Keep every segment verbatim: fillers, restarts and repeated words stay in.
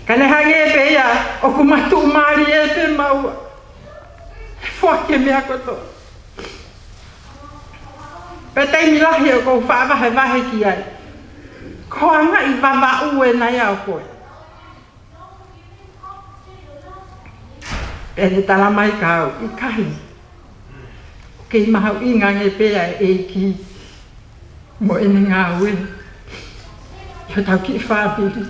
Ka ne hangē pē ia ʻoku matuʻumālie pē maua. He foaki e meʻa kotoa. Pea taimi lahi ʻoku ou faʻa vahevahe ki ai. Ko e anga ʻi Vavaʻu ē naʻa ia ʻo koe. Pea ne tala mai kiate au, ʻIkai. Kei mahuʻinga ange pē ʻa e ʻEiki mo ʻene ngāue ʻi hotau kiʻi fāmili.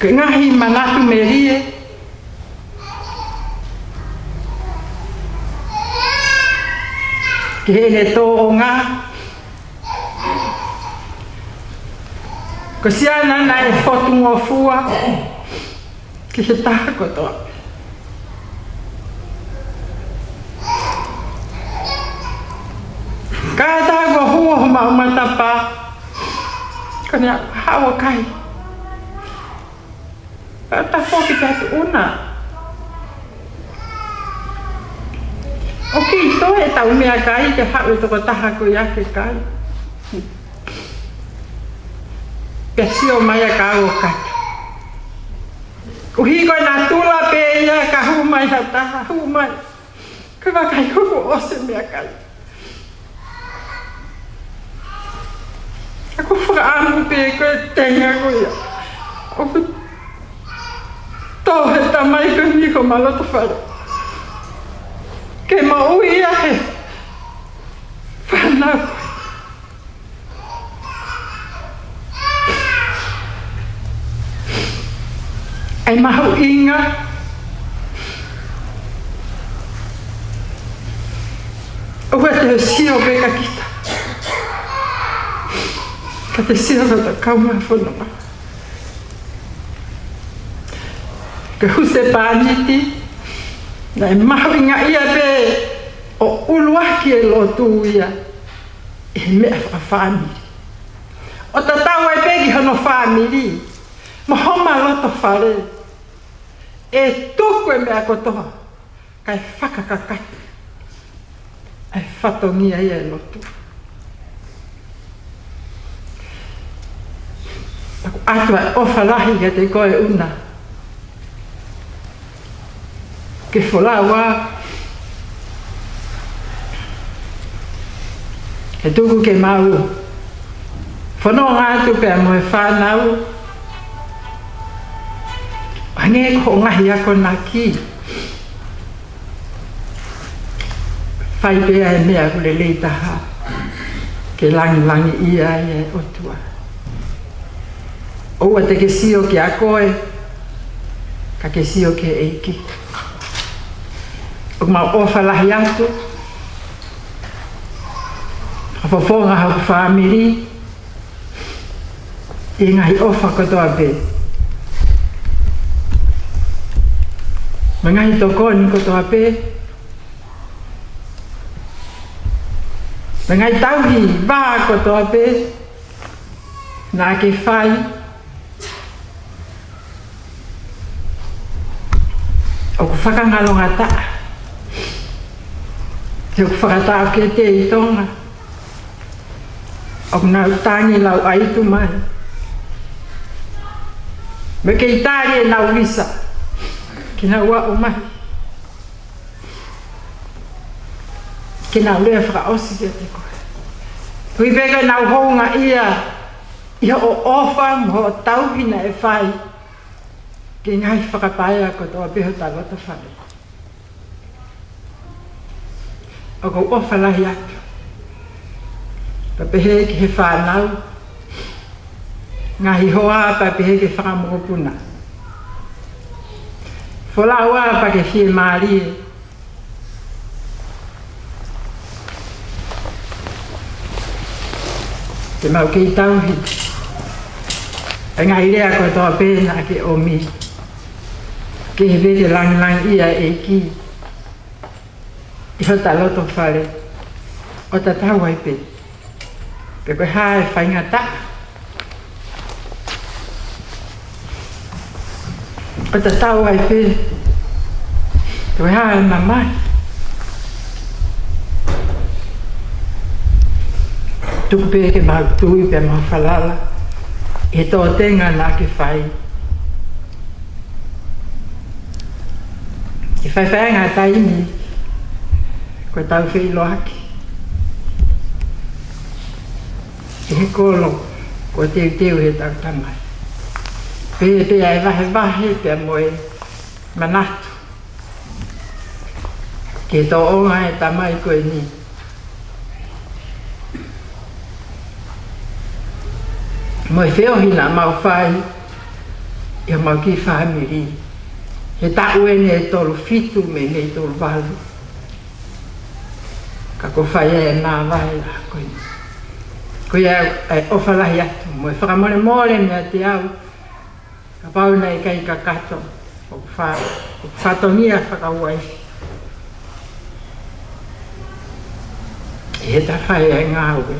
Ko e ngaahi manatu melie ki heʻene tōʻonga. Ko Siana naʻe fotungofua ki he taha kotoa. Ka ʻi he taha kuo hū homau matapā, ko ʻene haʻu ʻo kai. Pea ta foki pē atu ʻuna. ʻOku kei toe ʻetau meʻakai ke haʻu e tokotaha ko ia ke kai. Pea sio mai ʻa e kau ʻo kata. Koeʻuhi ko e natula pē ia ka hū mai ha taha, hū mai. Ka vakai hoko ʻosi e meʻakai. Ka ʻoku ou fakaʻamu pē ko e tenga ko ia ʻoku tō he tamai ko eni ko Malotofale. Ke moʻui ia he fānau. ʻA e mahuʻinga ʻoku ʻikai te te sio pē kia kita, ka te sio ki hotau kaungā fononga. Ko e husepāniti naʻe mahuʻingaʻia pē ʻo ʻuluaki e lotu ia ʻi he meʻa fakafāmili. ʻO tatau ai pē ki hono fāmili mo homa loto fale, ʻe tuku e meʻa kotoa kae fakakakato ʻa e fatongia ia e lotu. Taku atu ʻa e ʻofa lahi kiate koe ʻUna. Ke folau ā, ke tuku ke mau fononga atu pea mo e fānau. Hangē ko e ngaahi akonaki. Fai pē ʻa e meʻa ʻoku lelei taha ke langilangiʻia ai e ʻOtua. ʻOua te ke sio kiate koe, ka ke sio ki he ʻEiki. ʻOku mau ʻofa lahi atu, fakafofonga hoku fāmili, ʻi he ngaahi ʻofa kotoa pē, mo e ngaahi tokoni kotoa pē, mo e ngaahi tauhi vā kotoa pē naʻa ke fai. ʻOku fakangalongataʻa, he ʻoku fakataʻokete ʻi Tonga. ʻOku nau tangi lau ʻaitu mai, mo e kei tali ʻenau visa ke nau aʻu mai, ke nau lea fakaʻosi kiate koe. Koeʻuhi pē ko ʻenau houngaʻia ʻi hoʻo ʻofa mo hoʻo tauhi naʻe fai ki he ngaahi fakapaea kotoa pē hota loto fale. ʻOku ou ʻofa lahi atu, pea pehē ki he fānau, ngaahi hoa, pea pehē ki he fanga mokopuna. Folau ā pea ke fiemālie. Ke mau kei tauhi ʻa e ngaahi lea kotoa pē naʻa ke ʻomi. Ke he vete langilangiʻia e ʻEiki ʻi hota loto fale, ʻo tatau ai pē pe ko e hā e faingataʻa. ʻO tatau ai pē pe ko e hā e mamahi. Tuku pē ke mau tui pea mau falala ʻi he tōtenga naʻa ke fai. Ke faifai ange ha taimi ko ʻetau feʻiloaki ʻi he kolo kuo teuteu ʻe heʻetau Tamai. Pea, pea ʻe vahevahe pea mo e manatu ki he tōʻonga ʻo e tamai ko eni mo e feohi naʻa mau fai ʻi homau kiʻi fāmili he taʻu eni ʻe tolu fitu mei, mei tolu valu. Ka kuo fai ai e māvae ko eni. Ko ia ʻa e ʻofa lahi atu mo e fakamolemole meiate au, kapau naʻe ʻikai kakato ʻoku fa-, ʻoku fatongia fakauaifi ʻi heʻeta fai ʻa e ngāue.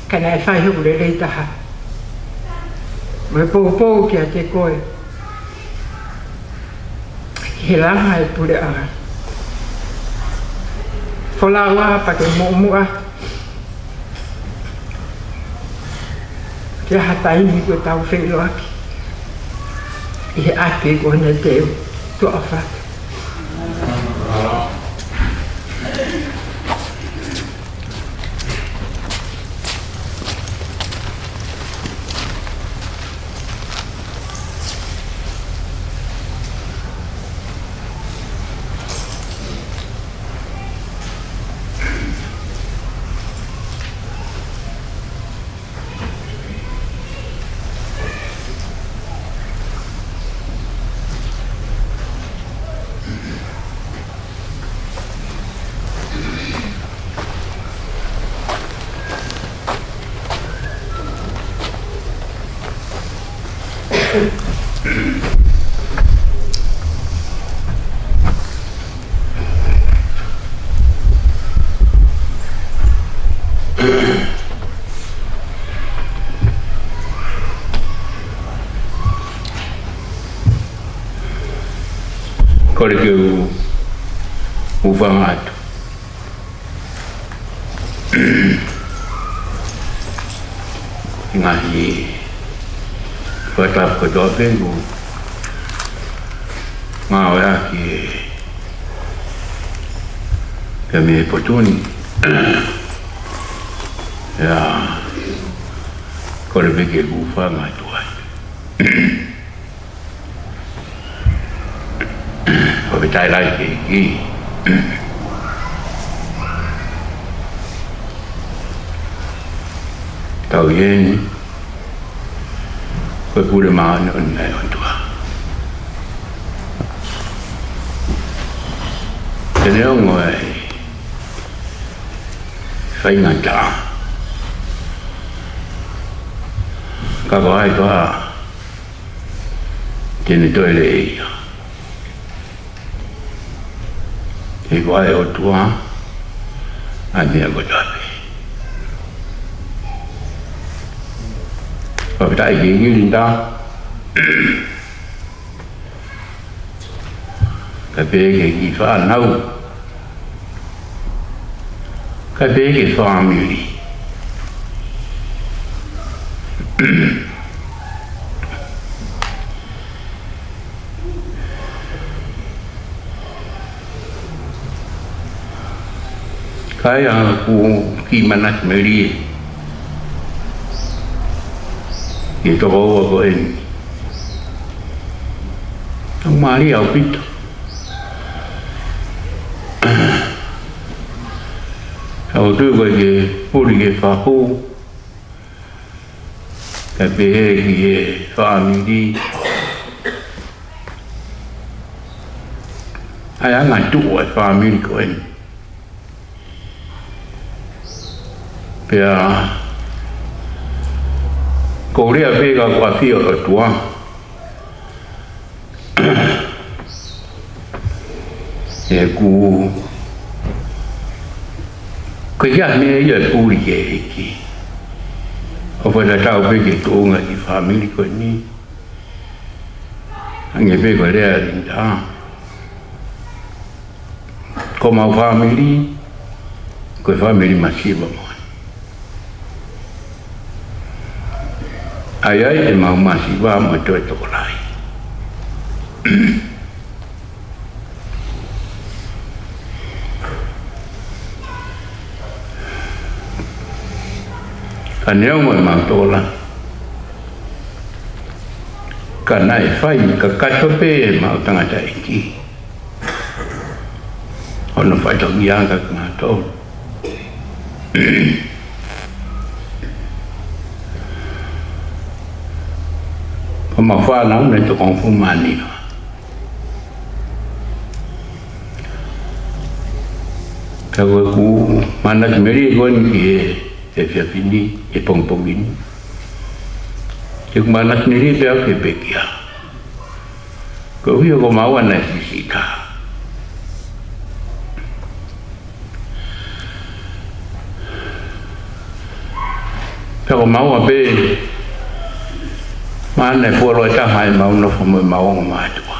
Ka naʻe fai hoku lelei taha mo e poupou kiate koe ki he langa e puleʻanga. Folau ā pea ke muʻomuʻa ki ha taimi kuo tau feʻiloaki ʻi he ʻapi ko eni te u tuʻa fata. Kole ke u, u hūfanga atu. Ngaahi fakatapu kotoa pē ʻoku ngāueʻaki ʻe he Finemotuʻa ni. ʻIo, kole pē ke u hūfanga atu ai. Fakafetaʻi lahi ki he ʻEiki. Tau ʻi heni, ko e pule māʻoniʻoni ʻa e ʻOtua. Te ne ongo e faingataʻa, ka ko hai koā te ne toe lea ia? He ko e ʻOtua ʻa e meʻa kotoa pē. Fakafetaʻi ki he ʻEiki Linda. Kae pehē ki he kiʻi fānau. Kae pehē ki he fāmili. Kae ʻai haʻaku kiʻi manatu melie ki he tokoua ko eni. Tau mālie ʻaupito. Ka ʻoku ou tui ko e ke puli ke fahu, kae pehē ki he fāmili. ʻA e anga tuʻu ʻa e fāmili ko eni. Pea ko e lea pē ka ko e ʻafio ʻa e ʻOtua. ʻOku, ko ia meʻa ia ʻe puli ki he ʻEiki. ʻOku fakatatau pē ki he tuʻunga ʻi he fāmili ko eni. Hangē pē ko e lea ʻa Linda. Ko homau fāmili, ko e fāmili masiva moʻoni. ʻAi ai ʻemau masiva mo e toe tokolahi. Ka neongo ʻemau tokolahi, ka naʻe fai kakato pē ʻemau tangataʻeiki hono fatongia kiate kimautolu. Ko ʻemau fānau naʻe toko hongofulu mā nima. Ka ko ʻeku manatu melie ko eni ki he, he efiafi ni, he pongipongi ni. Ko ʻeku manatu melie pē au ki he pekia. Koeʻuhi ko maua naʻe siʻisiʻi taha. Pea ko maua pē, maʻana e fuoloa ʻe taha ʻemau nofo mo ʻemau ongo mātuʻa.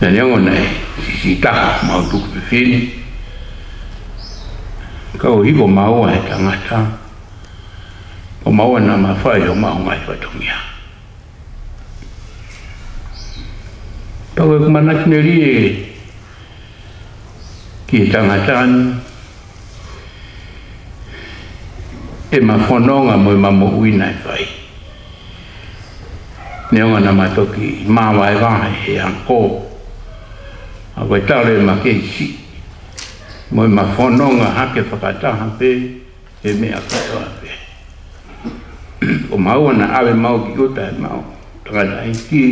Pea neongo naʻe siʻisiʻi taha ʻemau tuku fefine, ka koeʻuhi ko maua he tangata, ko maua naʻa ma fai homau ngaahi fatongia. Pea ko ʻeku manatu melie ki he tangata ni, ʻema fononga mo ʻema moʻui naʻe fai. Neongo naʻa ma toki māvaevae he ako, ka ko e talu ʻema kei siʻi mo ʻema fononga hake fakataha pē he meʻa kotoa pē. Ko maua naʻa ʻave maua ki ʻuta ʻemau tangataʻeiki,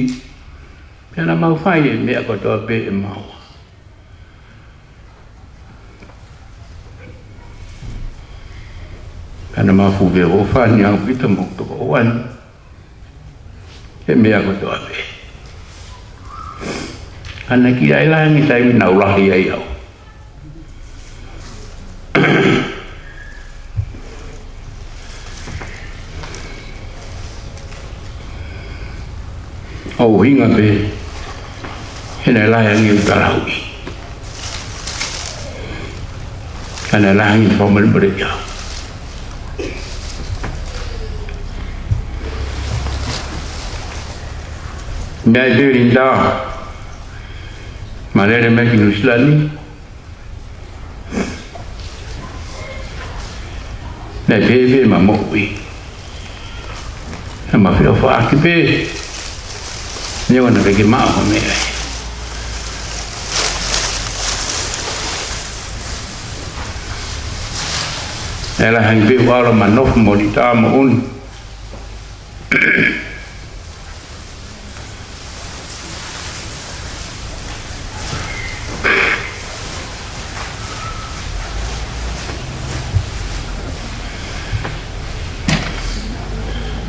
pea naʻa mau fai e meʻa kotoa pē ʻe maua. Ka naʻa mau fuʻu feʻofaʻaki ʻaupito mo hoku tokoua ni he meʻa kotoa pē. Ka naʻe ʻikai lahi ange taimi naʻa ku lahi ai au. ʻO ʻuhinga pē he naʻe lahi ange ʻeku talauʻi. Ka naʻe lahi ange e fakamolemole kiate au. Naʻe pē Linda, ma lele mai ki Nuʻu Sila ni, naʻe pehē pē ʻema moʻui. Naʻa ma feʻofaʻaki pē, neongo naʻe ʻikai ke maʻu ha meʻa. Naʻe lahi ange pē ʻeku ʻalu ʻo ma nofo mo Linda mo ʻUni.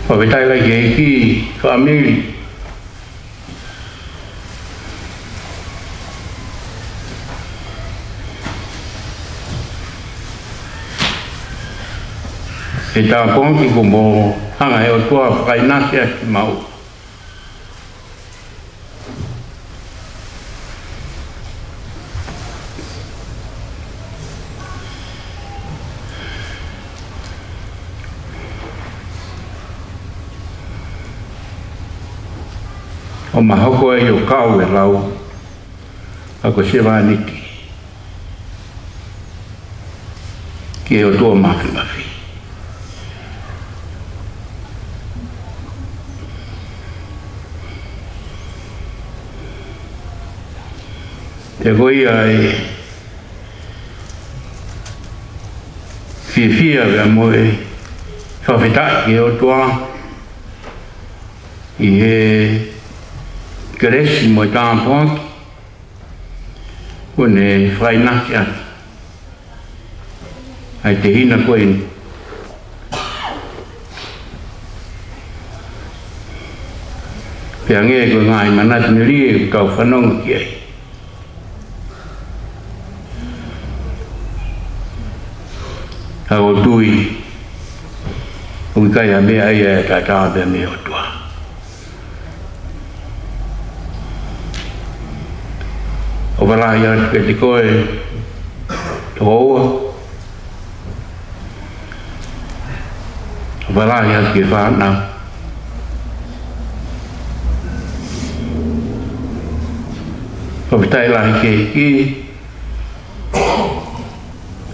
Fakafetaʻi lahi ki he ʻEiki, fāmili. He tāpuaki kuo mou hanga ʻe he ʻOtua ʻo fakaʻinasi ʻaki maʻau. ʻO ma hoko ai ʻo kau e lau, ʻa ko e sevāniti ki he ʻOtua Māfimafi. Pea ko ia e fiefia pea mo e fakafetaʻi ki he ʻOtua ʻi he kelesi mo e tāpuaki kuo ne fakaʻinasi ʻaki ʻa e tehina ko eni. Pea hangē ko e ngaahi manatu melie ʻoku tau fanongo ki ai, ka ʻoku ou tui ʻoku ʻikai ha meʻa ia ʻe taʻetaʻa pē mei he ʻOtua. ʻOfa lahi atu kiate koe, tokoua. Fakafetaʻi atu ki he fānau. Fakafetaʻi lahi ki he ʻEiki,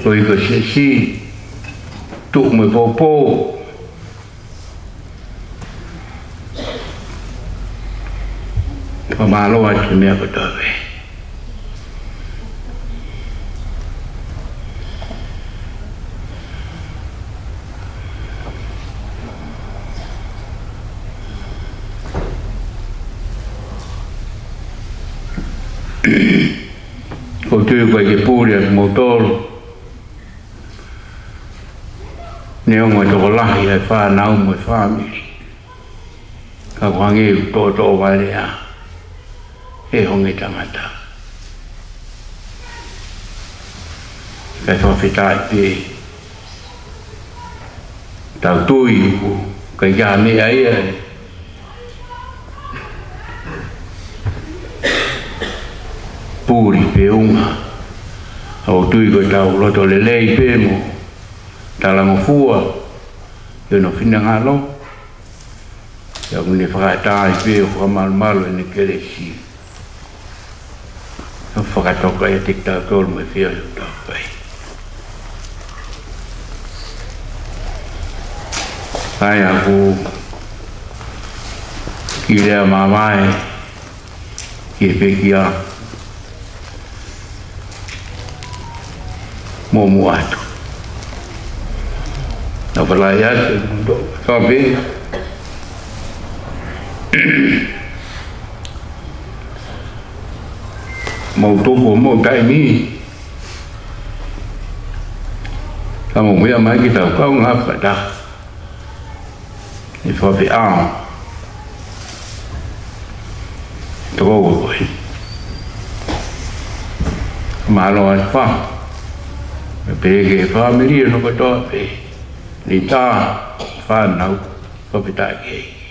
koeʻuhi ko e siasi, tuʻu mo e poupou. Fakamālō atu he meʻa kotoa pē. ʻOku ou tui ʻoku ʻikai ke puli ʻa kimoutolu, neongo e tokolahi ʻa e fānau mo e fāmili, ka ʻoku hangē ʻoku toʻotoʻo vale ʻa e honge tangata. Kae fakafetaʻi pē, tau tui ʻoku ʻikai ha meʻa ia ʻe puli pe unga. ʻOku ou tui ko ʻetau loto lelei pē mo talangofua ki hono finangalo, pea ʻoku ne fakaʻatā ai pē ʻo fakamalumalu ʻene kelesi, ʻo fakatoka ʻiate kitautolu mo e feohi ʻoku tau fai. ʻA ia ʻoku ou kiʻi lea mavae ki he pekia. Muʻomuʻa atu. Naʻa ku fālahi atu, tō pē. Mou tuku, mou taimi. Ka mou meʻa mai ki heʻetau kaungā fakataha. ʻI he fakafeʻao. Toko ua ko ē. Mālō ʻa e fā. Pea pehē ki he fāmili hono kotoa pē. Ni tā fānau, fakafetaʻi ki he ʻEiki.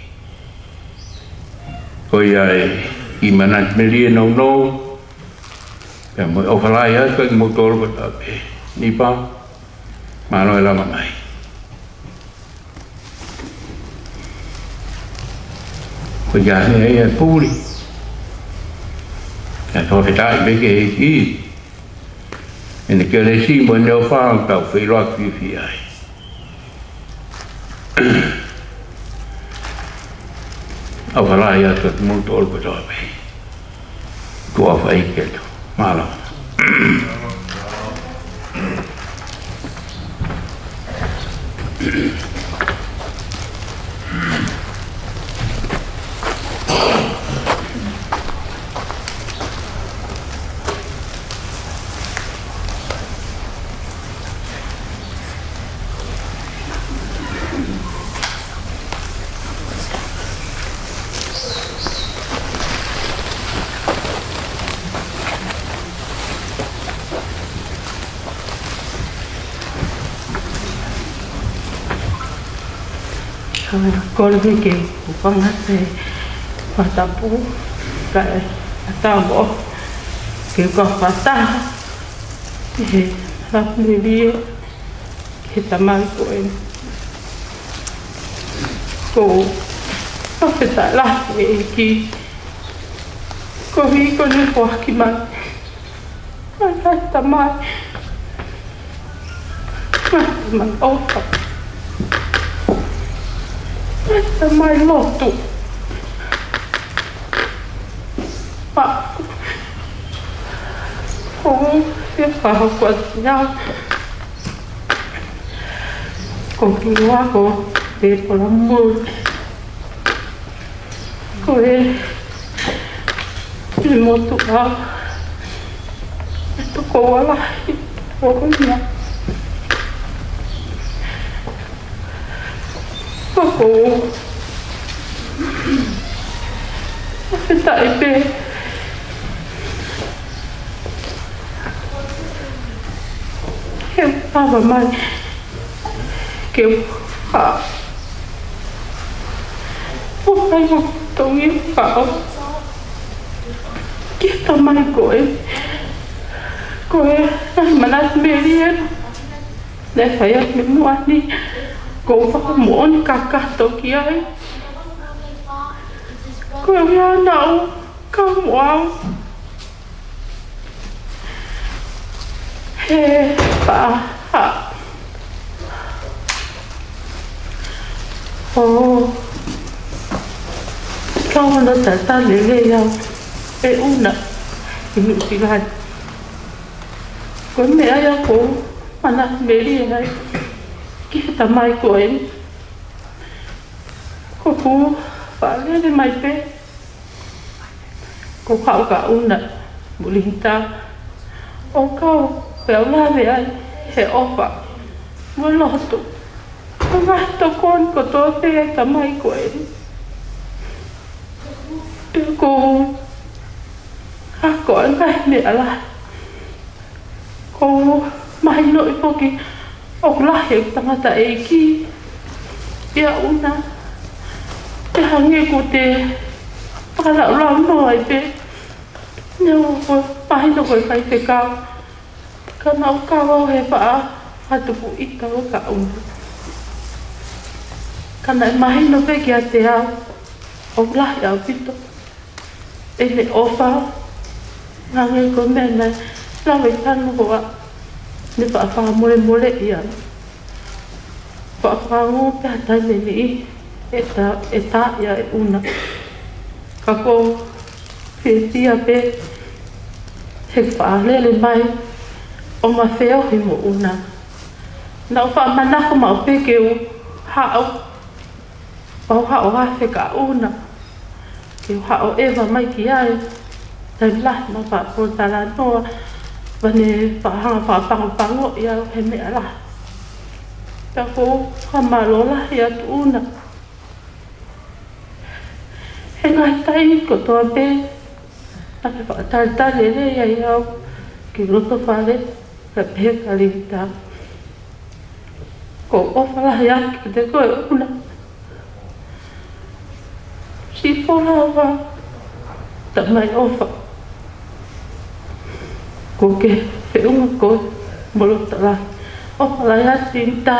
Ko ia e ʻi Manatu Melie Nounou. Pea mo e ʻofa lahi atu kiate kimoutolu kotoa pē. Nipa, mālō e lava mai. Ko ia ʻa e puli. Kae fakafetaʻi pē ki he ʻEiki. ʻEne kelesi mo ʻene ʻofa ʻoku tau feʻiloaki fiefia ai. ʻOfa lahi atu kiate kimoutolu kotoa pē. Tuʻa fai keto. Mālō. Kole ke u panga te fatapu kae ʻatā mo ke u ka fata he la melie. He tamai ko ē. Ko e fakafetaʻi lahi ki he ʻEiki. Koeʻuhi ko ʻene foaki mai. Mai, mai tamai. Mai tamai ʻofa. Mai tamai lotu. Pea ʻoku ou fie fakahoko atu ia ko e kiʻi ako pē pola mui. Ko e ʻi motuʻa e toko ua lahi ʻoku ʻi ai. Ko e fakafetaʻi pē he ʻoku lava mai ke u ha. ʻOku ʻikai ko e tongi fakaʻosi ki he tamai ko ē. Ko e ngaahi manatu melie naʻe fai ʻaki mei muʻa ni. Ko e fakamoʻoni kakato ki ai. Ko ia naʻa ku kau mo au. He paha. ʻO kau ʻo tatali lelei au ʻe ʻUna ʻi Nuʻusila ni. Ko e meʻa ia ʻoku ou manatu melie ai ki he tamai ko eni. ʻOku ou faʻa lele mai pē, ʻoku ou haʻu kia ʻUna mo Lihita, ʻo kau pē ʻo lave ai he ʻofa mo e lotu, ʻo ngaahi tokoni kotoa pē ʻa e tamai ko eni. Pea ʻoku ou ako ai e ngaahi meʻa lahi. ʻOku ou mahinoʻi foki ʻoku lahi e tangataʻeiki ʻia ʻUna. Pea hangē ʻoku te fakalaulaunoa ai pē, neongo ʻoku mahino ko e faifekau, ka naʻa ku kau au he faʻa fakatupu ʻita ʻo kia ʻUna. Ka naʻe mahino pē kiate au ʻoku lahi ʻaupito ʻene ʻofa, hangē ko e meʻa naʻe lave ki ai ʻa Noa, ne faʻa fakamolemoleʻi ia. Faʻa fakaongo pē ha taimi ʻe niʻihi ʻe tā, ʻe tā ia ʻe ʻUna. Ka ʻoku ou fiefia pē he faʻa lele mai ʻo ma feohi mo ʻUna. Naʻa ku faʻa manako maʻu pē ke u haʻu, pau haʻu ʻo afe kia ʻUna, ke u haʻu ʻo ʻeva mai ki ai. Taimi lahi ma faʻa pōtalanoa, pea ne faʻa hanga ʻo fakapangopangoʻi au he meʻa lahi. Pea ʻoku ou fakamālō lahi atu ʻUna he ngaahi taimi kotoa pē naʻa ke fakatalitali lelei ai au ki loto fale, pea pehē kia Lihita. ʻOku ou ʻofa lahi atu kiate koe ʻUna. Siʻi folau, tamai ʻofa. ʻOku ke feʻunga koe mo loto lahi. ʻOfa lahi atu Lihita,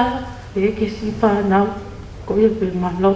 ʻe ke siʻi fānau, ko ia pē, mālō.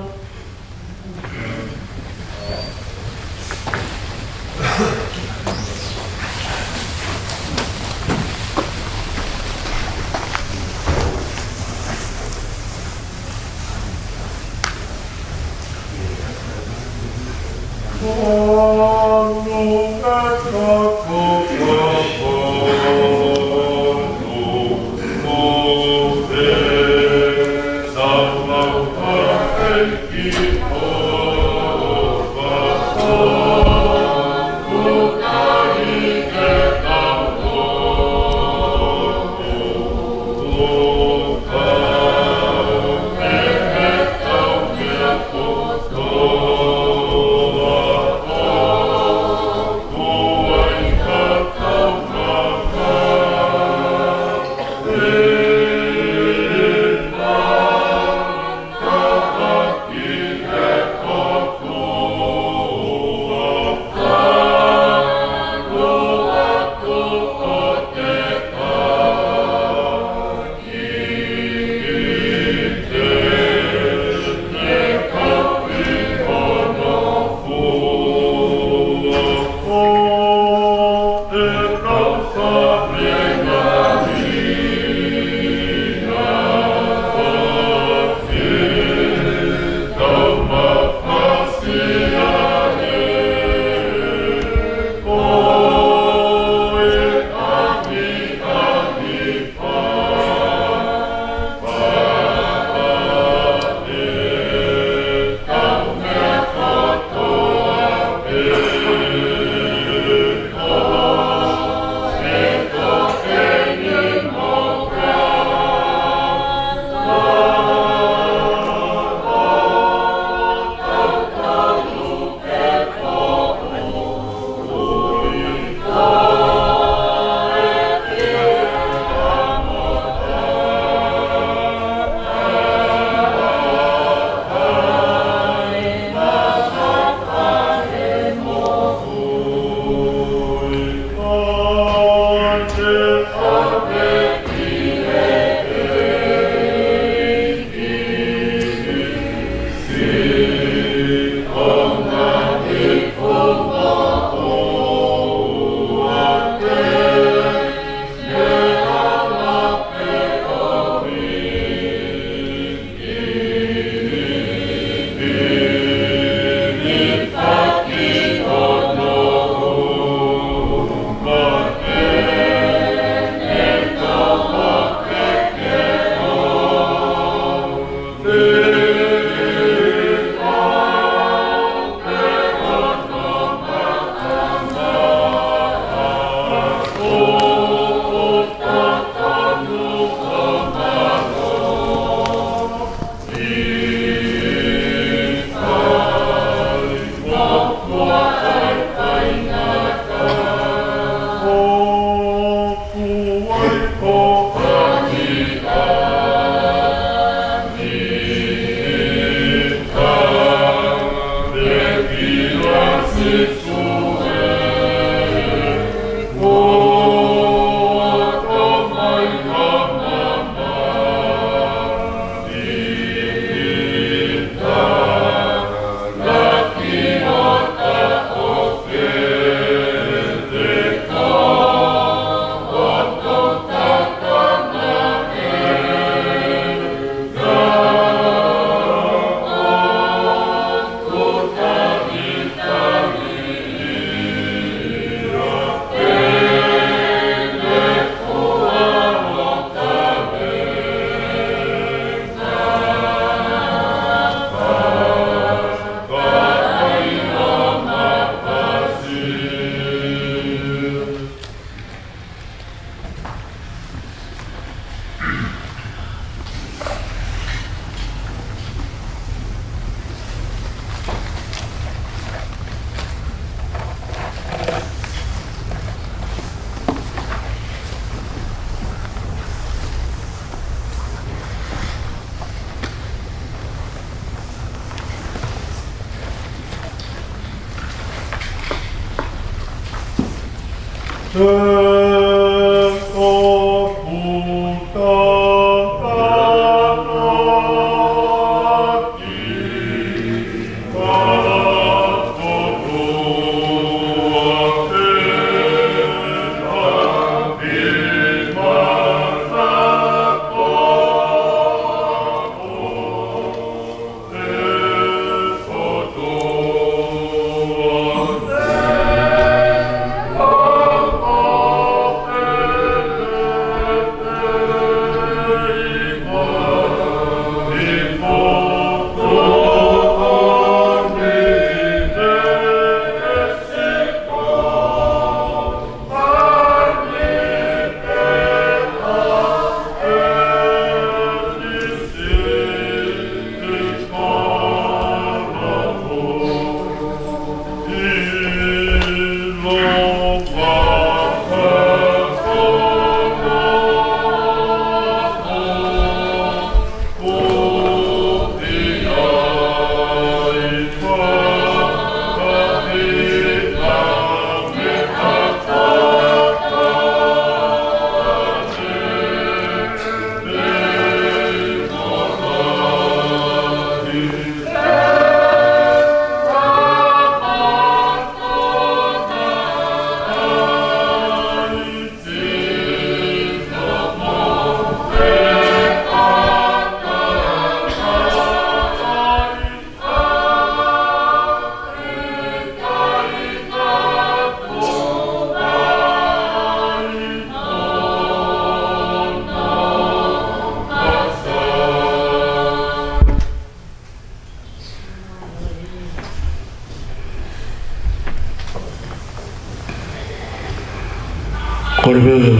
Ko e leve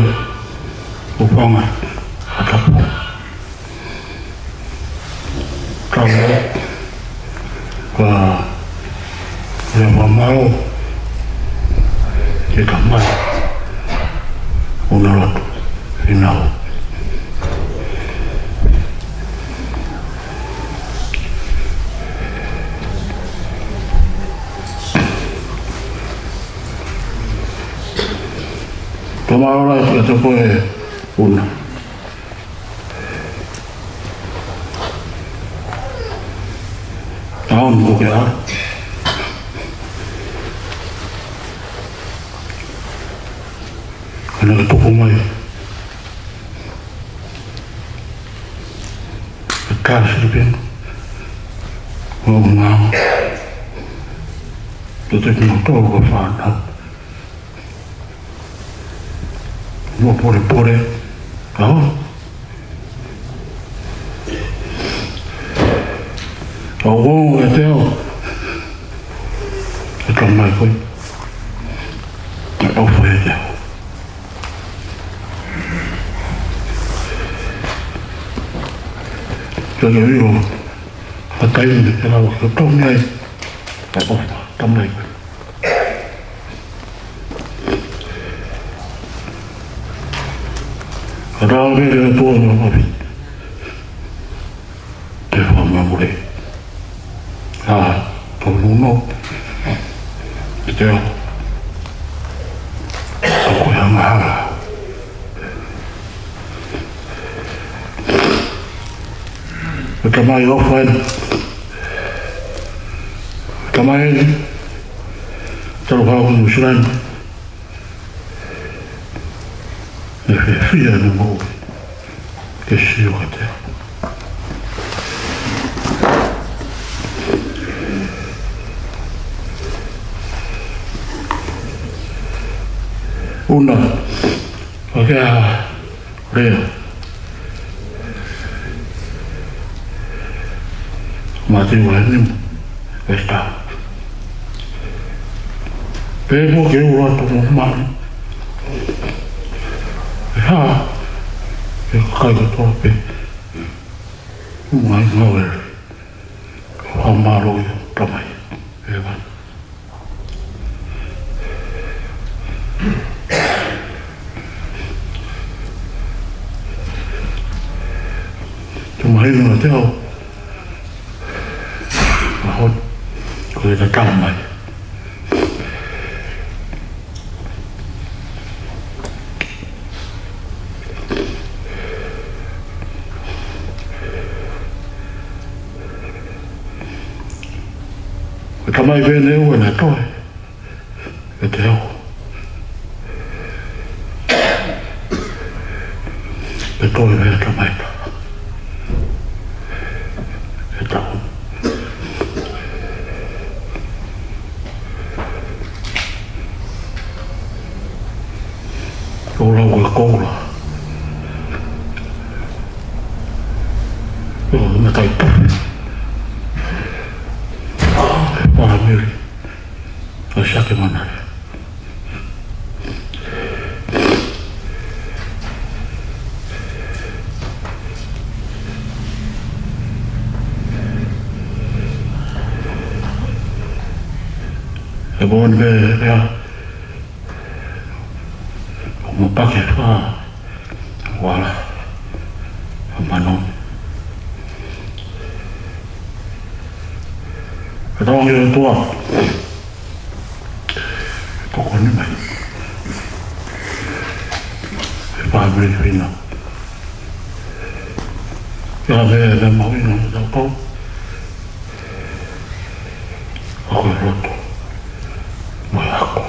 ʻo e fanga ʻatapu. Tau ē, ka lea mamao, ke ka mai, ʻo na lotu, ʻi nau. Tō mālō lahi atu ko e ʻuna. Taon ko ke a. Ana ke tuku mai. Ka Filipaina. ʻO ngā. Tō te kino tō ko fānau. Mo pore pore. Au. Au o e te au. E ka mai koe. E au fai e te au. Ka ke rio. A taimi e lau ka tau nei. E au fai. Ka mai koe. Ka tau pē ke tuʻu ʻi he ʻapi. Te fakamālō. ʻA, tau nunō. Te teo. Ko e angahala. Ko e tamai ʻofa eni. Ko e tamai eni. Talu kau ki Nuʻu Sila ni. ʻE fiefia ʻene moʻui ke sio kiate au. ʻUna, ʻo ke ʻa lea. Mātiu vahe nima, veesi taha. Pea ʻoku ke ʻoua ʻe tō mo mani. ʻE hā, ʻe kakai kotoa pē. Ngaahi ngāue. Fakamālō ʻi he Tamai. ʻE vana. Te mahino ʻa te au. Mahon. Ko e tatau mai. Ko e tamai pē eni ʻoku ne toe. Ko te au. Ko e toe pē tamai ta. Ko te au. Ko lau ko e koula. Ko e meʻa kai. Pāmili. ʻO Siake Manale. ʻE moʻoni pē ʻa e ʻOku mou pake fa wala a mano. Ka tau ange ʻOtua. Tokoni mai. ʻE pāmili fina. Ka me, me mau ina tau kau. Ako e loto. Mo e ako.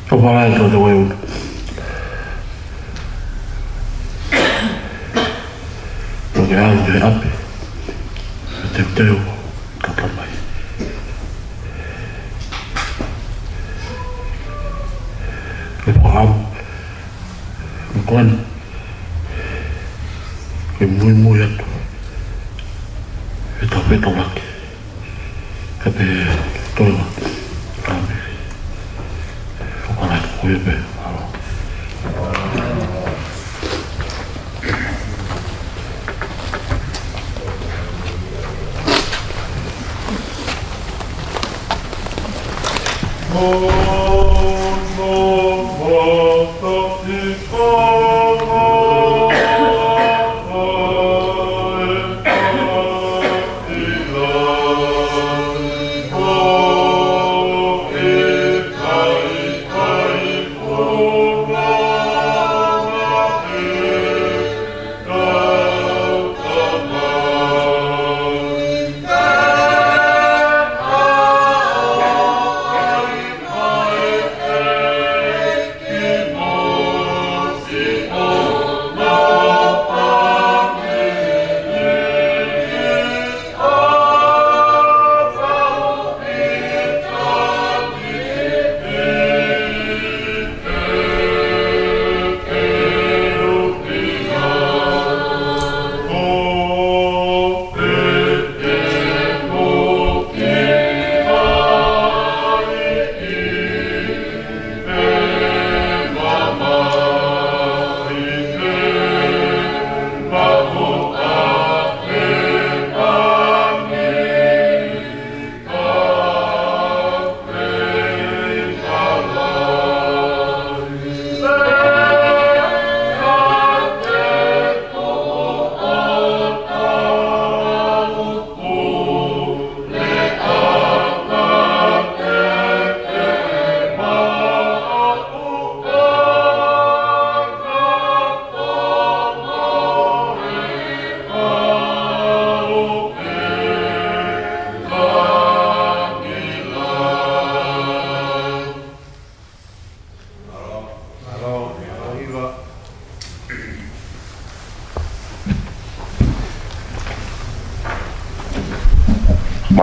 Ko palai to te weu. Ko ke au te ape. Te teu. Tata mai. Ke paham. Ko koe. Ke mui mui atu. Ke tau pe tau laki. Ka te tola. Amen. Fakalangi ko ia pē. Alo.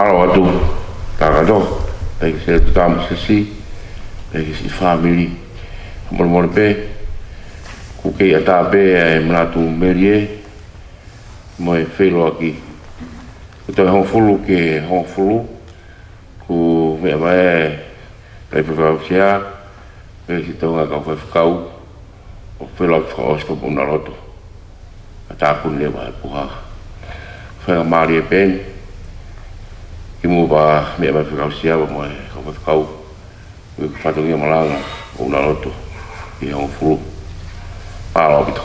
Mālō atu, kākā tō, pehē ki he Setuta Mōsese, pehē ki he fāmili, molemole pē, ʻoku kei ʻatā pē ʻa e manatu melie, mo e feʻiloaki. Ko e taʻu hongofulu ki he hongofulu, ʻoku meʻa mai ʻa e Faifekau Sea, pehē ki he toenga kau faifekau, ʻo feʻiloaki fakaʻosi ko e ʻUnaloto. ʻA tāpuni leva ʻa e puha. Faingamālie pē eni, kimuʻa pea meʻa mai Faifekau Sea mo e kau faifekau, ʻi he fatongia malanga ʻo e ʻUnaloto ʻi he hongofulu. Mālō ʻaupito.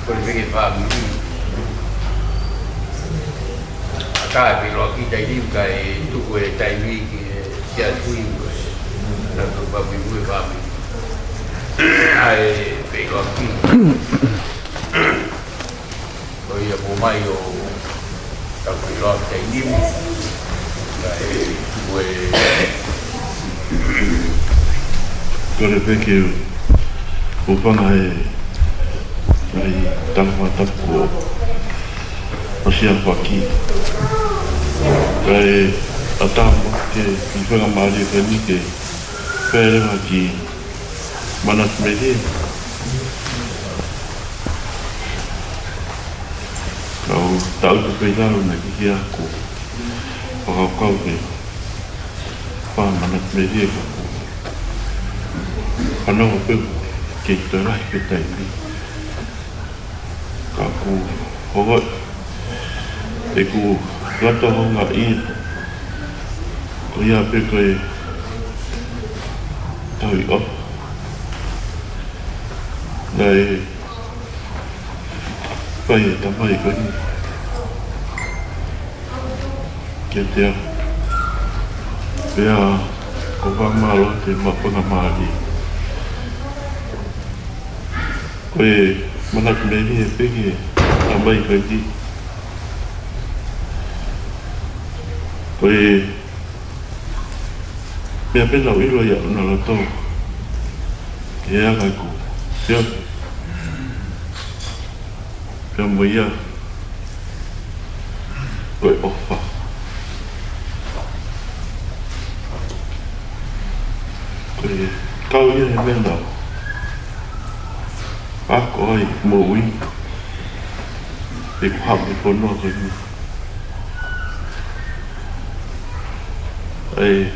Ko e feke fāmili. ʻA e feʻiloaki taimi ka e tuku e taimi ki he Sea Tui ko e na tu pa mi ue fāmili. ʻA e feʻiloaki. Ko ia ʻoku ʻomai ʻo tau feʻiloaki taimi. Ka e ue. Kole pē ke u hūfanga he ngaahi tala fakatapu ʻo, ʻo Sea Faki. Kae ʻatā mo ke ʻi he faingamālie ko eni ke pehē leva ki Manatu Melie. Kau tau te pei lalo na ki hia ko fakakaukau ke fai Manatu Melie ka ko fanongo pē ke toe lahi pē taimi. Ka ʻoku hoko ʻeku loto houngaʻia ko ia pē ko e tauhi ʻofa. Naʻe fai ʻe he tamai ko eni kiate au. Pea ʻoku ou fakamālō atu he faingamālie. Ko e Manatu Melie pē ki he tamai ko eni. Ko e meʻa pē naʻa ku ʻilo ia ʻo na loto. Ke anga ʻeku feohi pea mo ia, ko e ʻofa. Ko e kau ia he meʻa naʻa ku ako ai moʻui ʻi heʻeku haʻu ki he fonua ko eni. ʻA e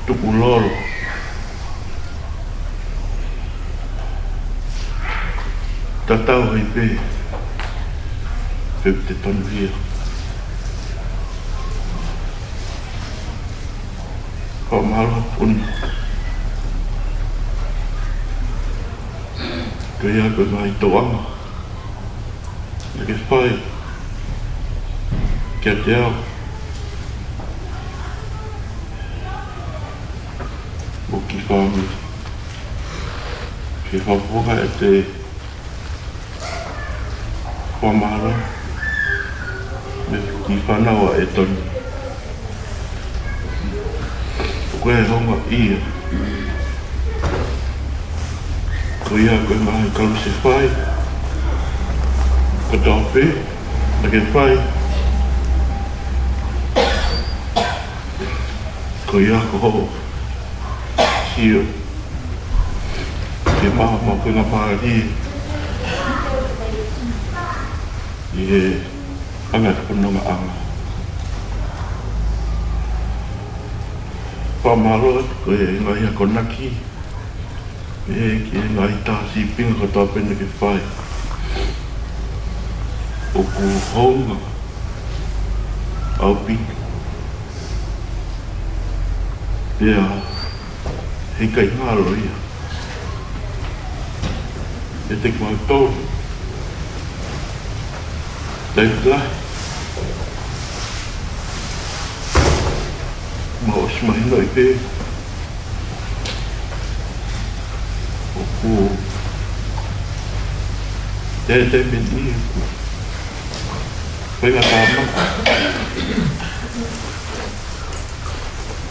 tukulolo. Tatau ai pē pe te tonuhia. Fakamālō atu eni. Ko ia ko e ngaahi tōʻonga naʻa ke fai kiate au mo e kiʻi fāmili. Ke fakafofonga ʻete fakamālō mei he kiʻi fānau ʻa ʻEtoni. Ko e houngaʻia. Ko ia ko e ngaahi kalusefai kotoa pē naʻa ke fai. Ko ia ko hoʻo sio ke maʻu ha mahuʻingamālie ʻi he anga ʻete fonongaʻanga. Fakamālō atu ko e ngaahi akonaki, ʻe ki he ngaahi tā sīpinga kotoa pē naʻa ke fai. ʻOku hounga ʻaupito. Pea heʻikai ngalo ia ʻiate kimautolu. Taimi lahi mau ʻosi mahinoʻi pē ʻoku ʻi ai e taimi ʻoku fai ngata mata,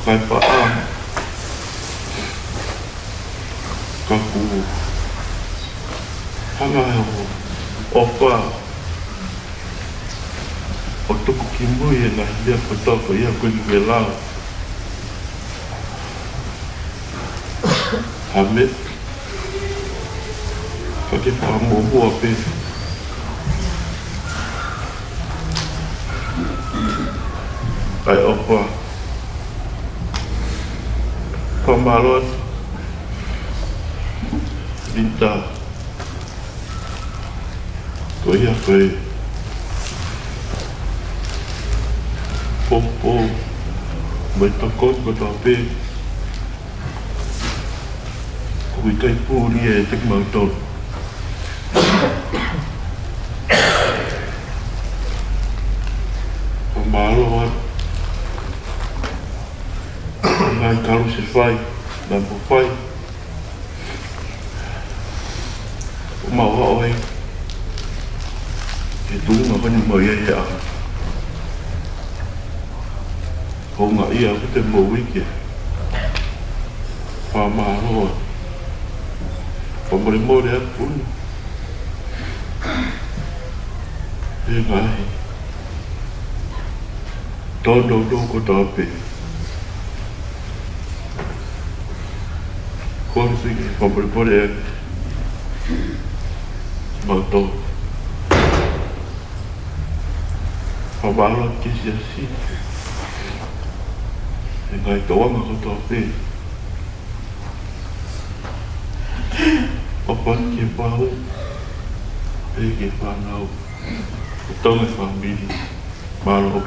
kae paʻanga, ka ʻoku hanga ʻe he ʻofa ʻo tuku ki mui e ngaahi meʻa kotoa ko ia ko eni ke lau. Ha meʻa ka ke fakamuʻomuʻa pē ʻa e ʻofa. Fakamālō atu Linda. Ko ia ko e poupou mo e tokoni kotoa pē ʻoku ʻikai puli ʻiate kimautolu. Fakamālō atu ngaahi kalusefai naʻa mou fai. ʻO mau aʻu ai ki he tuʻunga ko eni ʻoku mau ʻi ai he ʻaho. Houngaʻia ʻaupito e mou uike. Fakamālō. Fakamolemole atu ʻeni he ngaahi tōnounou kotoa pē. Ko e fiki fakamolemole ʻa kimautolu. Fakamālō ki he siasi he ngaahi tōʻonga kotoa pē. ʻOfa ki he pau, pea ki he fānau, ko e Tonga fāmili. Mālō.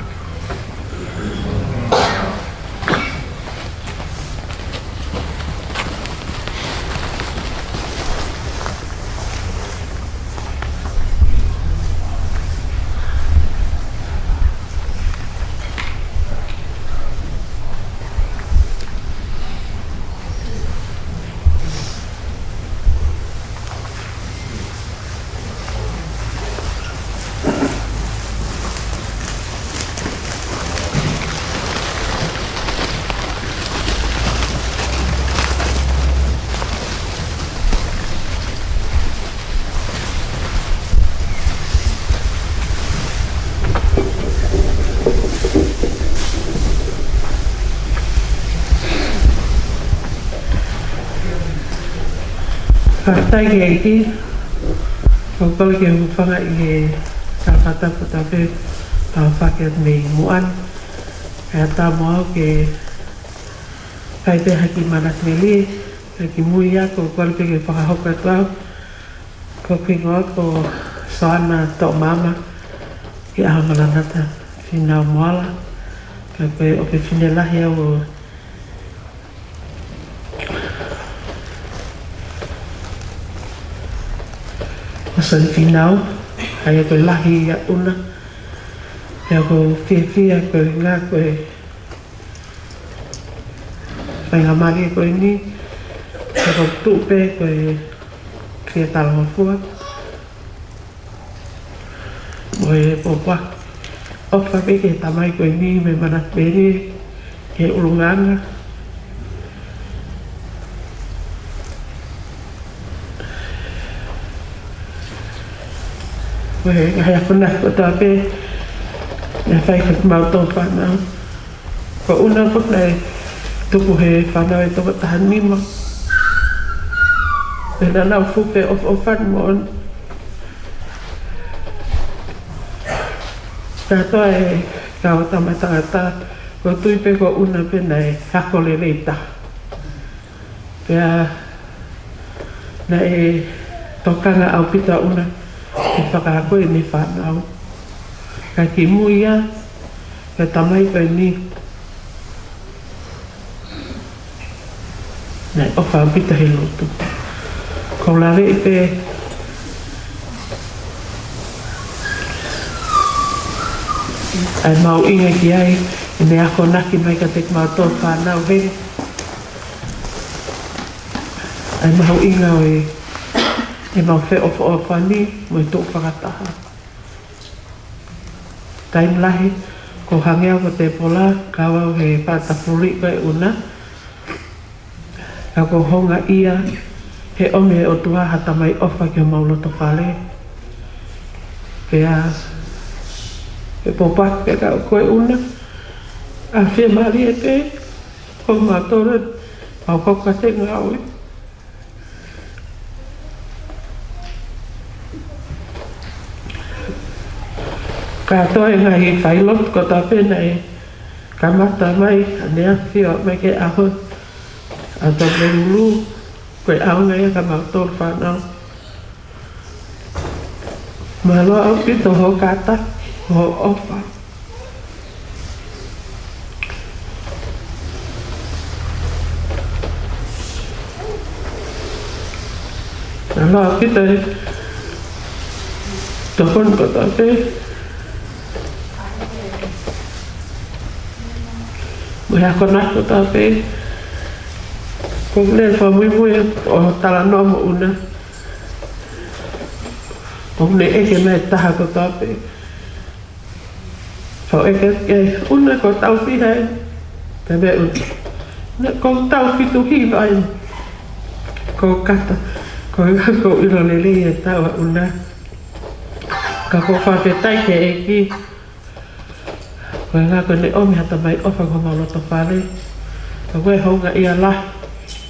Fakafetaʻi ki he ʻEiki, ʻoku ou kole ke u hūfanga ʻi he talafakatapu kotoa pē ʻoku fai atu mei muʻa ni. Kae ʻatā mo au ke fai pē ha kiʻi manatu melie, pea ki mui ia ʻoku ou kole pē ke fakahoko atu au. Ko hoku hingoa ko Soana Toʻomama, ki he ʻAho Malanata Fīnau Moala, ka ko e ʻofefine lahi au ʻo ʻo Soana Fīnau, ʻa ia ko e lahi ʻa ʻUna. Pea ʻoku ou fiefia ko e ngā ko e faingamālie ko eni, pea ʻoku ou tuʻu pē ko e fie talangofua mo e pōpoaki. ʻOfa pē ki he tamai ko eni mei Manatu Pele, ki he ʻulungaanga. Ko e ngaahi akonaki kotoa pē naʻe fai ki he mautolu fānau. Ko ʻUna foki naʻe tupu he fānau ʻe toko taha nima. Pea naʻa nau fuʻu feʻofoʻofani moʻoni. Kātoa e kau tama tangata, ʻoku ou tui pē ko ʻUna pē naʻe ako lelei taha. Pea naʻe tokanga ʻaupito ʻa ʻUna ke fakaakoʻi ʻene fānau. Ka kimui ia, ka tamai ko eni. Naʻe ʻofa ʻaupito he lotu. Ko e lave pē ʻa e mahuʻinga ki ai, ʻene akonaki mai kiate kimautolu fānau he ʻa e mahuʻinga ʻo e, ʻemau feʻofoʻofani mo e tuʻu fakataha. Taimi lahi, ʻoku ou hangē au ko Tepola, kau au he pātafuli ko e ʻuna. Ka ʻoku ou houngaʻia he ʻomi ʻe he ʻOtua ha tamai ʻofa ki homau loto fale. Pea, ʻe pōpaki pē ka ko e ʻuna, ʻa e fiemālie pē, ko mautolu, mau kau kiate ngāue. Kātoa e ngaahi failotu kotoa pē naʻe kamata mai, ʻaneafi ʻo aʻu mai ki he ʻaho ʻa Tupou Lulu, ko e ʻaonga ia kia mautolu fānau. Mālō ʻaupito hoʻo kātaki, hoʻo ʻofa. Mālō ʻaupito e tokoni kotoa pē mo e akonaki kotoa pē. Ko e lea fakamuimui ʻo talanoa mo ʻuna, ʻoku ne ʻeke mai e taha kotoa pē. Ko e ʻeke, ʻeke, ʻuna, ko e taʻu fiha eni? Pea mo e ʻuna, ko e taʻu fitu hiva eni. Ko e kātaki, ko e, ʻoku ou ʻilo lelei e taʻu ʻa ʻuna. Ka ʻoku ou fakafetaʻi ki he ʻEiki, koeʻuhi ko ʻene ʻomi ha tamai ʻofa ki homau loto fale. Ka ko e houngaʻia lahi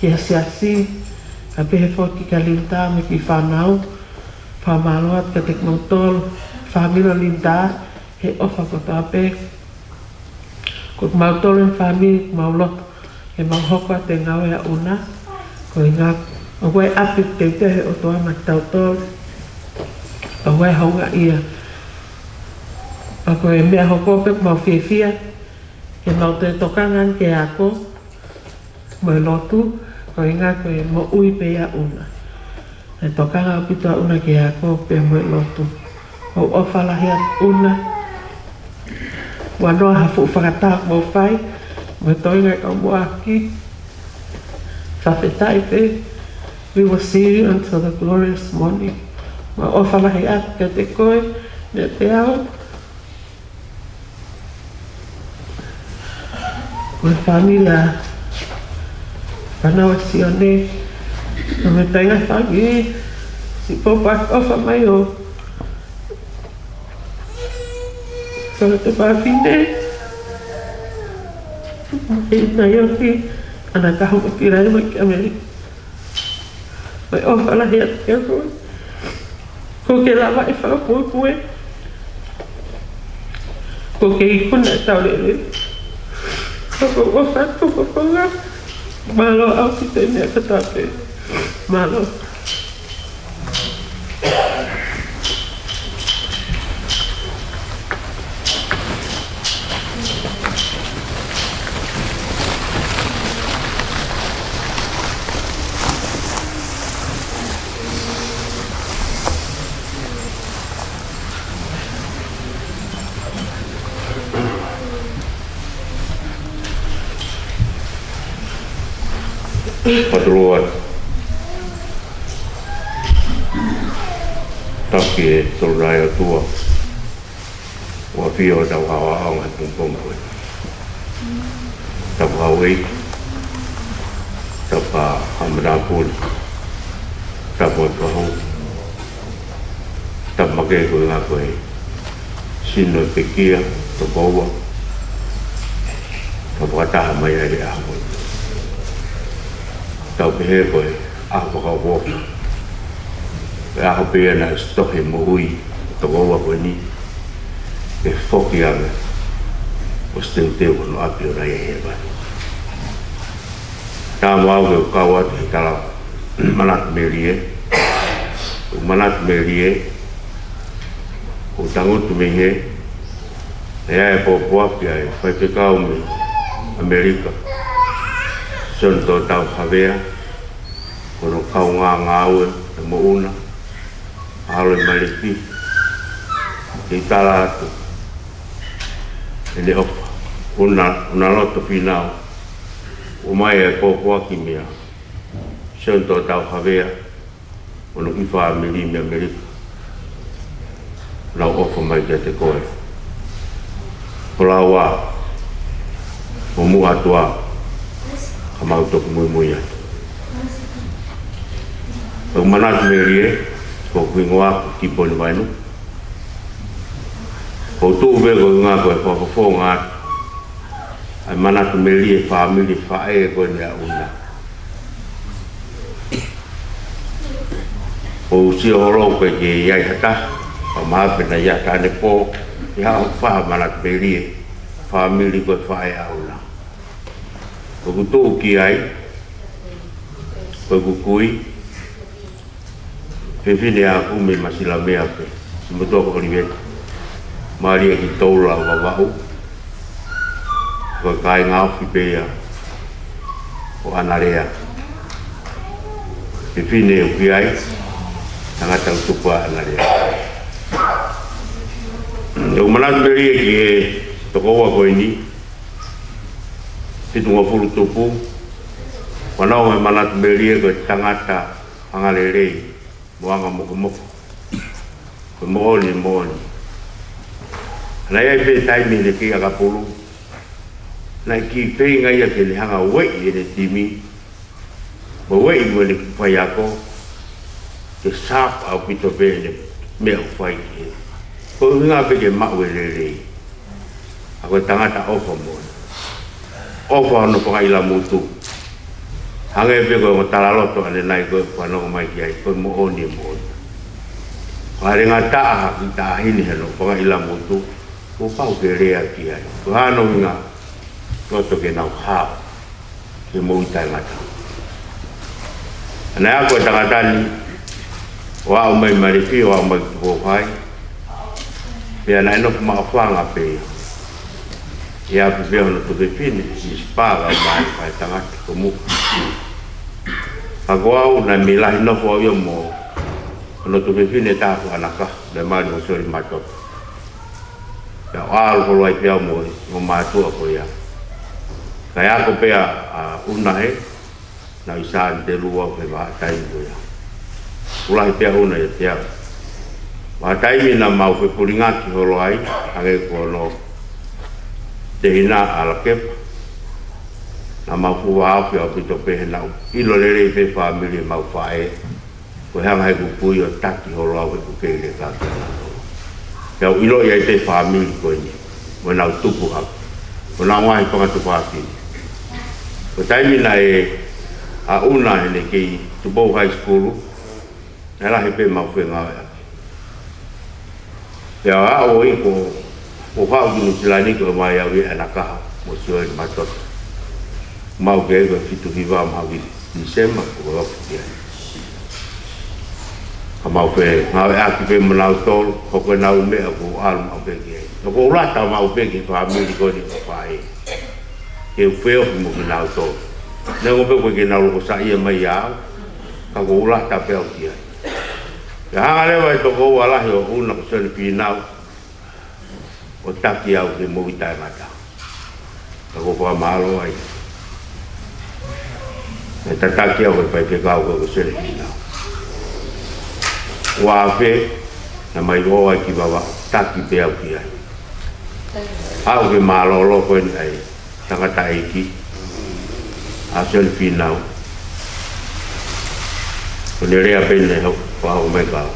ki he siasi, kae pehē foki kia Linda mo e kiʻi fānau. Fakamālō atu kiate kimoutolu fāmili ʻo Linda he ʻofa kotoa pē. Ko kimautolu e fāmili, mau loto ke mau hoko atu e ngāue ʻa ʻuna. Koeʻuhi ʻoku ʻi ai e ʻapi teuteu ʻa e ʻOtua maʻa kitautolu. ʻOku ʻi ai e houngaʻia. Ka ko e meʻa hoko pē, mau fiefia ke mau toe tokanga ki he ako mo e lotu, koeʻuhi ko e moʻui pē ia ʻa ʻuna. ʻE tokanga ʻaupito ʻa ʻuna ki he ako pea mo e lotu. ʻOku ou ʻofa lahi atu ʻuna. Ua noa ha fuʻu fakataha ʻoku mou fai mo e toenga e kau muʻaki. Fakafetaʻi pē. We will see you until the glorious morning. ʻOku ou ʻofa lahi atu kiate koe, Neteau. Ko e fāmili ʻa Fanaua Sione, mo e tainga fāmili, siʻi pōpaki ʻofa mai ʻo Solo te pāfine, ʻi Naioki, ana kaho mo kila e mai ki ʻAmelika. Mai ʻofa lahi atu kia koe. Ko ke lava e fakapuepue. Ko ke ikuna e tau lele. Ko ko ʻofa atu ko ko ngā. Mālō ʻaupito e meʻa kotoa pē. Mālō. Patulua. Taki e tolu nai ʻOtua. ʻOku ʻafio ʻi hotau ʻaoʻaonga he pongipongi ko eni. Tapu Hauei, tapu Haʻa Matāpule, tapu Fahu, tapu makehe ko e ngaahi ko e sino e pekia, tokoua, tapu fakataha mai ai he ʻaho ko eni. Tau pehē ko e ʻaho fakaʻofoʻofa. Ko e ʻaho pē ia naʻe ʻosi tohi e moʻui ʻo e tokoua ko eni, ke foki ange ʻo ʻosi teuteu hono ʻapi ʻo ʻai ʻi hēvani. Tamu au ke u kau atu he tala manatu melie, ʻo manatu melie, ʻo tangutu mei hē, ʻE ʻi ai e pōpoaki ʻa e faifekau mei ʻAmelika, Sione Tōtau Havea, ko hono kaungā ngāue ʻa Moʻuna, ʻAlo ʻi Malefi, ke tala atu ʻene ʻofa, ʻuna, ʻuna loto finau, ʻomai e pōpoaki meia Sione Tōtau Havea, mo hono kiʻi fāmili mei ʻAmelika, ʻoku nau ʻofa mai kiate koe. Ko e lau ā, mo muʻa atu ā, ka mau toki muimui atu. ʻOku ou manatu melie, ko hoku hingoa ko Kiponi Vainu. ʻOku ou tuʻu pē ko e ʻuhinga ko e fakafofonga atu ʻa e manatu melie ʻa e fāmili faʻē ko eni ʻa ʻUna. ʻOku ou sio holo ʻoku ʻikai ke ʻi ai ha taha, ka mahalo pē naʻe ʻi ai ha taha ʻanepō, ʻi ai haʻo fai ha manatu melie ʻa e fāmili ko e faʻē ʻa ʻUna. ʻOku ou tuʻu ki ai, ko ʻeku kui, fefine ʻaʻaku mei Masilamea pē, siʻi motuʻa ko ʻOliveta, Malia ki Toula Vavaʻu, ko e kāinga ofi pē ia ʻo ʻAnalea. Fefine ʻoku ʻi ai, tangata ʻoku tupu ʻa ʻAnalea. ʻOku ou manatu melie ki he tokoua ko eni, fitungofulu tupu, ʻoku ou manatu melie ko e tangata angalelei mo anga mokomoko. Ko e moʻoni, moʻoni. Naʻe ʻi ai pē taimi ʻi he kei ʻakapulu, naʻe kiʻi feinga ia ke ne hanga ʻo ueʻi ʻene timi, mo ueʻi mo ʻene faiako, ke sharp ʻaupito pē ʻene meʻa ʻoku fai ki he. Ko e ʻuhinga pē ke maʻu e lelei. ʻA ko e tangata ʻofa moʻoni. ʻOfa hono fakaʻilamutu. Hangē pē ko e ongo talaloto ʻanenai ko e fanongo mai ki ai, ko e moʻoni e moʻoni. Ko e lelei ngata ʻa e kiʻi taʻahine hono fakaʻilamutu, kuo pau ke lea ki ai. Ko hono ʻuhinga, loto ke nau hao ke moʻui taʻengata. Naʻe ako e tangata ni, ʻo aʻu mai Malefi, ʻo aʻu mai ki Tupou Hai, pea naʻe nofo maʻufanga pē ia. ʻI ʻapi pē hono tuofefine, Miss Parker, mai ʻa e tangata ko Muka. Ka ko au naʻe mei lahi nofo au ia mo hono tuofefine ʻe taha ko ʻAnakaha, naʻe mali mo Sioli Matoto. Pea u ʻalu holo ai pē au mo e, mo e mātuʻa ko ia. Kae ako pē ʻa ʻUna he, naʻe ʻi Sāni Telua he vahaʻa taimi ko ia. Kuo lahi pē ʻa ʻUna ʻiate au. Vahaʻa taimi naʻa mau fepulingaki holo ai, hangē ko hono tehina ʻa Lakepa. Naʻa mau fuʻu vāofi ʻaupito pē he naʻe ʻilo lelei pē fāmili ʻemau faʻē. Ko e hanga ʻe heʻeku kui ʻo taki holo au heʻeku kei leka ki ai. Pea u ʻiloʻi ai pē fāmili ko eni, mo ʻenau tupu hake, mo ʻenau ngaahi fanga tuofefine. Ko e taimi naʻe ʻa ʻUna heʻene kei Tupou High School, naʻe lahi pē ʻemau fengāueʻaki. Pea ʻo aʻu ʻo ʻi ko, ko haʻu ki Nuʻusila ni ko e mai au ia ʻAnakaha mo Sioli Matoto. Mau kei ko e fitu hiva maʻu ki Tīsema ko e ofi ki ai. Ka mau fengāueʻaki pē mo nautolu, ko ʻenau meʻa ko e ʻalu maʻu pē ki ai. Naʻa ku lata maʻu pē ki he fāmili ko eni ʻo e faʻē. Ke u feohi mo kinautolu. Neongo pē ʻoku ʻikai ke nau loko saiʻia mai au, ka ʻoku ou lata pē au ki ai. Pea hanga leva ʻe he tokoua lahi ʻo ʻUna ko Sione Fīnau ʻo taki au ki he moʻui taʻengata. Ka ʻoku ou fakamālō ai. Naʻe tataki au ʻe he faifekau ko Sione Fīnau. Ua afe, naʻa mau ō ai ki Vavaʻu, taki pē au ki ai. Aʻu ki he mālōlō ko eni ʻa e tangataʻeiki, ʻa Sione Fīnau. Ko ʻene lea pē ʻeni ʻo fakahoko mai kia au.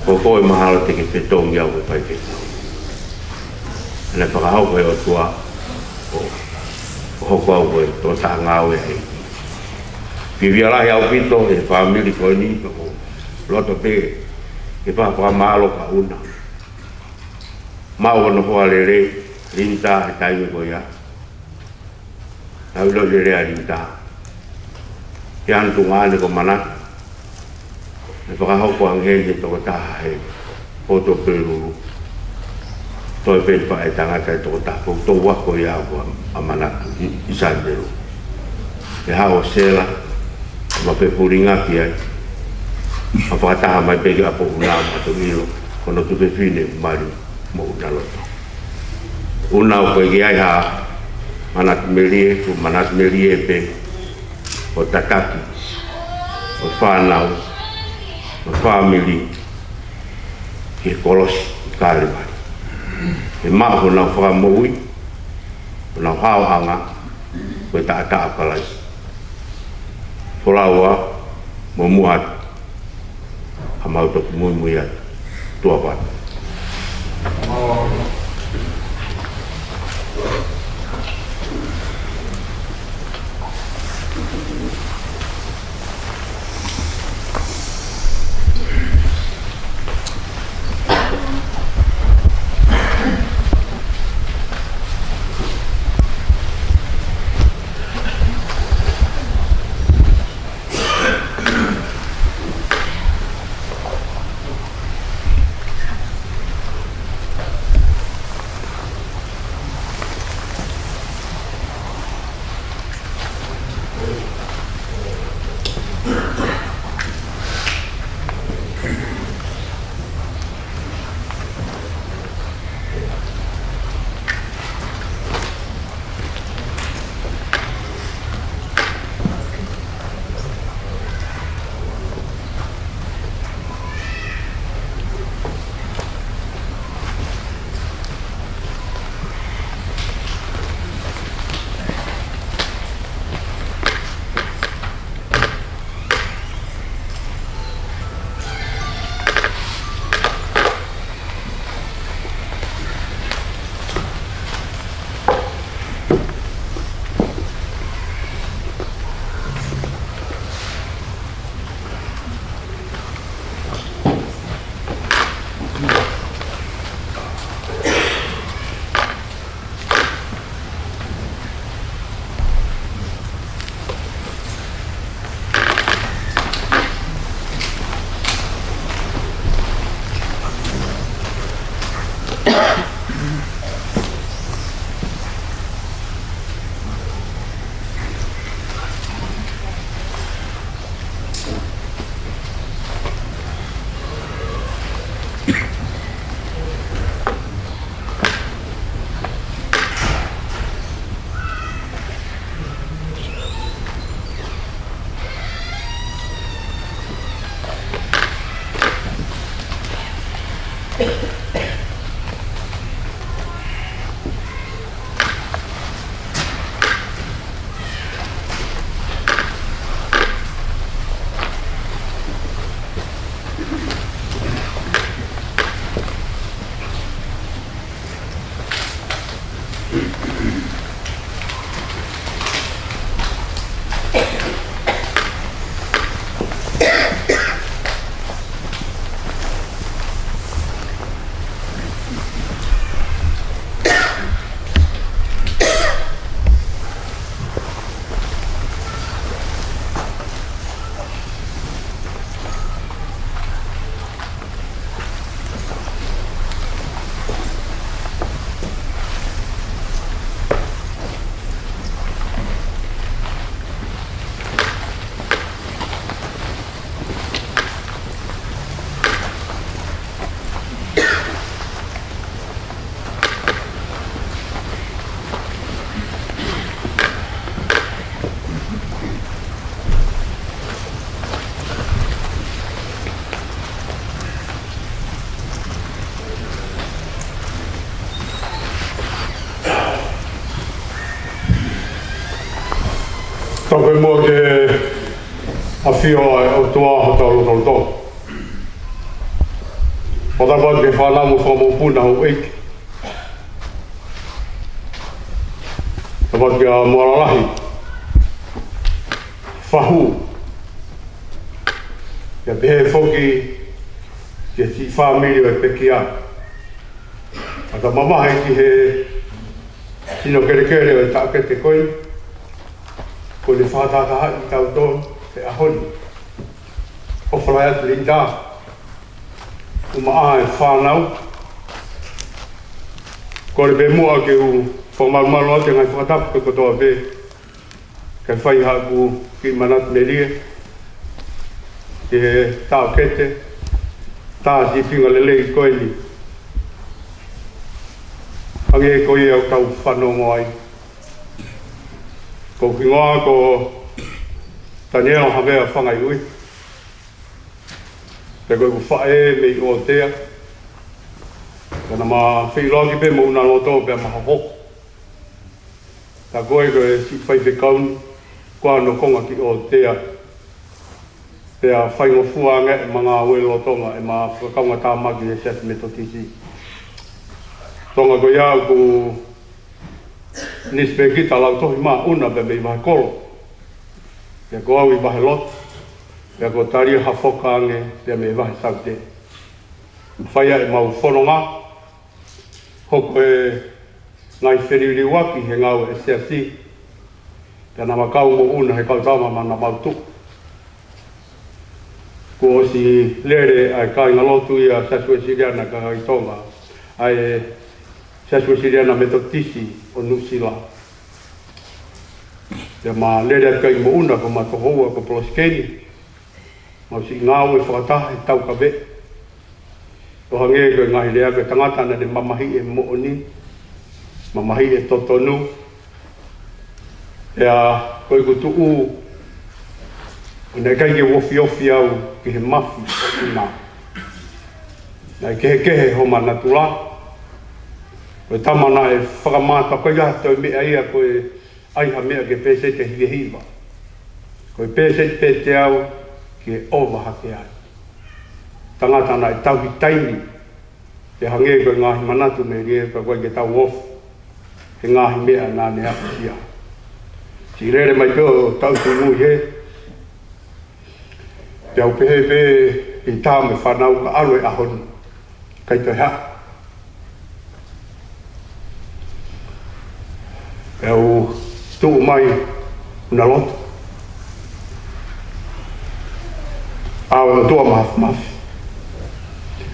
Ko koe mahalo te ke fetongi au ko e faifekau. Naʻe fakahoko ʻe he ʻOtua ʻo, ʻo hoko au ko e tokotaha ngāue ʻa e ʻEiki. Fiefia lahi ʻaupito ʻi he fāmili ko eni, ʻoku ou loto pē ke fai ha fakamālō kia ʻUna. Maʻu hono hoa lelei, Linita, he taimi ko ia. Naʻa ku ʻiloʻi lelei ʻa Linita. Pea ʻi hono tuongaʻane ko Manatu, naʻe fakahoko ange heni he tokotaha heni. Poto Pelulu, toe pē faʻē tangata ʻe toko taha, ʻoku tau ako ia ʻa ʻAmanaki ʻi, ʻi Sānitelu. ʻE haʻu ʻa Sela, ma fepulingaki ai, ma fakataha mai pē ki ʻapi ʻo ʻUna ma to ʻilo, ko hono tuofefine mali mo ʻUna loto. ʻUna ʻoku ʻikai ai ha manatu melie, ko e manatu melie pē, ʻo tataki ʻa e fānau, ʻa e fāmili, ki he kolosi ʻi Kalevale. ʻE maʻu honau fakamoʻui, honau haoʻanga, ko e taʻataʻa ʻo Kalaisi. Folau ā, mo muʻa atu, ka mau toki muimui atu. Tuʻa ʻofa atu. Tapu mo e ʻafio ʻa e ʻOtua ʻi hotau lotolotonga. Pea tapu ki he fānau mo e fanga mokopuna houʻeiki. Tapu kia Moalalahi, Fahu, pea pehē foki ki he siʻi fāmili ʻo e pekia. Pea tau mamahi ki he sino kelekele ʻo e taʻokete ko eni, kuo ne fakatahatahaʻi kitautolu he ʻaho ni. ʻOfa lahi atu Linda. ʻumaʻā e fānau. Kole pē muʻa ke u fakamalumalu atu e ngaahi fakatapu kotoa pē. Kae fai haʻaku kiʻi manatu melie ki he taʻokete, tā sīpinga lelei ko eni. Hangē ko ia ʻoku tau fanongo ai. Ko hoku hingoa ko Taniela Havea Fangaiʻui. Pea ko ʻeku faʻē mei ʻOtea. Pea naʻa ma feʻiloaki pē mo ʻUnaloto pea ma hohoko. Tā ko ē ko e siʻi faifekau ni, ko hono konga ki ʻOtea. Pea faingofua ange ʻema ngāue lolotonga ʻema fakakaungātāmaki he Siasi Metotisi. Tonga ko ia ʻoku nisipēkita lautohi maʻa ʻUna pea mei Vahekolo. Pea ko au ʻi Vahelotu. Pea ko Talia Hafoka ange pea mei Vahesaute. Fai ai ʻemau fononga, hoko e ngaahi feliliuaki he ngāue ʻa e Siasi. Pea naʻa ma kau mo ʻUna he kau tama manavahē. Kuo ʻosi lele ʻa e kāingalotu ia Siasi Uēsiliana Kakai Tonga, ʻa e Siasi Uēsiliana Metotisi ʻo Nuʻusila. Pea ma lele atu ai mo ʻUna ko ma tokoua ko Polosikeni. Mau siʻi ngāue fakataha he taukaveʻi. ʻO hangē ko e ngaahi lea ko e tangata naʻa ne mamahiʻi e moʻoni, mamahiʻi e totonu. Pea ko ʻeku tuʻu, ʻo naʻe ʻikai ke u ofiofi au ki he mafi ʻo ʻUna. Naʻe kehekehe homa natula. Ko e tama naʻe fakamātoa ko ia ha toe meʻa ia ko e ʻai ha meʻa ke pēseti ʻe hivahiva. Ko e pēseti pē teau ke ʻova hake ai. Tangata naʻe tauhi taimi, pea hangē ko e ngaahi manatu melie pea ʻoku ʻikai ke tau ofo he ngaahi meʻa naʻa ne aʻusia. Siʻi lele mai pē ʻo tau tui mui he, pea u pehē pē ʻi tā mo e fānau ka ʻalu e ʻaho ni. ʻIkai toe hā. Pea u tuʻu mai ʻUnaloto. ʻAve ʻOtua Mafimafi.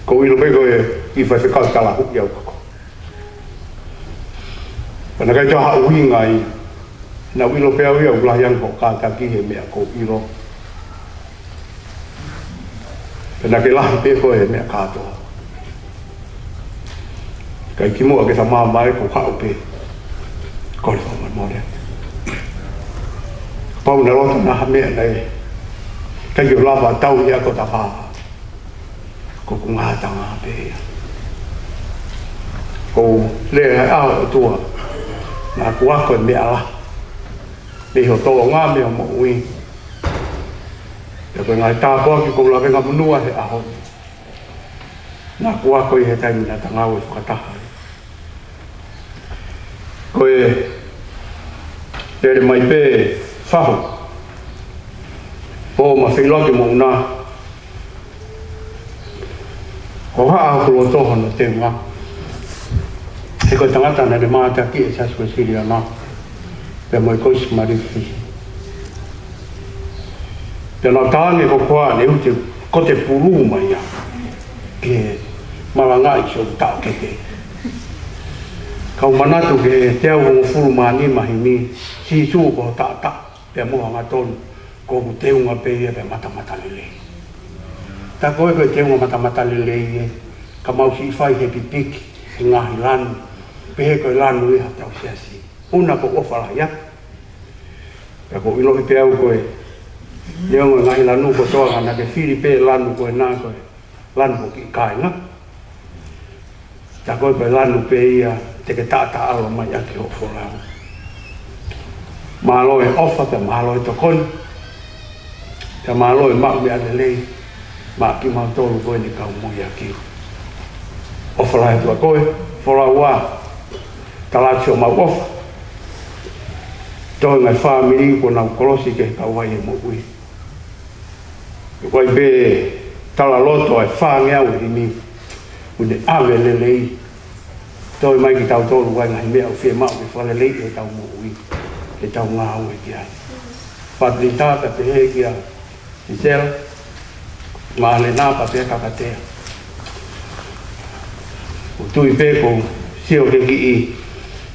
Ko u ʻilo pē ko e kiʻi faifekau talahuʻi au koko. Pea naʻe ʻikai toe haʻu ʻuhinga ai. Naʻa ku ʻilo pē au ia ʻoku lahi ange hoʻo kātaki he meʻa ʻoku ou ʻilo. Pea naʻa ke lahi pē koe he meʻa kātoa. Kae kimuʻa ke ta māvae ko haʻu pē. Kole fakamolemole. Pau naʻa loto naʻa ha meʻa naʻe ʻikai ke u lava tau ia ko ta pā. Ko hoku ngaahi tanga pē ia. Ko u lea he ʻao ʻOtua. Naʻa ku ako e meʻa lahi. Mei ho tōʻonga mei ho moʻui. Pea ko e ngaahi tāpuaki ko u lavengamonū he ʻaho ni. Naʻa ku ako ʻi he taimi naʻa ta ngāue fakataha ai. Ko e lele mai pē fahu. Pō ma feʻiloaki mo ʻUna. Ko e hā hoku loto hono teunga. He ko e tangata naʻa ne mātaki e Siasi Uēsiliana. Pea mo e Koisi Malifi. Pea naʻa tānge ko koa ne ute ko te pulu mai ia. Ke malangaʻi ki hoku taʻokete. Kau manatu ke teau hongofulu mā nima himi, Sīsū ko ho taʻataʻa. Pea mo hangatonu, ko hoku teunga pē ia pea matamata lelei. Tā ko e ko e teunga matamata lelei ē, ka mau siʻi fai he pipiki, he ngaahi lanu, pehē ko e lanu ē ha tau siasi. ʻUna ko u ʻofa lahi ia. Pea ko u ʻiloʻi pē au ko e, neongo e ngaahi lanu kotoa ka naʻa ke fili pē lanu ko ena ko e lanu ko e kiʻi kāinga. Tā ko e ko e lanu pē ia te ke taʻataʻalo mai ʻaki hoʻo folau. Mālō e ʻofa pea mālō e tokoni. Pea mālō e maʻu meʻa lelei maʻa kimautolu ko eni kau muiaki. ʻOfa lahi atu ʻa koe, folau ā, tala atu homau ʻofa. Toe ngaahi fāmili kuo nau kolosi ke kau ai e moʻui. Ko e pē tala loto ʻa e fāngeau himi, ʻoku ne ʻave lelei. Toe mai kitautolu ʻa e ngaahi meʻa ʻoku fiemaʻu ke fakaleleiʻi ʻetau moʻui, ke tau ngāue ki ai. Patilita pea pehē kia Sisela, Mālena pea pehē kia Katea. Tui pē ʻoku ou sio ki he kiʻi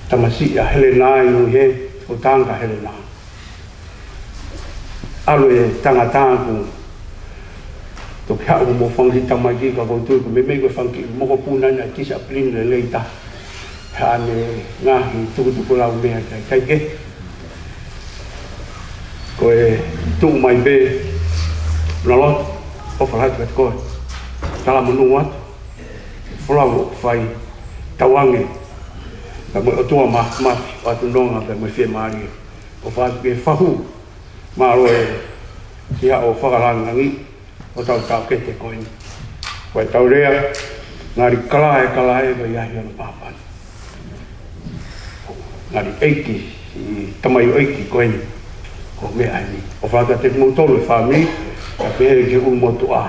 tamasiʻi ʻa Helena ʻi Nuihē, ʻo Tangata Helena. ʻAlu e tangata ʻoku toki haʻu mo e fanga kiʻi tamaiki, ka ʻoku ou tui ko e meimei ko e fanga kiʻi mokopuna ʻena, discipline lelei taha. Haʻane ngaahi tukutuku lau meʻa ʻikai, ʻikai ke. Ko e tuʻu mai pē, Lolo, ʻofa lahi atu kiate koe. Talamonū atu. Folau ʻoku fai, tauange. Pea mo e ʻOtua Māfimafi ʻoatu nonga pea mo e fiemālie. ʻOfa atu ki he fahu. Mālō e siʻa ʻo fakalāngilangi ʻo tau taʻokete ko eni. Ko e tau lea, ngali kala e kala e vai ahi ana pāpani. Ngali ʻeiki, ʻi tamaioʻeiki ko eni, ko e meʻa eni. ʻOfa atu kiate kimoutolu e fāmili, ka pehē ki he ʻulumotuʻa.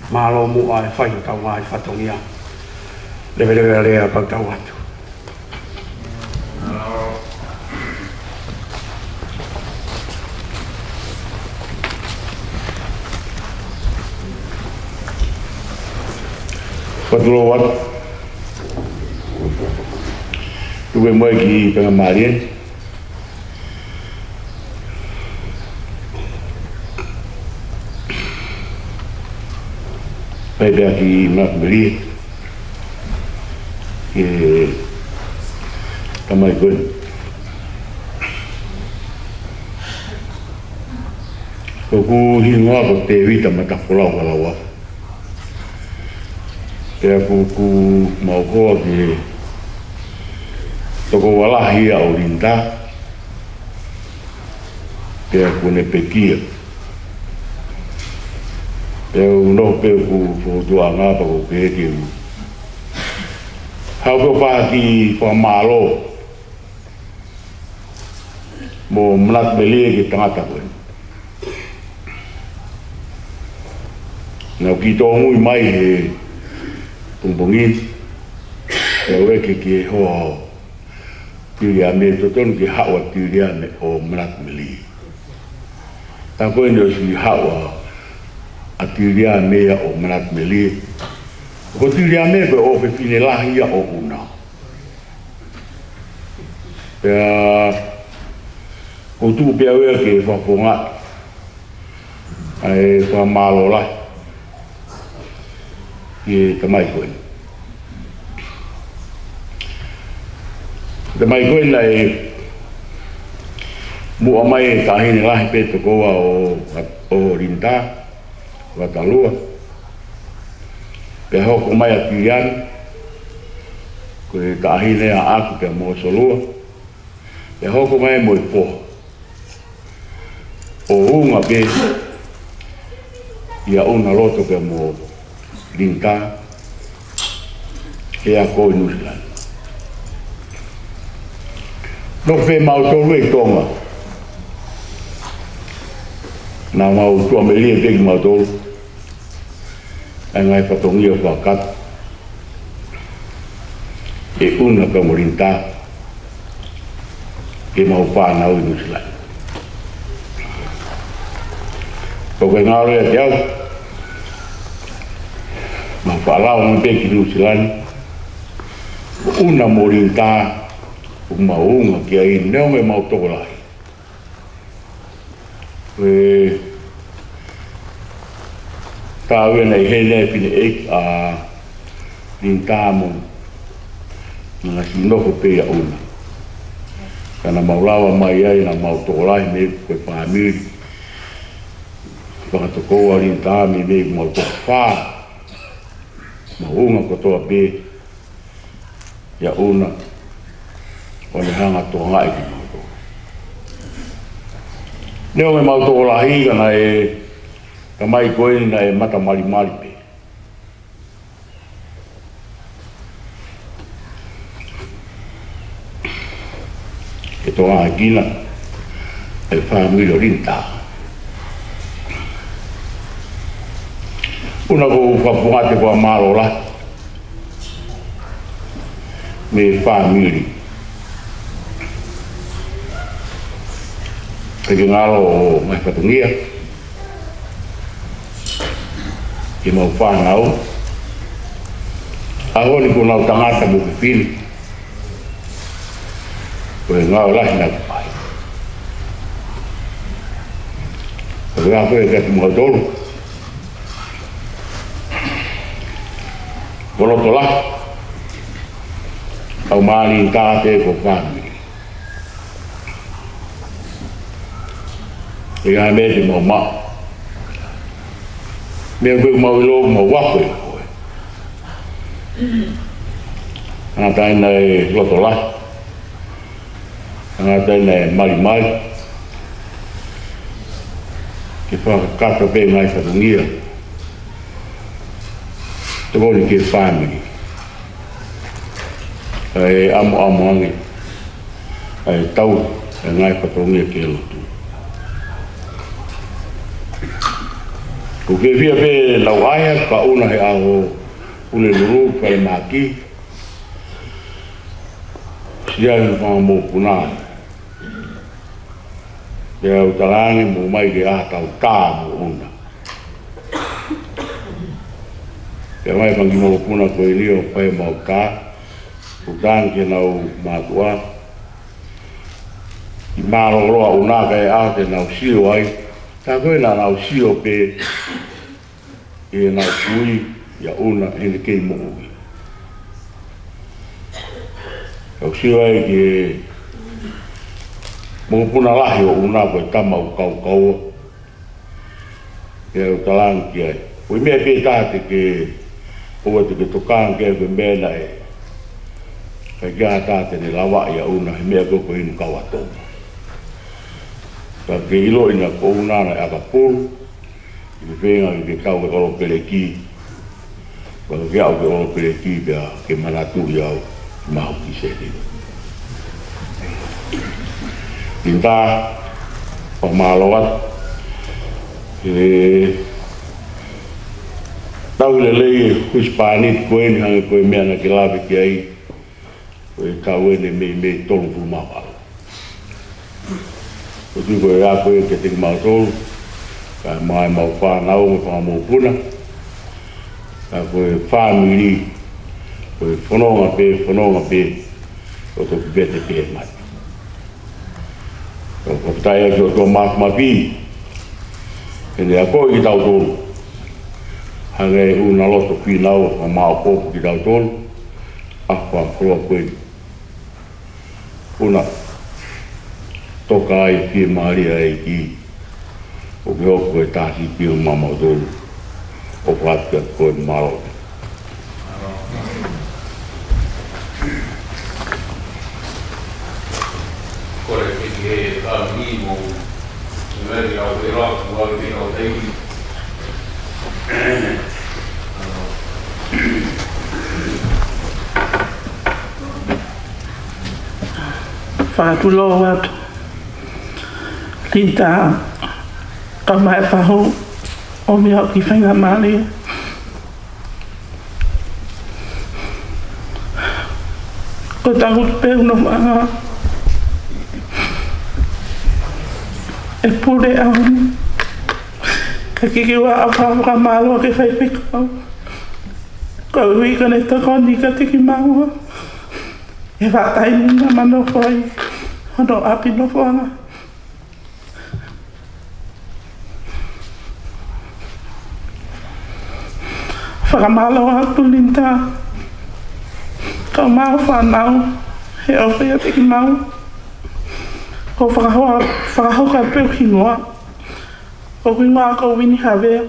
Mālō muʻa e fai ʻo tau ngaahi fatongia. Leveleva lea pea tau atu. Patulou atu. Tuku e moe ki Penga Mālie. Pea pehē ki Manatu Melie. Ki he tamaiki ko eni. Ko hoku hingoa ko Tēvita Matafolau Kalaua. Pea ʻoku, ʻoku mau hoa ki he tokoua lahi ia ʻo Linda. Pea kuo ne pekia. Pea ʻoku ou nofo pē ʻoku ou fokotuʻu ʻa e ngāue pea ʻoku ou pehē ke u haʻu pē ʻo fai ha kiʻi fakamālō mo Manatu Melie ki he tangata ko eni. Naʻa ku kiʻi tōmui mai he pongipongi, pea u ʻeke ki he hoa ʻo Tiliame, totonu ke haʻu ʻa Tiliame ʻo Manatu Melie. Tā ko eni ʻosi haʻu ʻa Tiliame ia ʻo Manatu Melie. Ko Tiliame ko e ʻofefine lahi ia ʻo ʻUna. Pea ʻoku ou tuʻu pē au ia ke fakafofongaʻi ʻa e fakamālō lahi ki he tamaiki ko eni. Tamaiki ko eni naʻe muʻa mai e taʻahine lahi pē tokoua ʻo, ʻo Linda, Vatalua. Pea hoko mai ʻa Tiliane, ko e taʻahine ʻaʻaku pea mo Solua. Pea hoko mai mo e foha. ʻO unga pē ʻia ʻUna loto pea mo Linda, he ako ʻi Nuʻusila ni. Nofo pē mautolu ʻi Tonga. Naʻa mau tuʻamelie pē kimautolu. ʻA e ngaahi fatongia fakakakato ʻe ʻUna pea mo Linda ki heʻemau fānau ʻi Nuʻusila ni. Ko e ngalo ia te au, mau faʻa lava mai pē ki Nuʻusila ni, ko ʻUna mo Linda, ʻoku mau unga ki ai neongo ʻemau tokolahi. Ko e taʻu ʻena ʻi heni ʻa e fineʻeiki ʻa Linda mo, naʻa na siʻi nofo pē ʻia ʻUna. Ka naʻa mau lava mai ai, naʻa mau tokolahi mei he ko e fāmili fakatokoua ʻa Linda, mei, mei mau toko fā. Mau unga kotoa pē ʻia ʻUna, ʻo ne hanga ʻo tokangaʻi kimautolu. Neongo ʻemau tokolahi, ka naʻe, tamaiki ko eni naʻe matamalimali pē. ʻE tokangaʻi kinaua ʻe he fāmili ʻo Linda. ʻUna, ʻoku ou fakafofongaʻi atu e fakamālō lahi mei he fāmili. Ke ke ngalo ʻo mai fatongia ki heʻemau fānau. ʻAho ni ko ʻenau tangata mo fefine, ko e ngāue lahi naʻa ku fai. Ko e ako ē kiate kimoutolu, ko loto lahi, ʻa e mālie ʻi he taha pē ko e fāmili. ʻI ai e meʻa te mau maʻu. Meʻa ko ē ʻoku mau ʻilo, mau ako ʻe koe. Tangata ʻi heʻene loto lahi. Tangata ʻi heʻene malimali. Ke fakakakato pē ngaahi fatongia. Tokoni ki he fāmili. ʻA e ʻamuʻamu ange ʻa e tau e ngaahi fatongia ki he lotu. ʻOku ou fiefia pē ʻi heʻeku ʻaʻahi atu kia ʻUna he ʻaho ʻo e lulu, falemahaki. Siʻi ʻa e fanga mokopuna. Pea u talaange mo ʻomai ke ʻatā ʻa e tā mo ʻUna. Pea ʻomai e fanga kiʻi mokopuna ko eni ʻo fai ʻemau tā. ʻOku ou talaange ki heʻenau mātuʻa, ʻoku mālōlō ʻa ʻUna kae ʻatā ʻenau sio ai. Tā ko ē naʻa nau sio pē ʻi heʻenau kui ʻia ʻUna heʻene kei moʻui. Ka u sio ai ki he mokopuna lahi ʻo ʻUna, ko e tama ʻoku kaukaua. Pea u talaange ki ai, ko e meʻa pē taha te ke, ʻoua te ke tokanga ki ai, ko e meʻa naʻe ʻikai ke ʻatā te ne lavaʻi ʻa ʻUna he meʻa ko ē ko eni kau atu. Ka ke ʻiloʻi naʻa ko ʻUna naʻe ʻakapulu, ʻi he feinga ke kau ki he ʻolopeleki. Pea ke aʻu ki he ʻolopeleki pea ke manatuʻi au, mau ki se ni. Linda, fakamālō atu. ʻE tauhi lelei e husepāniti ko eni hangē ko e meʻa naʻa ke lave ki ai. Ko e kau eni mei, mei tolungofulu mā valu. ʻOku ou tui ko e ako ē kiate kimautolu, kae ʻumaʻā ʻemau fānau mo e fanga mokopuna. Ka ko e fāmili, ko e fononga pē, fononga pē, ʻo toki vete pē mai. Ka ko e fakafetaʻi ki he ʻOtua Māfimafi, heʻene akoʻi kitautolu. Hangē ʻUna loto fīnau, ʻo maʻopoʻopo kitautolu. ʻA e fakakoloa ko eni. ʻUna, toka ai e fiemālie ʻa e ʻEiki, ʻo ke hoko ko e tā sipi ʻo mautolu, ʻo fakatuʻu atu ko e mālō. Kole ke he fāmili mo, mo e au e rā, mo e au e. Fakatulou atu. Linda, kau mai fahu, ʻomi au ki he faingamālie. Ko e tangutu pē ʻunoʻanga ʻe pule au. Ka ke kiʻi ʻoatu ʻa e fakamālō ki he faifekau. Koeʻuhi ko ʻene tokoni kiate kimaua. ʻI he vahaʻa taimi naʻa ma nofo ai, hono ʻapi nofoʻanga. Fakamālō atu Linda, kau mai fānau, he ʻofa ʻiate kimaua. Ko e fakahoa, fakahoko pē ʻeku hingoa. Ko hoku hingoa ko Vini Havea.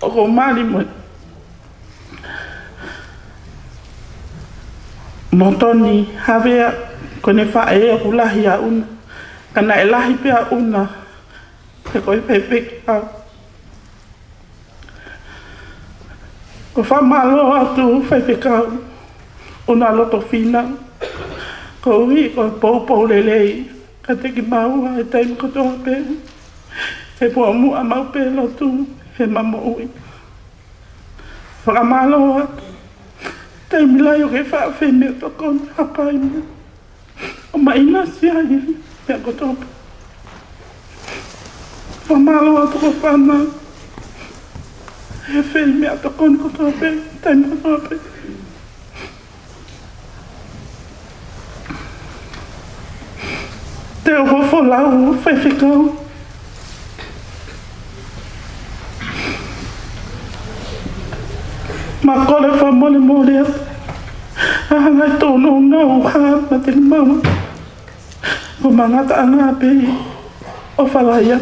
ʻOku ou mali mo, mo Toni Havea, ko ʻene faʻē ʻoku lahi ʻa ʻUna. Ka naʻe lahi pē ʻa ʻUna, he ko e faifekau. Ko e fakamālō atu faifekau, ʻUna loto fina. Koeʻuhi ko e poupou lelei kiate kimaua he taimi kotoa pē. He muʻomuʻa mau pē lotu, he ma moʻui. Fakamālō atu. Taimi lahi ʻoku ke faʻa fai meʻatokoni, hapai meʻa. ʻO maʻinasi ai meʻa kotoa pē. Fakamālō atu ko e fānau. He fai meʻatokoni kotoa pē, taimi kotoa pē. ʻOku folau, faifekau. Mo e kole fakamolemole atu. ʻA e ngaahi tōnounou ha mate ni maua. Ko e ngataʻanga pē ʻo falaia.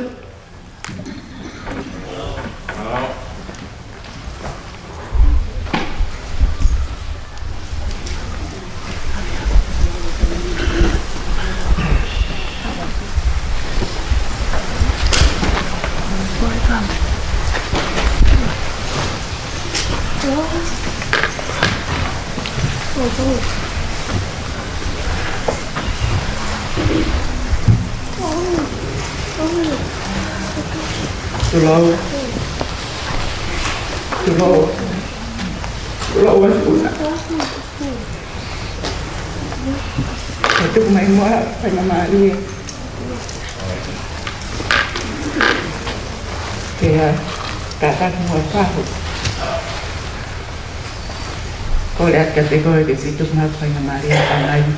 Tulou. Tulou. Tulou atu ʻuna. Tuku mai muʻa, faingamālie. Ke, ā, kātaki muʻa pahu. Kole atu kiate koe ke siʻi tuku mai faingamālie ʻa e ʻaho ni.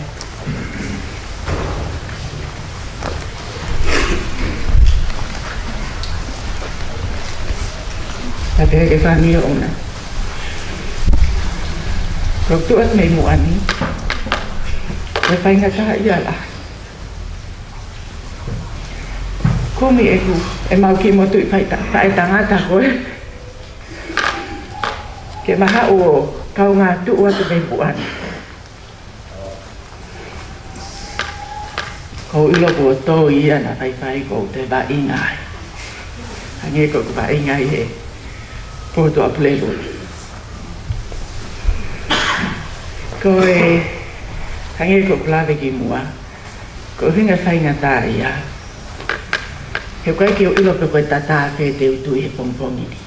Ka te ke fani ʻuna. Ko e tuʻu atu mei muʻa ni, ko e faingataʻaʻia lahi. Kumi ʻeku, ʻemau kiʻi motuʻi faʻē ta-, faʻētangata ko ē. Ke ma haʻu ʻo kaungā tuʻu atu mei muʻa ni. Ko u ʻilo kuo tō ia naʻa faifai ko u te vaʻinga ai. Hangē ko ʻeku vaʻinga ʻi he potu ʻa Pulelulu. Ko e, hangē ko ʻeku lave kimuʻa, ko e ʻuhinga faingataʻaʻia, he ʻoku ʻikai ke u ʻilo pe ko e tatā fē te u tuʻu ʻi he pongipongi ni.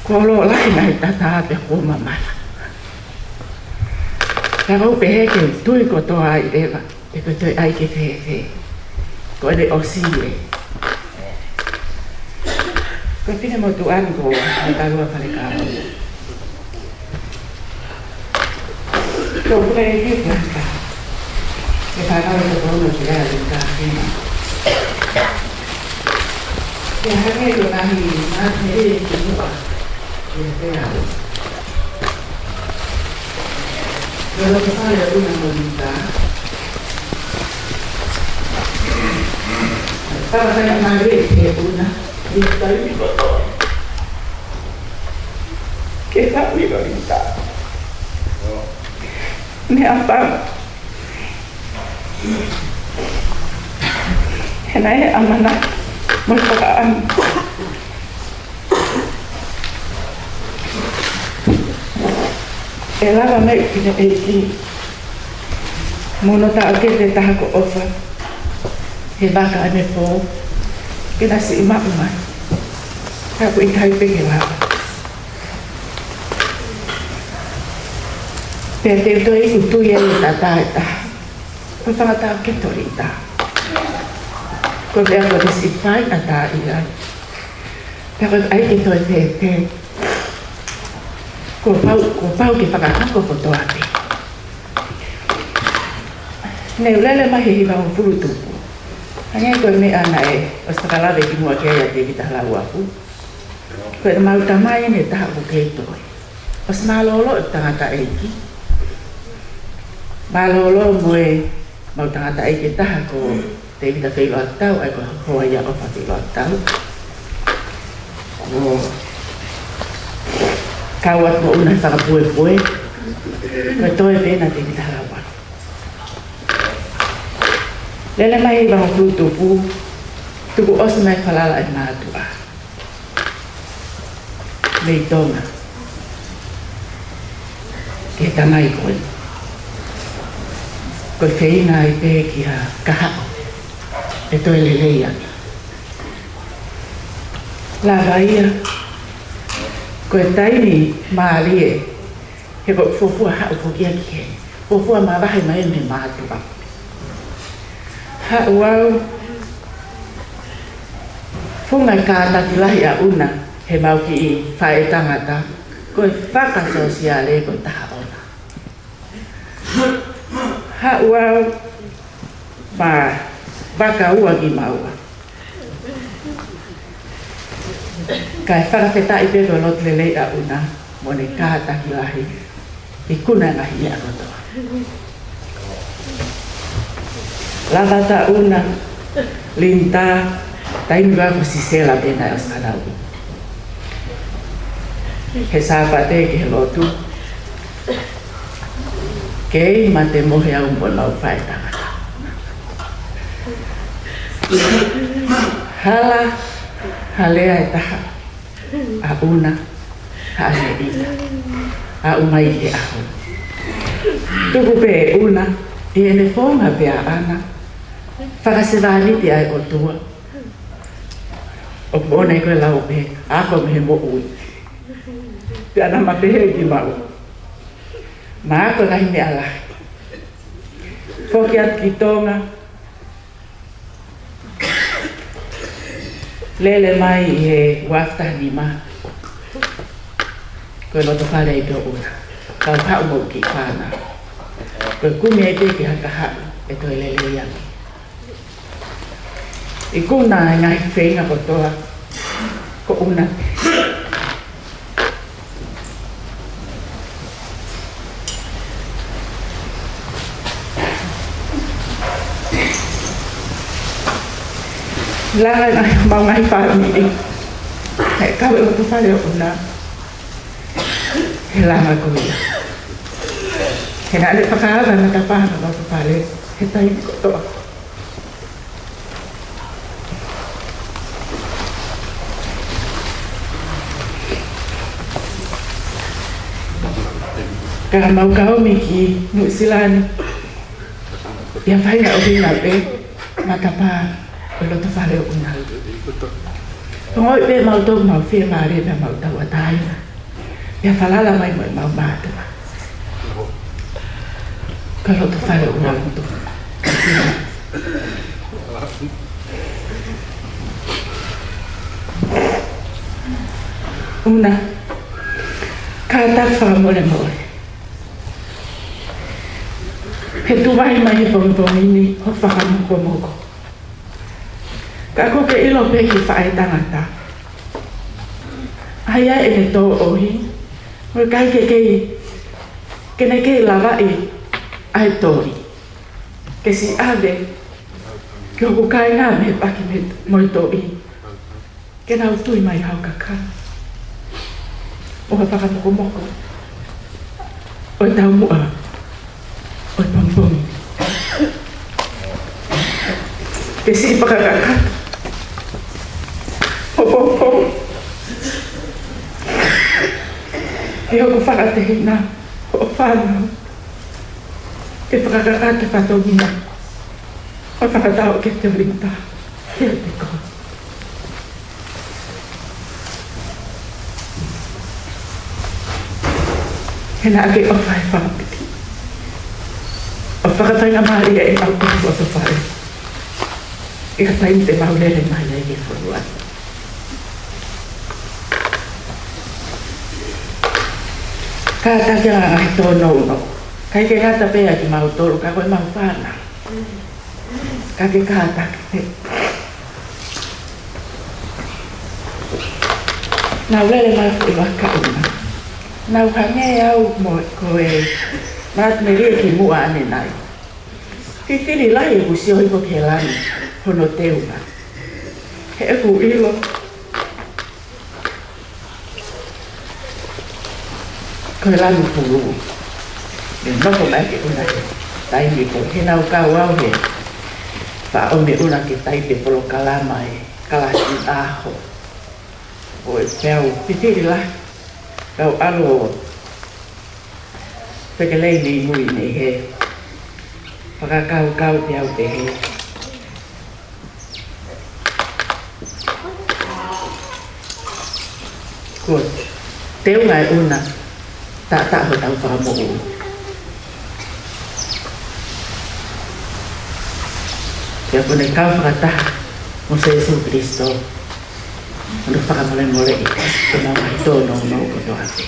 Kuo lōlahi ngaahi tatā pea kuo mamata. Ka ʻoku ou pehē ke u tui kotoa ai leva, pe ko e toe ʻai ke fēfē. Ko ʻene ʻosi ē. Ko e finemotuʻa ni ko Mekalua Falekau. Ko e pule ki Falekau. Ke fakau e tokouno ki ai ʻa Lika Kina. Ke hangē ko e ngaahi ngaahi kimuʻa. Ke te au. Ke lo ke fale ʻuna mo Lika. Tau faingamālie ke ʻuna. Lika i kotoa. Ke tau i Lika. Ne apa. He naʻe ʻamanaki mo e fakaʻamu ʻe lava mai ʻi he ʻEiki. Mo hono taʻokete taha ko ʻOfa he vaka ʻanepō, ke na siʻi maʻu mai. Ka ʻoku ʻikai pē ke lava. Pea te u toe iku tui ai e tatā ʻe taha. Ko e fanga taʻokete ʻo Lika. Ko e meʻa ko eni siʻi faingataʻaʻia. Pea ko e ʻai ke toe fēfē. Kuo pau, kuo pau ke fakahoko kotoa pē. Ne u lele mai he hivangofulu tupu. Hangē ko e meʻa naʻe ʻosi fakalave kimuʻa ki ai ʻa Tēvita Lauafu. Ko ʻemau tamai eni ʻe taha ʻoku kei toe. ʻOsi mālōlō e tangataʻeiki. Mālōlō mo ʻemau tangataʻeiki ʻe taha ko Tēvita Feiloatau, ʻa ia ko e hoa ia ʻo ʻOfa Feiloatau. Ko e kau atu mo ʻUna Fakapuepue. Ko e toe pē ena Tēvita Lauafu. Lele mai hivangofulu tupu, tuku ʻosi mai falala e mātuʻa mei Tonga ki he tamai ko ē. Ko e feinga ai pē ki ha kahaʻu ʻe toe lelei ange. Lava ia, ko e taimi mālie, he ko e fuofua haʻu foki ia ki heni. Fuofua mavahe mai mei he mātuʻa. Haʻu au, funga e kātaki lahi ʻa ʻUna, heʻemau kiʻi faʻētangata, ko e fakasōsiale ko e taha ʻona. Haʻu au, Mā, vaka ua ki maua. Kae fakafetaʻi pē ko e lotu lelei ʻa ʻUna mo ʻene kātaki lahi ʻi he ngaahi meʻa kotoa. Lava ʻa ʻUna, Linda, taimi ko ē ko Sisela pē naʻe ʻosi ʻanau. He Sāpate ki he lotu. Kei mate mohe au mo ʻemau faʻētangata. Hala, halea ʻe taha ʻa ʻUna, haʻane ʻita. Aʻu mai ki he ʻaho. Tuku pē ʻe ʻUna, ʻi heʻene founga pē ʻaʻana, fakasevāniti ʻa e ʻOtua. ʻOku ʻoange ko e lau pē, ako mei he moʻui. Pea naʻa ma pehē ki maua. Ma ako ngaahi meʻa lahi. Foki atu ki Tonga. Lele mai ʻi he ua afe taha nima. Ko e loto fale ʻi Tonga. Kau haʻu mo e kiʻi fānau. Ko e kumi ai pē ke hakahaʻu ʻe toe lelei ange. ʻIkuna e ngaahi feinga kotoa ko ʻUna. Langa e ngaahi, mau ngaahi fāmili. He kau e loto fale ʻo ʻUna. He langa ko ia. He naʻa ne fakaava e matapā ʻo e loto fale he taimi kotoa. Ka mau kau mai ki Nuʻu Sila ni, ʻi ha faʻahinga ʻuhinga pē matapā ʻo e loto fale ʻo ʻUna. Ongoʻi pē mautolu mau fiemālie pea mau tauʻatāina. Pea falala mai mo ʻemau mātuʻa. Ka loto fale ʻo ʻUna. ʻUna, kātaki fakamolemole. He tuʻu mai he pongipongi ni hoʻo fakamokomoko. Ka ʻoku ke ʻilo pē ki he faʻētangata. ʻA ia ʻene tōʻohi, mo e ʻikai ke kei, ke ne kei lavaʻi ʻa e toʻi. Ke siʻi ʻave ki hoku kāinga mei he paki mei, mo e toʻi. Ke nau tui mai hao kakai. ʻO ha fakamokomoko ʻo e taumuʻa ʻo e pongipongi. Ke siʻi fakakakato hoʻo pongipongi. He ʻoku fakatehina hoʻo fānau. Ke fakakakato e fatongia ʻo e fakataʻo ke te rinta. Ke te ko. He naʻa ke ʻofa he fāmili. ʻO fakafaingamālie ʻemau kau loto fale. ʻI he taimi te mau lele mai ai ki he fonua. Kātaki ʻa e ngaahi tōnounou. ʻIkai ke ngata pē ia kimautolu, ka ko ʻemau fānau. Ka ke kātaki pē. Naʻa ku lele mai foʻi vaka ʻUna. Naʻa ku hangē au mo ko e manatu melie kimuʻa ʻanenai. Fifili lahi ʻeku sio hifo ki he lanu hono teunga. He ʻoku ou ʻilo ko e lanu pulu. Naʻe nofo mai ki ʻUna he taimi ko ē naʻa ku kau au he faʻo me ʻUna ke taipe polokalama e kalasi ʻaho. ʻO e peau fifili lahi. Kau ʻalu ʻo fekelei nei mui nei he fakakaukau peau pehē. Ko e teunga ʻe ʻUna, taʻataʻa hotau Fakamoʻui. Pea kuo ne kau fakataha mo Sēsū Kilisitō, ʻo ne fakamolemoleʻi ʻemau ngaahi tōnounou kotoa pē.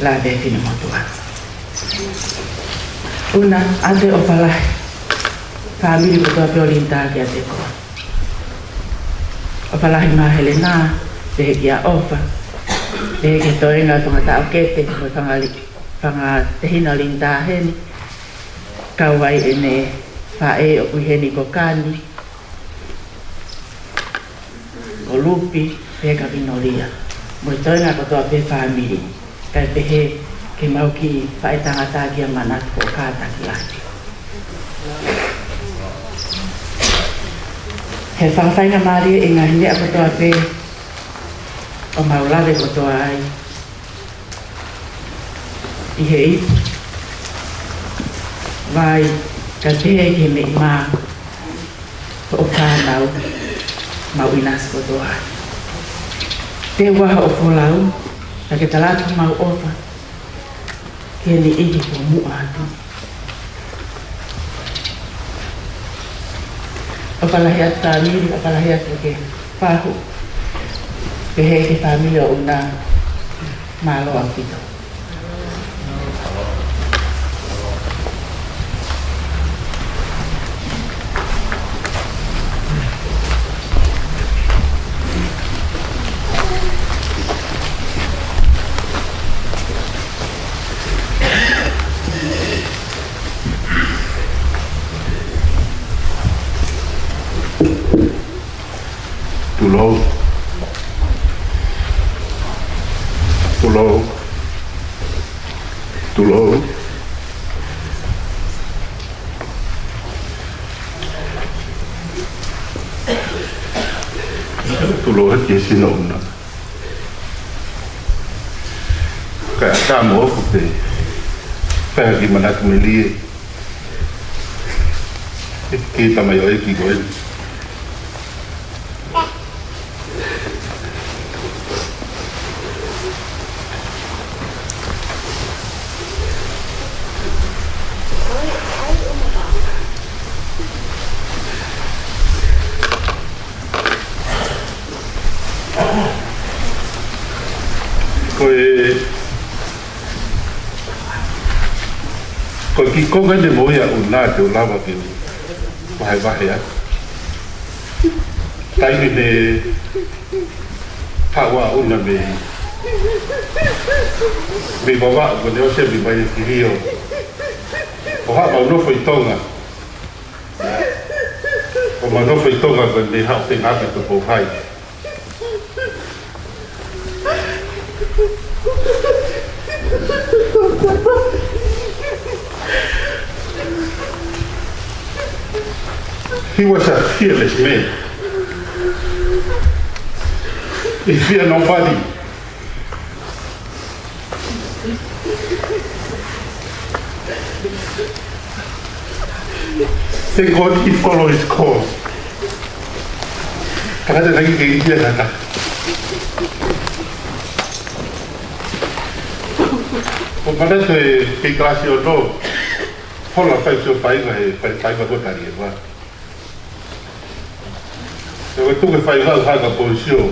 Lave fine motuʻa. ʻUna, ʻoatu e ʻofa lahi Fāmili kotoa pē ʻo Linitā kiate koe. ʻOfa lahi Maʻa Helena, pehē kia ʻOfa, pehē ki he toenga ʻo Tongataʻokete, mo e fanga li-, fanga tehina ʻo Linitā heni, kau ai ʻene faʻē ʻoku ʻi heni ko Kani, ko Lupi, pehē kia Vinolia. Mo e toenga kotoa pē fāmili. Kae pehē ki heʻemau kiʻi faʻētangata kia Manatu ko Kātaki Lati. He fakafaingamālie ʻi he ngaahi meʻa kotoa pē ʻoku mau lave kotoa ai ʻi he ipu, vai, kae pehē ki he meʻi mā, hoʻo fānau, mau ʻinasi kotoa ai. Teu ā hoʻo folau, kae ke tala atu homau ʻofa ki he niʻihi kuo muʻa atu. ʻOfa lahi atu fāmili, ʻofa lahi atu ki he fahu, pehē ki he fāmili ʻo ʻUna, mālō ʻaupito. Tulou. Tulou. Tulou. Tulou hake sino ʻUna. Kae ʻatā mo ʻofa pē. Pehē ki Manatu Melie. Ki he tamaioʻeiki ko eni. Ko e, ko e kiʻi konga eni mo ia ʻUna te u lava ke u vahevahe atu. Taimi ne haʻu ai ʻUna mei, mei Vavaʻu, kuo ne ʻosi mei mai e filio. ʻO haʻu mau nofo ʻi Tonga. ʻO mau nofo ʻi Tonga, kuo ne haʻu pē ngaahi to pou hai. He was a fearless man. He feared nobody. Thank God he followed his call. Tangata naʻe ʻikai ke ʻi ai ha taha. ʻOku ou manatu ʻi he kalasi ʻo e ono, hola fai sio faiva he fai faiva ko tali e va. Ko e tuku e faiva ʻo haka polisio.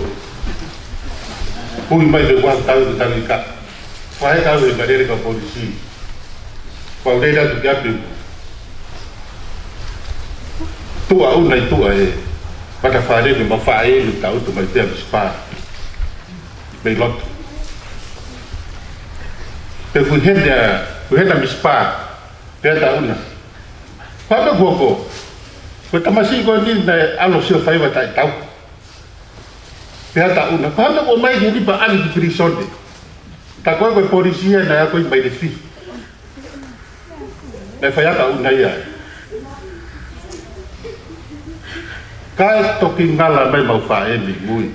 Hui mai ke ua tau ke tali ka. Fai kau he malele ka polisi. Pau lele atu ki ʻapi. Tuʻa ʻUna ʻi tuʻa e matafale ke mafae ni tau tu mai pea misipa. Mei loto. Pe kui hende a, kui hende a misipa. Pea ta ʻUna. Pea ta kuo ko. Ko e tamasiʻi ko eni naʻe ʻalu sio faiva taʻetau. Pea ta ʻUna. Pea ta kuo mai ke ni pa ʻalu ki pilisone. Ta ko e ko e polisi ia naʻe ako ʻi mai le fi. Naʻe fai ʻa ta ʻUna ia. Kae toki ngala mai mau faʻē mei mui.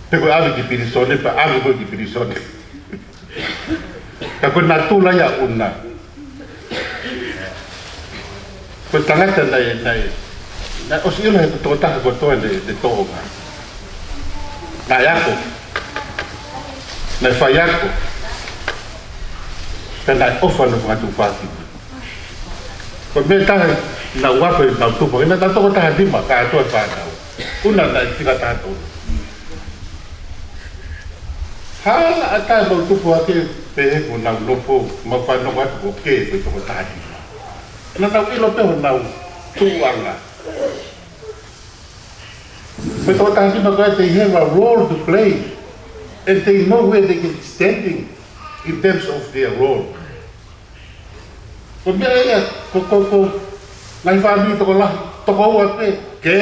Pe ko e ʻalu ki pilisone, pe ʻalu ko ē ki pilisone. Ka ko e natula ia ʻUna. Ko e tangata naʻe, naʻe, naʻe ʻosi ʻilo he tokotaha kotoa ne, ne toʻonga. Naʻe ako. Naʻe faiako. Ka naʻe ʻofa ʻene fanga tufaki. Ko e meʻa taha naʻa ku ako ʻi heʻeku tupu, ʻi heʻeku tokotaha nima, kātoa e fānau. ʻUna naʻe fika taha tolu. Hala ʻatā ʻemau tupu hake pehē kuo nau nofo, mau fanongo atu ko e kē ko e tokotaha nima. Naʻa nau ʻilo pē honau tuʻuʻanga. Pea ko e tokotaha ko ē, they have a role to play, and they know where they can standing in terms of their role. Ko e meʻa ia, ko, ko, ko e ngaahi fāmili tokolahi, toko ua pē, kē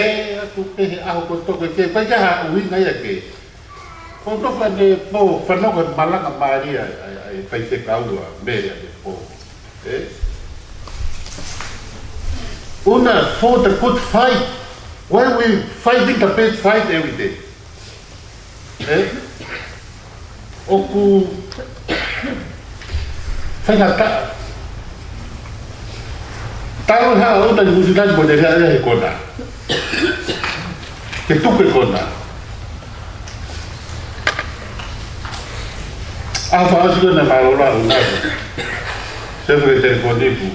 atu pē he ʻaho ko ē, toko kē, pea ʻikai ha ʻuhinga ia ke. Ko e nofo ʻanepō, fanongo he malanga mālie ʻa e, ʻa e, ʻa e faifekau ʻa Mele ʻanepō. Eh? Una, fought a good fight. Why we fighting the bad fight every day? Eh? ʻOku faingataʻa. Talu ha ʻo ta Nuʻu Sila mo ne rea he kona. Ke tuku e kona. ʻA e faʻa sio na mālōlō ʻa Una. Sio ki he telefoni ʻoku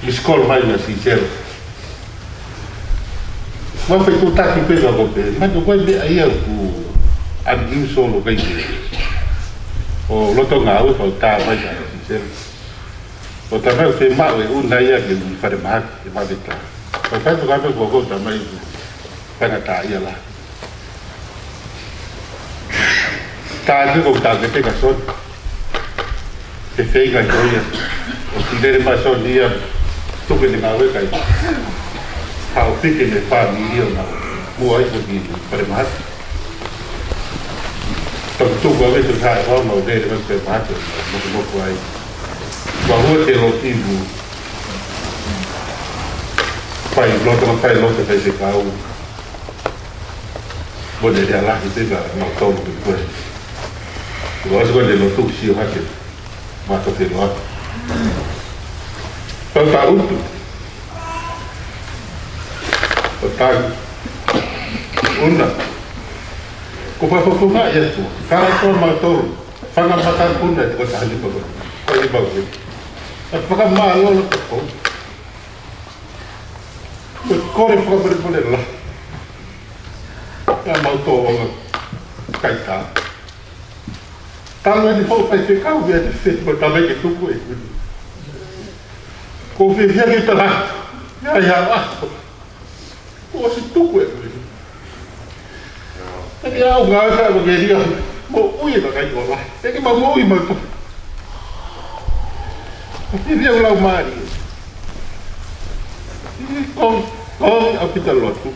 miss call mai na Sisela. Mau fetuʻutaki pē ka ko pē, ma ko e meʻa ia ʻoku unusual ʻo kai pē. ʻO loto ngāue kau tā mai ka Sisela. ʻO tā mai ʻoku fiemaʻu ʻe Una ia ke ui falemahaki, ʻe Mavita. ʻO kai pē ka pē ko ko tā mai ʻoku faingataʻaʻia lahi. Tākē ko tākē te ka Soni. Ke feinga ko ia. ʻOsi lele mai Soni ia. Tuku ʻene ngāue kai. Haʻu pē ke ne fāmili ʻo na. Mua ai ko ki falemahaki. Tau tuku ʻave tu hai hoa mau lele mai falemahaki. Moku moku ai. Ua hua te lo kivu. Fai loto, fai loto, fai se kau. Mo ne lea lahi pē ka mau tau mo ke koe. Ko ʻosi ko ne lotu sio hake. Ma to ke loa. Tau ta utu. ʻO tau. Una. Ko fakafofonga ia tu. Ka to ma to. Fanga mata kuna te ko taha ni pa ko. Ko i pa ko. Fakamālō lo ko. Ko e kole fakamolemole lahi. Ia mau tō onga kaitā. Talu eni hoʻo faifekau ia te feti mo tamai ke tuku e kuni. Ko fefia ke tala. Ia ia a. Ko ʻosi tuku e kuni. Tani au ngāue ka ko ke lia. Mo ui e kakai ola. Te ke mau mo ui mau tuku. Ko fefia lau mālie. Ko, ko, ʻaupito lotu.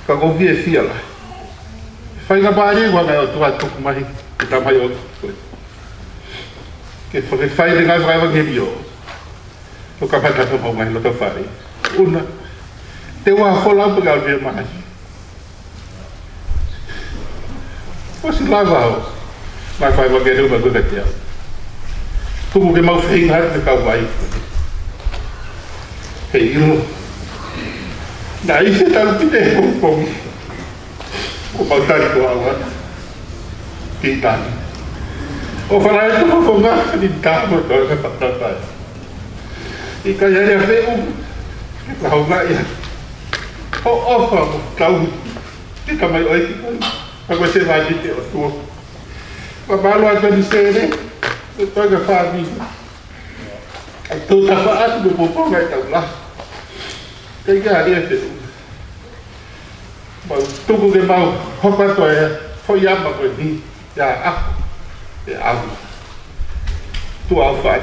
Ka ko fiefia lahi. Faingamālie ua ngai o tua tuku mai. Ke tamai o. Ke fai, fai le ngai fai wa nge mio. Ko ka fai ka to mau ngai lo to fai. Una. Te ua fola pe ka via mai. ʻOsi lava o. Mai fai wa ke reu mai ko ka te au. Tuku ke mau feinga atu ke kau mai. He ilo. Na i se tau pite he pongipongi. Ko mau tali ko awa. Ki tani. ʻO fala e tuku ko ngā ni tā mo tau ka fakatai. ʻIkai ha lea feʻunga. Ke fakahounga ia. ʻO ʻofa mo tau. Ke ka mai ʻoe ki kai. Ka ko se vai ki te o tuo. Ka mālō atu ni sere. Ko toi ka fāmili. ʻA tō tafa atu mo poponga i tau la. Kai ka lea feʻunga. Mau tuku ke mau hoko atu e foʻi ama ko eni. Ia a. E au. Tuʻa fai.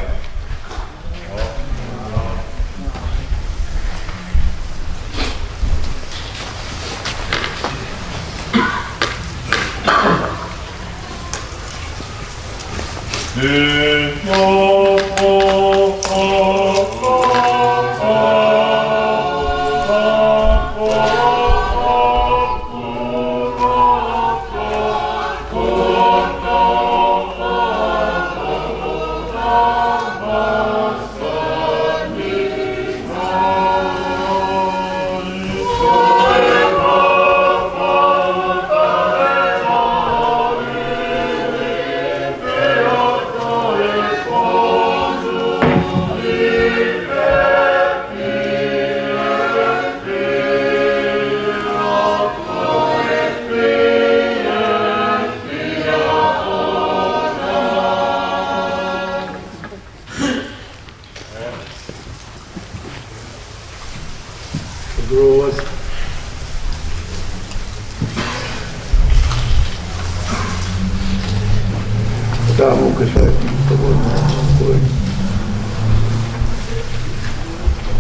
Ka mo ke fai ki toko na ko e.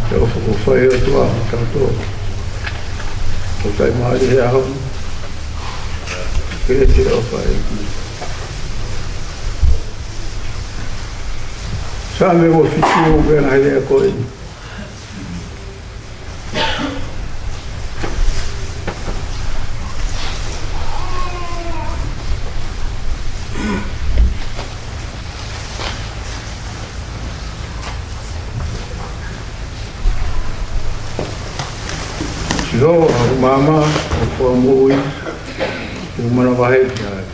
Ke ʻofa ke fai ʻOtua mo tautolu. Ko tai mali he ʻaho ni. Ke te ʻofa ʻEiki. Saame ua fitu, pea ngaahi lea ko eni. Sihova, ʻoku māmā, ʻoku fakamoʻui, ʻoku manavahē ki ai.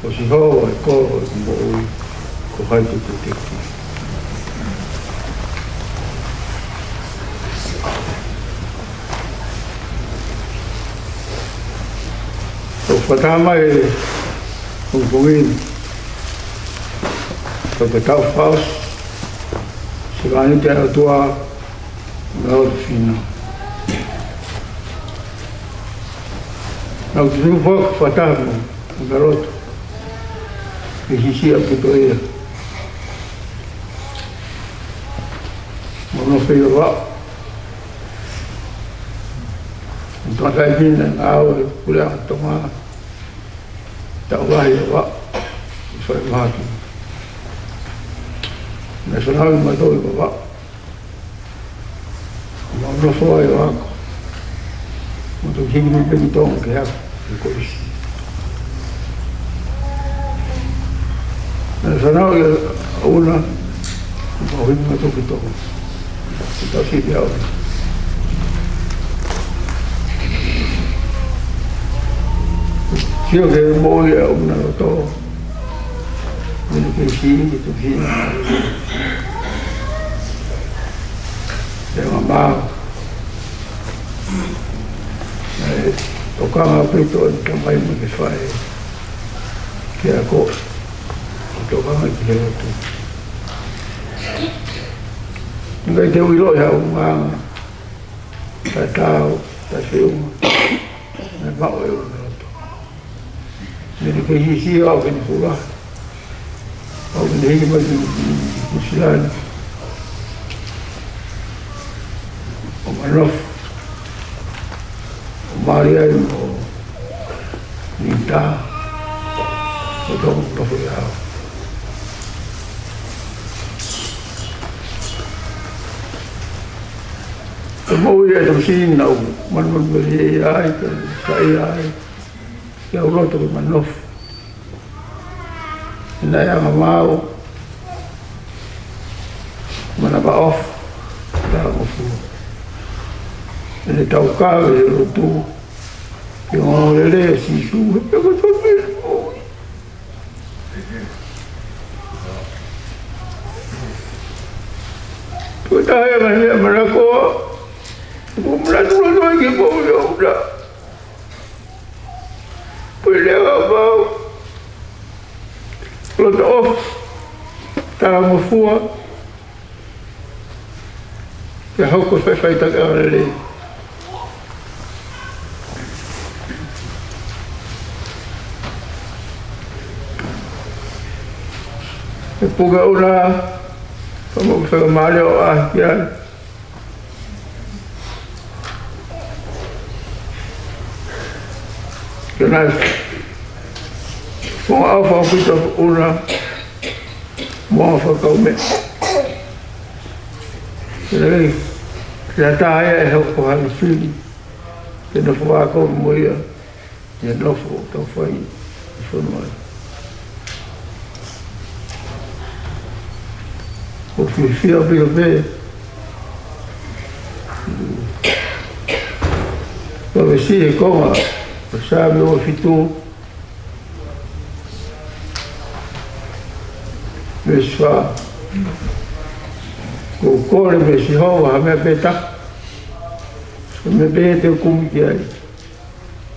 Ko Sihova ʻa e kolo ʻo ʻeku moʻui, ko hai te u teuteu ki ai? ʻOku fakataha mai ʻa e pongipongi ni, ko e tau fau, Sihova ni te ʻOtua, ngalo te fina. Nau te tupu fakataha mo e ngalo te. Ke hisi ʻaupito ia. Mo nofo ʻi Vavaʻu. Mo tamatai pina ngāue Puleʻanga Tonga. Taʻu lahi ʻi Vavaʻu. Fai mahaki. Naʻe fanauʻi mautolu ʻi Vavaʻu. Mau nofo ai ʻo ako. Mau toki hiki mai pē ki Tonga ke ako ʻi he kolisi. Naʻe fanauʻi ʻa ʻUna, mau hiki mautolu ki Tonga. Ke tau siʻi au. Sio ki he moʻui ʻa ʻUna loto. Mene ke si, ke tu si. Te mamau. ʻE, tokanga ʻaupito ʻa e tamai mo e faʻē ki he ako, ʻo tokanga ki he lotu. ʻIkai te u ʻiloʻi ha ʻulungaanga, taʻetaau, taʻefeʻunga, naʻe maʻu ʻe ʻUna loto. Mene ke hisi au ke ne fula. Au ke ne hiki mai ki, ki, ki Nuʻusila ni. ʻO ma nofo. ʻO mali ai mo Nita. ʻO tau nofo ʻi au. Ko e moʻui ʻa e tamaiki naʻu manumanu meli ai, ka sa ia ai. Ke u loto ke ma nofo. Naʻe anga mau, manavaʻofa, talangofua. ʻEne taukaveʻi e lotu, ke ongoongolelei ʻa Sīsū, he pea ko e toki moʻui. Ko e taha e ngaahi meʻa malako, ko e manatu loto ai ki he moʻui ʻa ʻUna. Ko e lea ʻa Vavaʻu, loto ʻofa, talangofua, ke hoko e faʻifaʻitakiʻanga lelei. He puke ʻUna, ka mo ke fakamālō ʻo ʻaʻahi ki ai. Ke nai fonga au fakaputa ʻUna mo au fakakaumeʻa. Ke nai ke ata ai e hoko hano fili. Ke nofo ako mo ia. Ia nofo tau fai ʻi fonua. ʻOku fiefia pē pē. Ka vesi he konga, ko Saame ua fitu. Veesi fā. Ko u kole mei Sihova ha meʻa pē taha. Ko e meʻa pē te u kumi ki ai.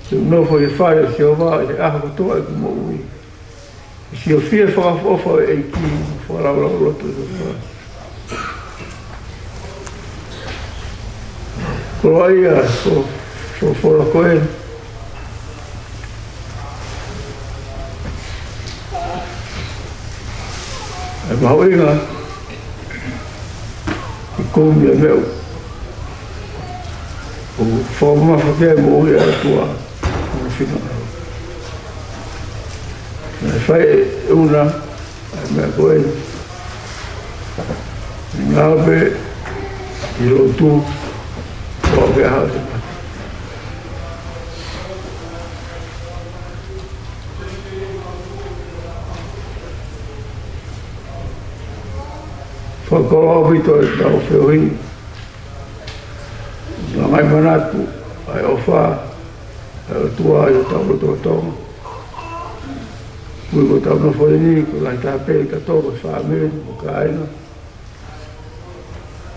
Te u nofo ʻi he fale ʻo Sihova ʻi he ʻaho kotoa ʻeku moʻui. Ke siofia e fakaʻofoʻofa ʻo e ʻEiki, fakalaulauloto ʻi hono fale. Koloaʻia, ko, ko, ko e folofola ko ē. ʻE mahuʻinga ke kumi e meʻa ʻoku fakamamafa ki ai e moʻui ʻa e ʻOtua mo hono finangalo. Naʻe fai ʻe ʻUna ʻa e meʻa ko eni. Ngāue pē ʻi he lotu, ʻo ke aha te mate. Fakakoloa ʻaupito ʻetau feohi. Naʻa ngai manatu ʻa e ʻofa ʻa e ʻOtua ʻi hotau lotolotonga. Koeʻuhi ko ʻetau nofo ʻi heni, ko e lahi taha pē kitautolu, ko e fāmili mo e kāinga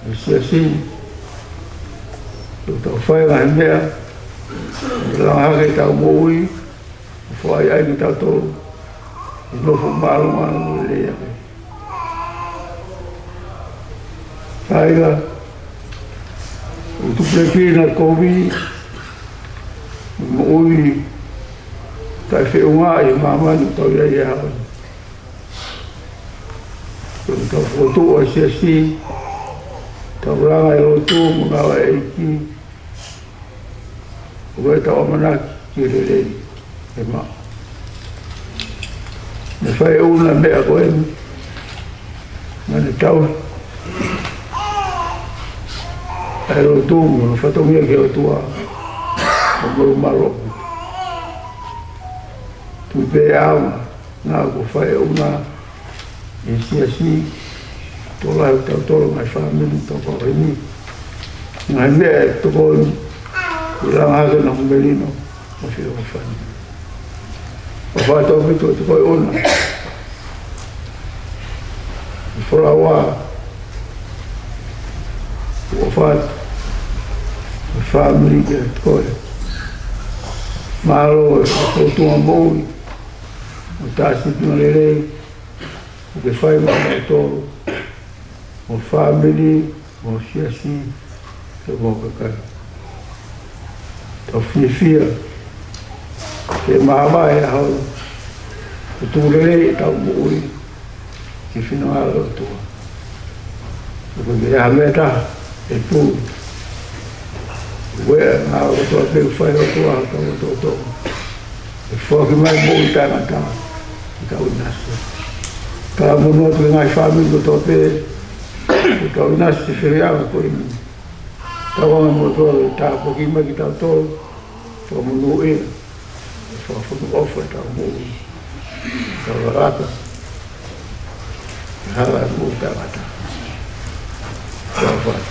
ʻo e siasi ni. ʻOku tau fai e ngaahi meʻa ke langa hake ʻetau moʻui, ʻo foaki ai kitautolu ke nofo māʻolunga mo lelei ange. Kāinga, ʻoku tupulekina e kovi, moʻui taʻefeʻunga ʻi māmani ʻoku tau ʻi ai he ʻaho ni. Ko ʻetau fokotuʻu ʻa e siasi, tau langa e lotu mo e ngāue ʻa e ʻEiki, ʻo ʻetau ʻamanaki ki he lelei ʻe maʻu. Naʻe fai ʻe ʻUna e meʻa ko eni, naʻa ne tauhi ʻa e lotu mo hono fatongia ki he ʻOtua, ʻo molu mālō. Tui pē ʻaonga, naʻa kuo fai ʻe ʻUna ʻi he siasi, tokolahi ʻo kitautolu ngaahi fāmili ʻoku tau kau heni. Ngaahi meʻa ʻe tokoni ke langa hake ʻa e melino mo e feʻofaʻaki. ʻOfa atu ʻaupito ki he tokoni ʻa ʻUna. ʻI he folaua, ʻofa atu ki he fāmili, ki he tokoni. Mālō e fakafotunga moʻui mo e tā sīpinga lelei ʻoku ke fai maʻa mautolu, mo e fāmili, mo e siasi, pea mo e kakai. Tau fiefia ke māvae ʻa e ʻaho, ʻo tuku lelei ʻetau moʻui ki he finangalo ʻo e ʻOtua. ʻOku ʻikai ha meʻa ʻe taha ʻe pulu. Ko e ngāue kotoa pē ʻoku fai ʻe he ʻOtua ʻi hotau lotolotonga, ʻe foaki mai moʻui taʻengata ke tau ʻinasi. Talamonū atu ki he ngaahi fāmili kotoa pē ʻoku tau ʻinasi he feriʻanga ko eni. Tau anga mo tō tāpuaki mai kitautolu, fakamonūʻia, fakafonu ʻofa ʻetau moʻui, tau lalata ʻi he hala ʻo e moʻui taʻengata. Tau fai.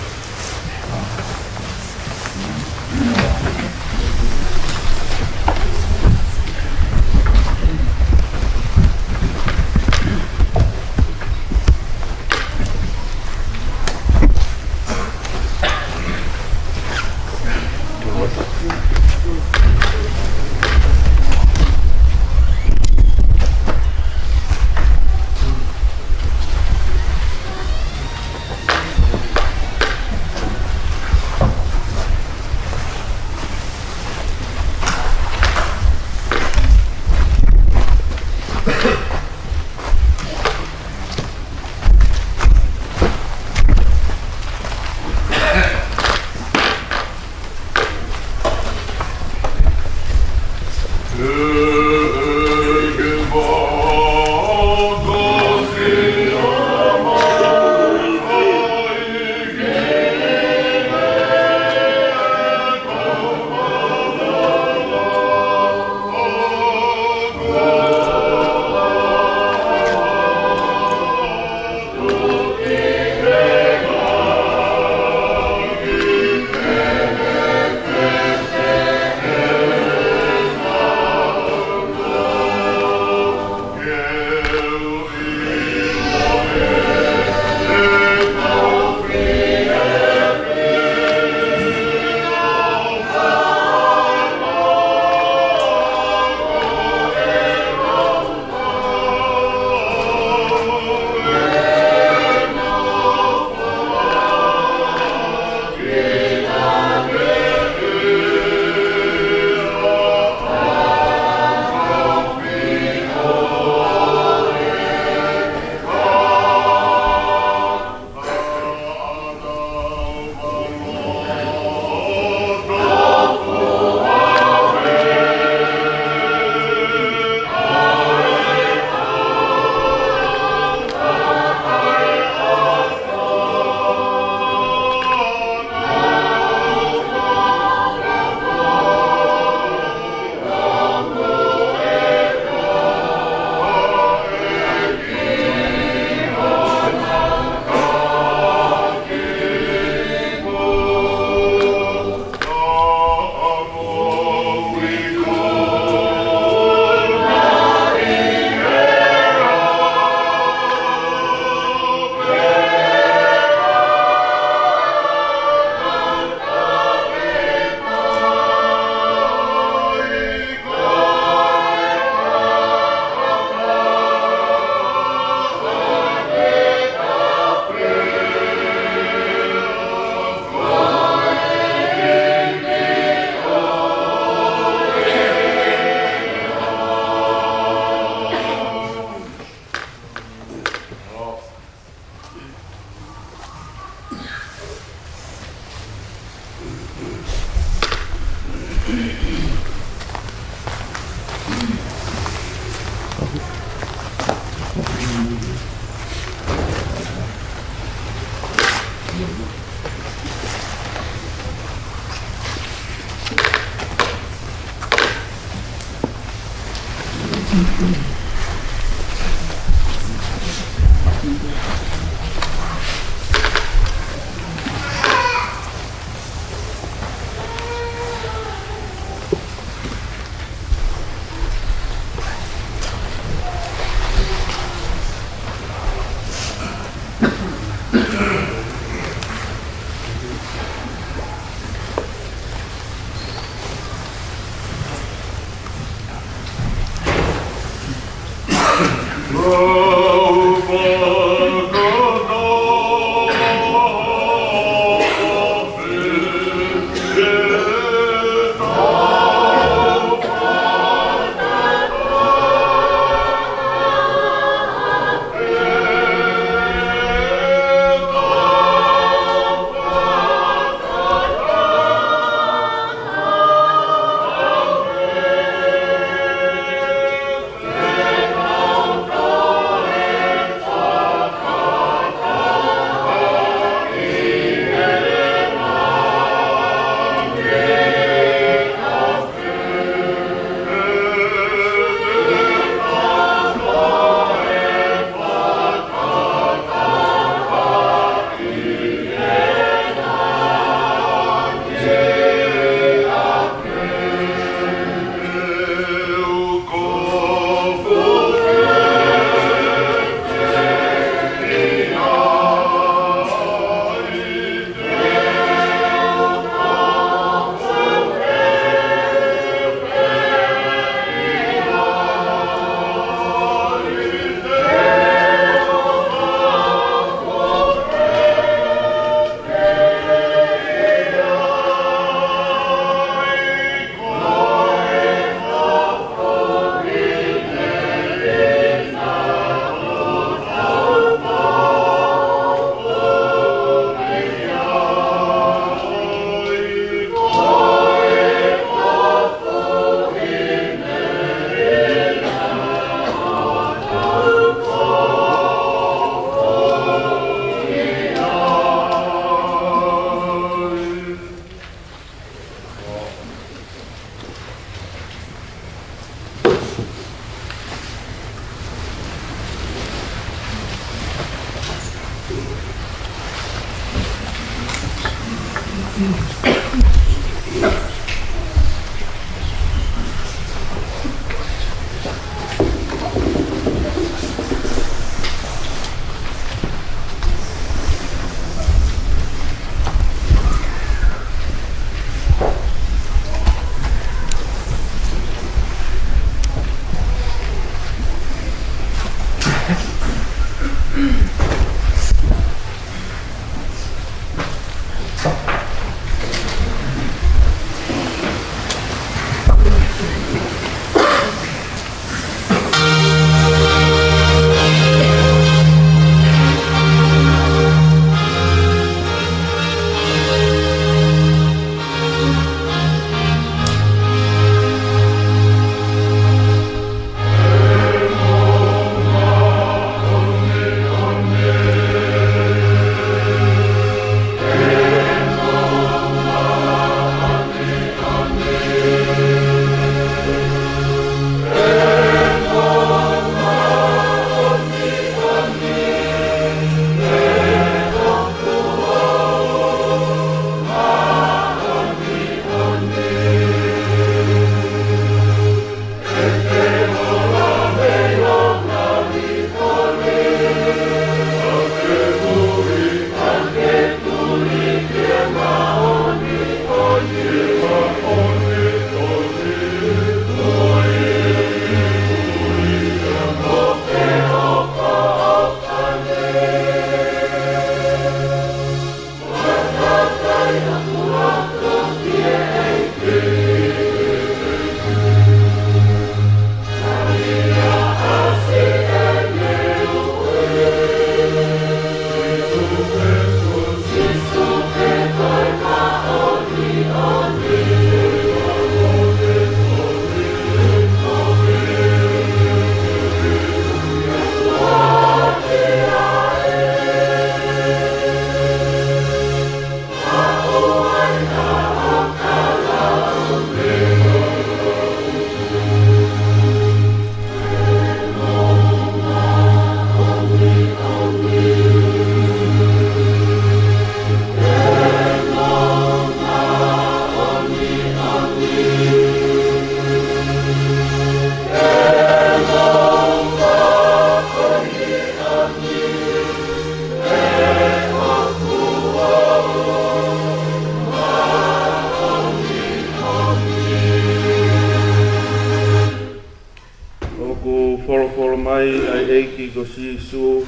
ʻEiki ko Sīsū,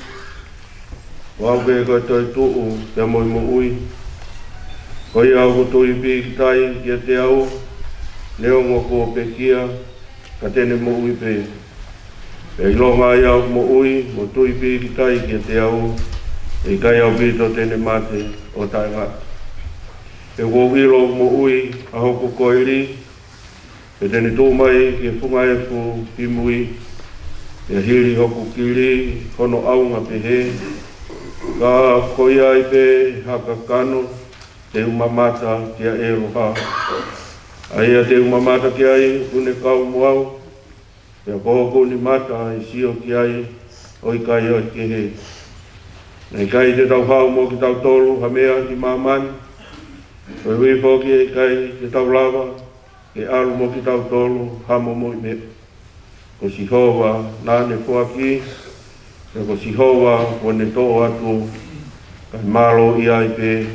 ko au pē ko e toetuʻu pea mo e moʻui. Ko ia ʻoku tui pīkitai kiate au, neongo kuo pekia, ka te ne moʻui pē. Pea ʻilonga ia ʻoku moʻui mo tui pīkitai kiate au, ʻe ʻikai ʻaupito te ne mate ʻo taʻengata. He kuo u ʻilo ʻoku moʻui ʻa hoku koeli, pea te ne tuʻu mai ki he funga efu kimui, pea hili hoku kili hono ʻaunga pehē. Ka ko ia ai pē ha kakano, te u mamata kia ʻEloha. ʻA ia te u mamata ki ai ʻoku ne kau mo au, pea ko hoku ʻuni mata ʻe sio ki ai ʻo ʻikai ʻo kehe. Naʻe ʻikai te tau haʻu mo kitautolu ha meʻa ki māmani, koeʻuhi foki ʻe ʻikai te tau lava ke ʻalu mo kitautolu ha momoʻi meʻa. Ko Sihova naʻa ne foaki, pea ko Sihova kuo ne toʻo atu, kae mālō ia ai pē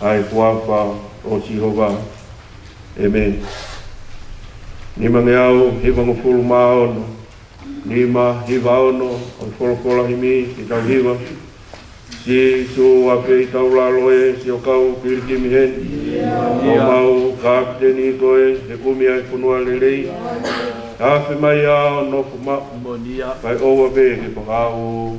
ʻa e huafa ʻo Sihova. ʻĒmeni. Nimangeau hivangofulu mā ono, nima hiva ono, ʻo e folofola himi ke tau hiva. Sīsū, ʻa pē ʻi taulalo ē, sio kau pilikimi heni. Ko homau kapiteni koe, he kumi ʻa e fonua lelei. Afe mai ā ʻo nofo maʻu, kae ʻoua pē ke fakaʻau.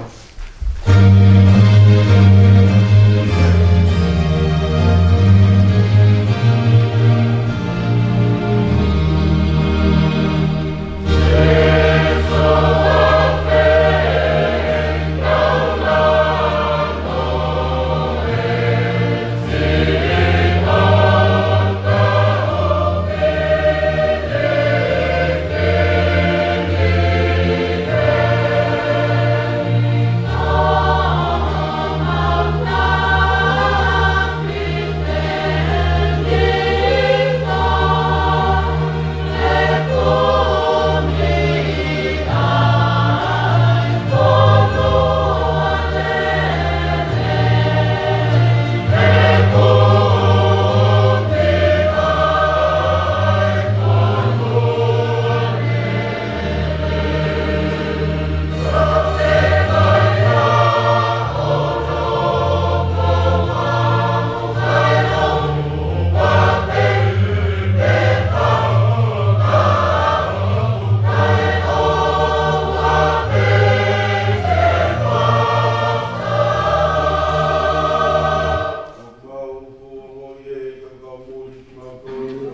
Mau fuongo ʻi he kakau muli kimautolu.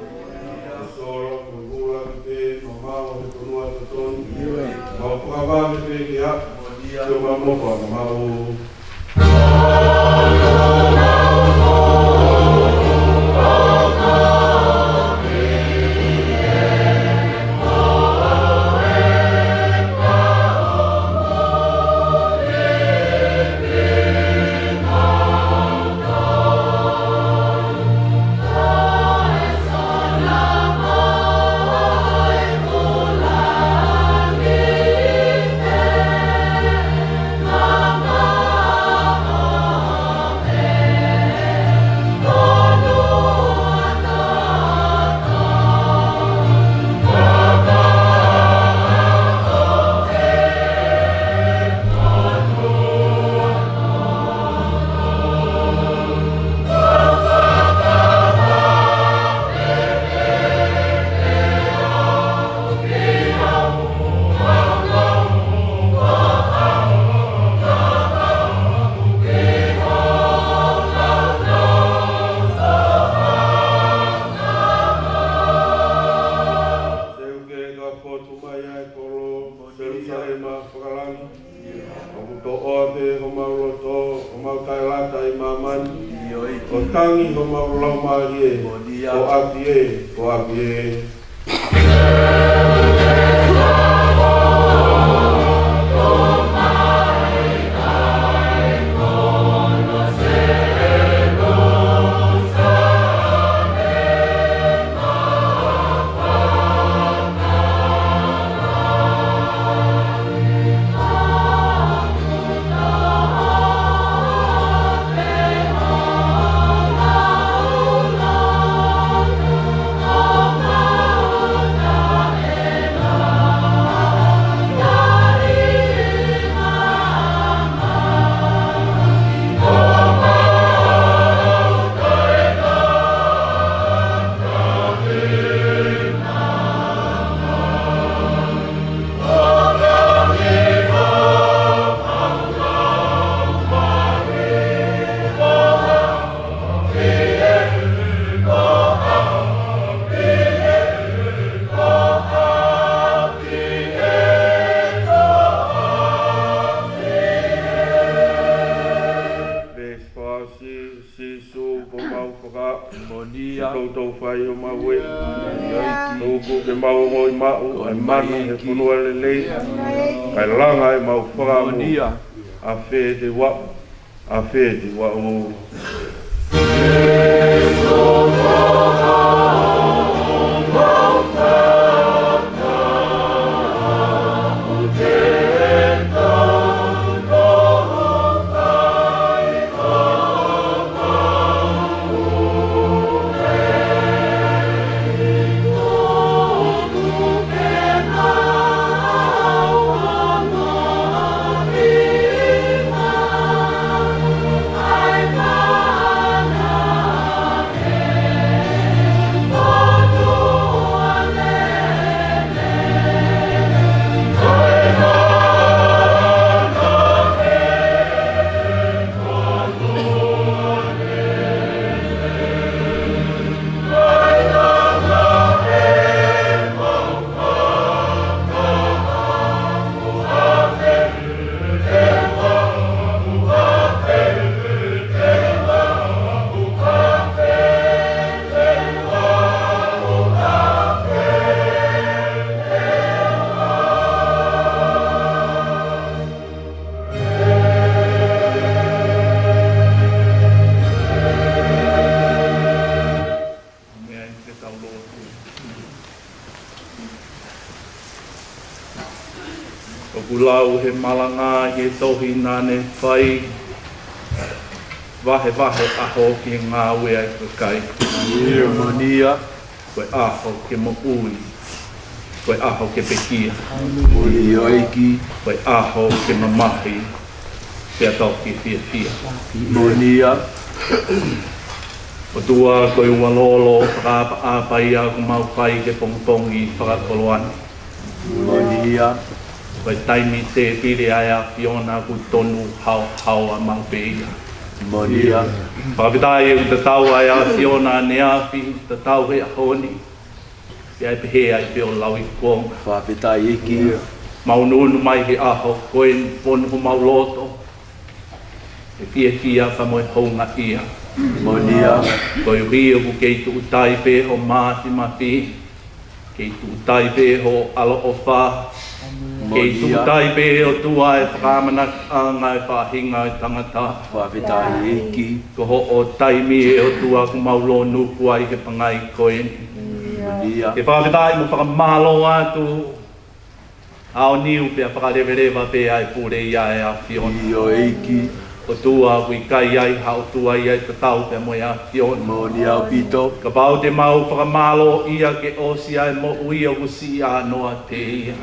Sola mo e vula ki pē, mamao he fonua totonu. Mau fakavave pē ke haʻu, sio mau mofa mau. Seuke ka fotu mai ʻa e kolo, Selusalema fakalangi. ʻOku toʻoa pē homau loto, homau taʻelata ʻi māmani. ʻO tangi homau laumālie, ko ʻapi ē, ko ʻapi ē. Tau fai ʻo maʻu ē. Tuku ke mau ongoʻi maʻu ʻa e mana he fonua lelei. Kae langa ʻemau fakamoʻoni. ʻAfē te u aʻu. ʻAfē te u aʻu. Meʻa ke tau lotu. ʻOku lau he malanga ʻi he tohi naʻa ne fai, vahevahe ʻaho ki he ngāue ʻa e kakai. Moʻoni ia. Ko e ʻaho ke moʻui, ko e ʻaho ke pekia. Moʻoni ʻEiki. Ko e ʻaho ke mamahi, pea toki fiefia. Moʻoni ia. ʻOtua ko e ualolo fakaʻapaʻapa ia ʻoku mau fai he pongipongi fakakoloa ni. Moʻoni ia. Ko e taimi tēpile ʻa e ʻAfiona ʻoku tonu haohaoa maʻu pē ia. Moʻoni ia. Fakafetaʻi ʻoku tatau ʻa e ʻAfiona ʻaneafi, tatau he ʻaho ni. Pea ʻe pehē ai pē ʻo lauikuonga. Fakafetaʻi ʻEiki. Mau ʻunuʻunu mai he ʻaho ko eni, fonu homau loto he fiefia pea mo e houngaʻia. Moʻoni ia. Koeʻuhi ʻoku kei tuʻutai pē ho māfimafi, kei tuʻutai pē ho ʻaloʻofa, kei Moʻoni ia. Tuʻutai pē ʻOtua e fakaʻamanakiʻanga e faʻahinga e tangata. Fakafetaʻi ʻEiki. Ko hoʻo taimi ʻe ʻOtua ʻoku mau lōnuku ai he pangai ko eni. Moʻoni ia. Ke fakafetaʻi mo fakamālō atu ʻaoniu pea fakaleveleva pē ʻa e pule ia ʻa e ʻAfiona. ʻIo ʻEiki. ʻOtua ʻoku ʻikai ai ha ʻOtua ia ʻe tatau pea mo e ʻAfiona. Moʻoni ʻaupito. Kapau te mau fakamālōʻia ke ʻosi ʻa e moʻui ʻoku siʻi ʻānoa pē ia.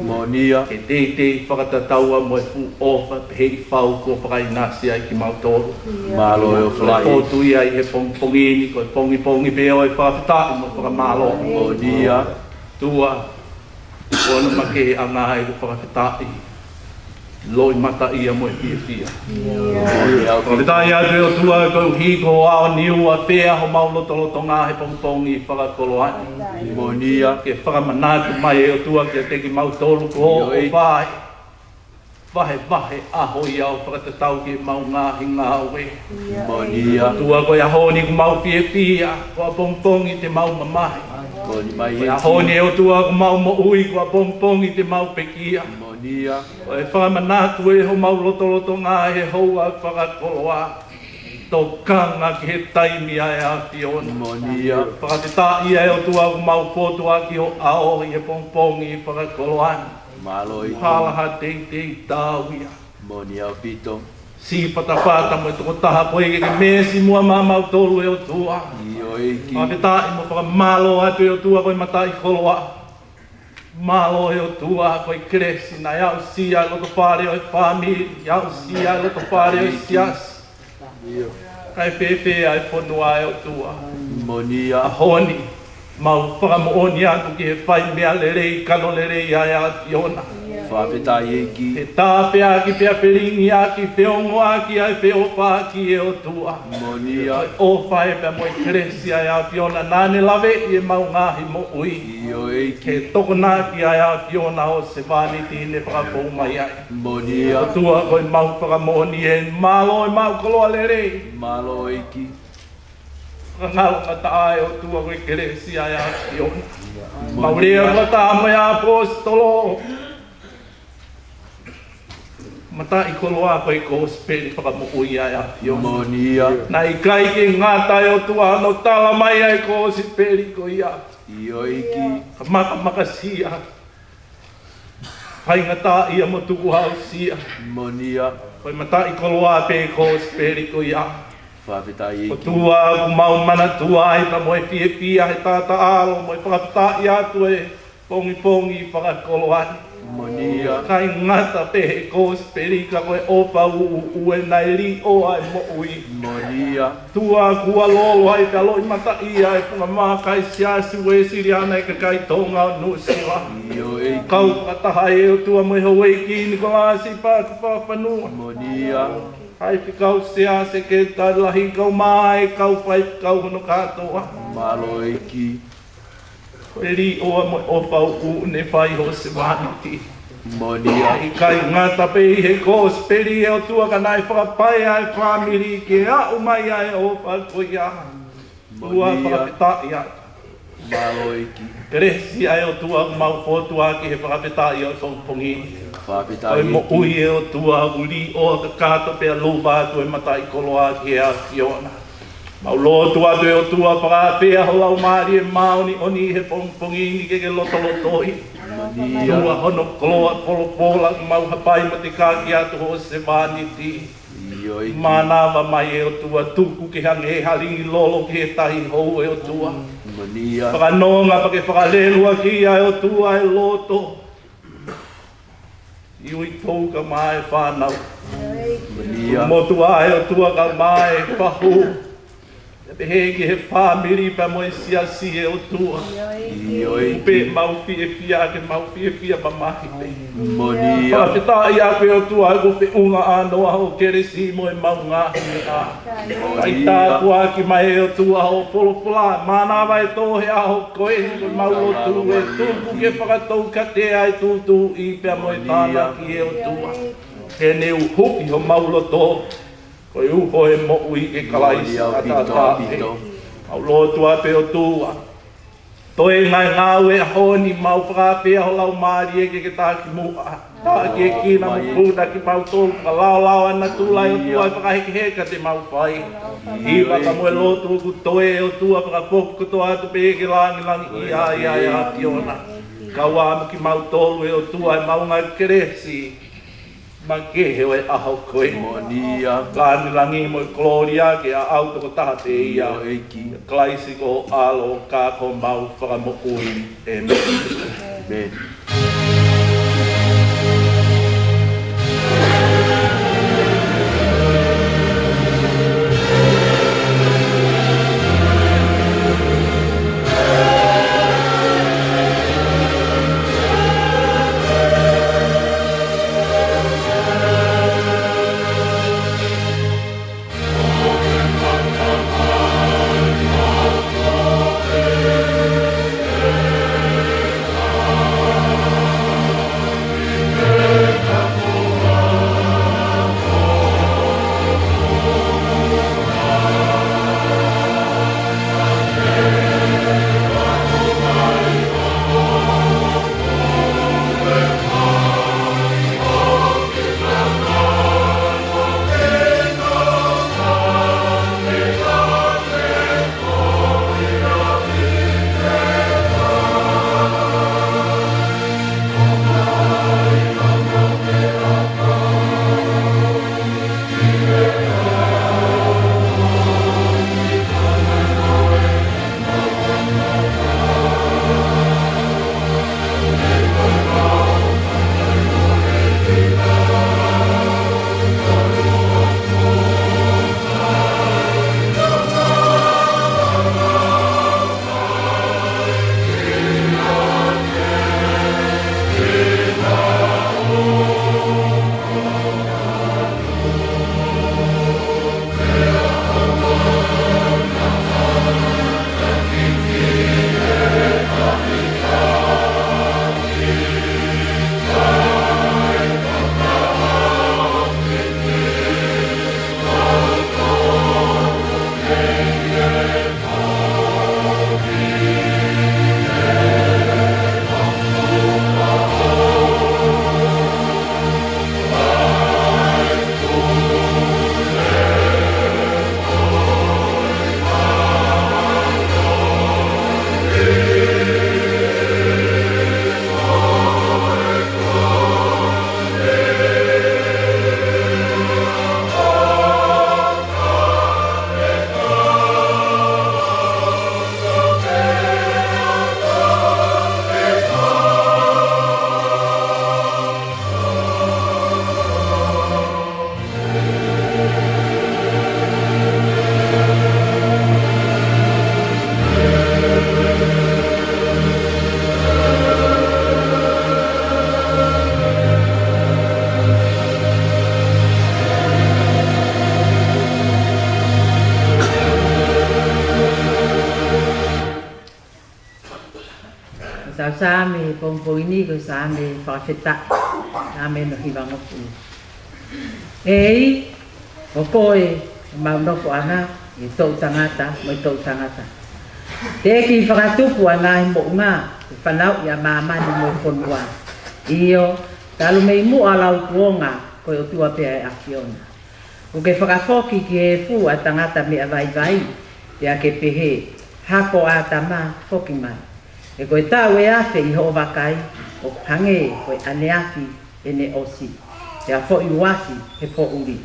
Moʻoni ia. Ke teitei fakatataua mo e fuʻu ʻofa pehē ʻi fau kuo fakaʻinasi ai kimautolu. Mālō e ʻofa lahi. Ko e potu ia ʻi he pongipongi ni, ko e pongipongi pē ʻo e fakafetaʻi mo fakamālō. Moʻoni ia. ʻOtua, ko hono makehe ʻa e ngaahi ʻoku fakafetaʻi, loʻimataʻia mo e fiefia. Moʻoni ʻaupito. Fakafetaʻi atu ʻe ʻOtua koeʻuhi ko ʻaoniu ʻafea homau lotolotonga he pongipongi fakakoloa ni. Moʻoni ia. Ke fakamanatu mai ʻe ʻOtua kiate kimautolu ko hoʻo ʻOi. ʻOfa ē. Vahevahe ʻaho ia ʻo fakatatau ki heʻemau ngaahi ngāue. Moʻoni ia. ʻOtua ko e ʻaho ni ʻoku mau fiefia, ko ʻapongipongi te mau mamahi. Moʻoni mai ʻEiki. Ko e ʻaho ni ʻe ʻOtua ʻoku mau moʻui, ko ʻapongipongi te mau pekia. Moʻoni ia. Ko e fakamanatu ʻe homau lotolotonga he houa fakakoloa. Tokanga ki he taimi ʻa e ʻAfiona. Moʻoni ia. Fakafetaʻi ʻe ʻOtua ʻoku mau fotu ʻaki ho ʻao ʻi he pongipongi fakakoloa ni. Mālō ʻEiki. Hala ha teitei taau ia. Moʻoni ʻaupito. Siʻi fatafata mo e tokotaha ko ē ke ke meesi muʻa maʻamautolu ʻe ʻOtua. ʻIo ʻEiki. Fakafetaʻi mo fakamālō atu ʻe ʻOtua ko e mataʻikoloa. Mālō ʻe ʻOtua ko e kelesi naʻe aʻusia e loto fale ʻo e fāmili, aʻusia e loto fale ʻo e siasi. ʻIo. Kae fēfē ʻa e fonua ʻe ʻOtua. Moʻoni ia. ʻAho ni, mau fakamoʻoni atu ki he fai meʻa lelei, kano lelei ʻa e ʻAfiona. Fakafetaʻi ʻEiki. He tāpeaki pea felingiaki, feongoʻaki ʻa e feʻofaʻaki ʻe ʻOtua. Moʻoni ia. Ko e ʻofa ē pea mo e kelesi ʻa e ʻAfiona naʻa ne laveʻi ʻemau ngaahi moʻui. ʻIo ʻEiki. Ke tokonaki ʻa e ʻAfiona ʻo sevāniti ne fakafou mai ai. Moʻoni ia. ʻOtua ko ʻemau fakamoʻoni ē, mālō ʻemau koloa lelei. Mālō ʻEiki. Ngalo ka taʻa ʻe ʻOtua ko e kelesi ʻa e ʻAfiona. Mau lea fakataha mo e ʻaposetolo. Mataʻikoloa ko e kosipeli fakamoʻui ʻa e ʻAfiona. Moʻoni ia. Naʻe ʻikai ke ngata ʻe ʻOtua hono tala mai ʻa e kosipeli ko ia. ʻIo ʻEiki. Ka makamakasia. Faingataʻaʻia mo tukuhausia. Moʻoni ia. Ko e mataʻikoloa pē kosipeli ko ia. Fakafetaʻi ʻEiki. ʻOtua ʻoku mau manatua ai pea mo e fiefia he taʻataʻalo mo e fakafetaʻi atu he pongipongi fakakoloa ni. Moʻoni ia. ʻIkai ngata pē he kosipeli ka ko e ʻofa ʻuʻuʻu ē naʻe liʻoa e moʻui. Moʻoni ia. ʻOtua kuo lolo ai pea loʻimataʻia e funga maka ʻa e Siasi Uēsiliana ʻa e kakai Tonga ʻo Nuʻusila. ʻIo ʻEiki. Kau fakataha ai ʻOtua mo e houʻeiki Nikolasi Paaki Fakafanua. Moʻoni ia. Faifekau Sea Seketali Lahi kae ʻumaʻā e kau faifekau hono kātoa. Mālō ʻEiki. Ko e liʻoa mo e ʻofa ʻuʻuʻu ne fai ho sevāniti. Moʻoni ia. ʻIkai ngata pē ʻi he kosipeli ʻe ʻOtua ka naʻe fakapaea e fāmili ke aʻu mai ʻa e ʻofa ko ia. ʻOtua Moʻoni ia. Fakafetaʻi atu. Mālō ʻEiki. Kelesi ʻa e ʻOtua ʻoku mau fokotuʻu ʻaki he fakafetaʻi ʻo e pongipongi ni. Fakafetaʻi ʻEiki. Ko e moʻui ʻe ʻOtua ʻoku liʻoa kakato pea luva atu e mataʻikoloa ki he ʻAfiona. Mau lotu atu ʻe ʻOtua fakaafeʻi ho Laumālie Māʻoniʻoni he pongipongi ni ke ke lotolotoi. Moʻoni ia. ʻOtua hono koloa folofola ʻoku mau hapai mo tekaki atu ho sevāniti. ʻIo ʻEiki. Mānava mai ʻe ʻOtua tuku ke hangē ha lingi lolo ki he tahi hou ʻe ʻOtua. Moʻoni ia. Fakanonga pea ke fakalelu ʻaki ʻa e ʻOtua e loto. ʻI uitou kae ʻumaʻā e fānau. Moʻoni ia. Motuʻa ʻe ʻOtua kae ʻumaʻā e fahu. Pea pehē ki he fāmili pea mo e siasi ʻe ʻOtua. ʻIo ʻEiki. Pea mau fiefia ke mau fiefia mamahi pē. Moʻoni ia. Fakafetaʻi ʻaupito ʻOtua ʻoku feʻunga ʻānoa ho kelesi mo e maʻu ngaahi meʻa. Moʻoni ia. Fai tāpuaki mai ʻe ʻOtua ho folofola, mānava e tō he ʻaho ko eni ko e mau lotu ʻe tuku ke fakataukatea e tūtuuʻi pea mo e tānaki ʻe ʻOtua. Ke ne uhuʻi homau loto, ko e uho e moʻui ʻia Kalaisi. Moʻoni ʻaupito, ʻataʻatā pē. ʻOpito. Mau lotu atu ʻOtua. Toe ngaahi ngāue ʻaho ni mau fakaafeʻi ho Laumālie ke ke taki muʻa. Takiekina mo puna kimautolu, fakalaolao ʻa natula ʻe ʻOtua e fakahekeheka te mau fai. Hiva ka mo e lotu ʻoku toe ʻe ʻOtua fakafoki kotoa atu pē ke langilangiʻia ai ʻa e ʻAfiona. Kau ai mo kimautolu ʻe ʻOtua ʻi he maʻunga kelesi makehe ʻo e ʻaho ko eni. Moʻoni ia. Langilangi mo e kolōlia ke ʻaʻau tokotaha pē ia. ʻIo ʻEiki. Kalaisi ko ho ʻAlo ka ko homau Fakamoʻui. ʻĒmeni. ʻĒmeni. Saame pongipongi ni ko e Saame fakafetaʻi, Saame hono hivangofulu. ʻEiki, ko koe ʻemau nofoʻanga, ʻi he toʻutangata mo e toʻutangata. Teʻeki fakatupu ʻa e ngaahi moʻunga, ke fanauʻi ʻa māmani mo e fonua. ʻIo, talu mei muʻa lau kuonga, ko e ʻOtua pē ʻa e ʻAfiona. ʻOku ke fakafoki ki he efu ʻa e tangata meʻa vaivai, pea ke pehē, Hako ʻĀtama, foki mai. He ko e taʻu ʻe afe ʻi hoʻo vakai, ʻoku hangē ko e ʻaneafi ʻene ʻosi, pea foʻi uafi he poʻuli.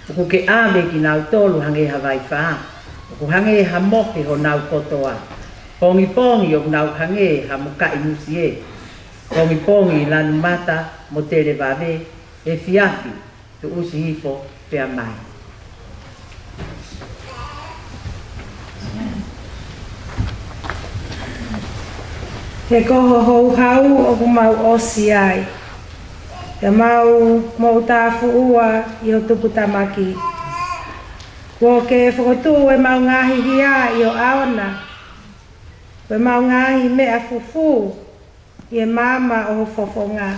ʻOku ke ʻave kinautolu hangē ha vaifā, ʻoku hangē ha mohe honau kotoa. Pongipongi ʻoku nau hangē ha mukaʻi musie. Pongipongi lanu mata mo tele vave, efiafi tuʻusi hifo pea mai. He ko ho houhau ʻoku mau ʻosi ai, pea mau moʻutāfuʻua ʻi ho tuputamaki. Kuo ke fokotuʻu ʻemau ngaahi hia ʻi ho ʻao na, ko ʻemau ngaahi meʻa fufū ʻi he maama ʻo ho fofonga.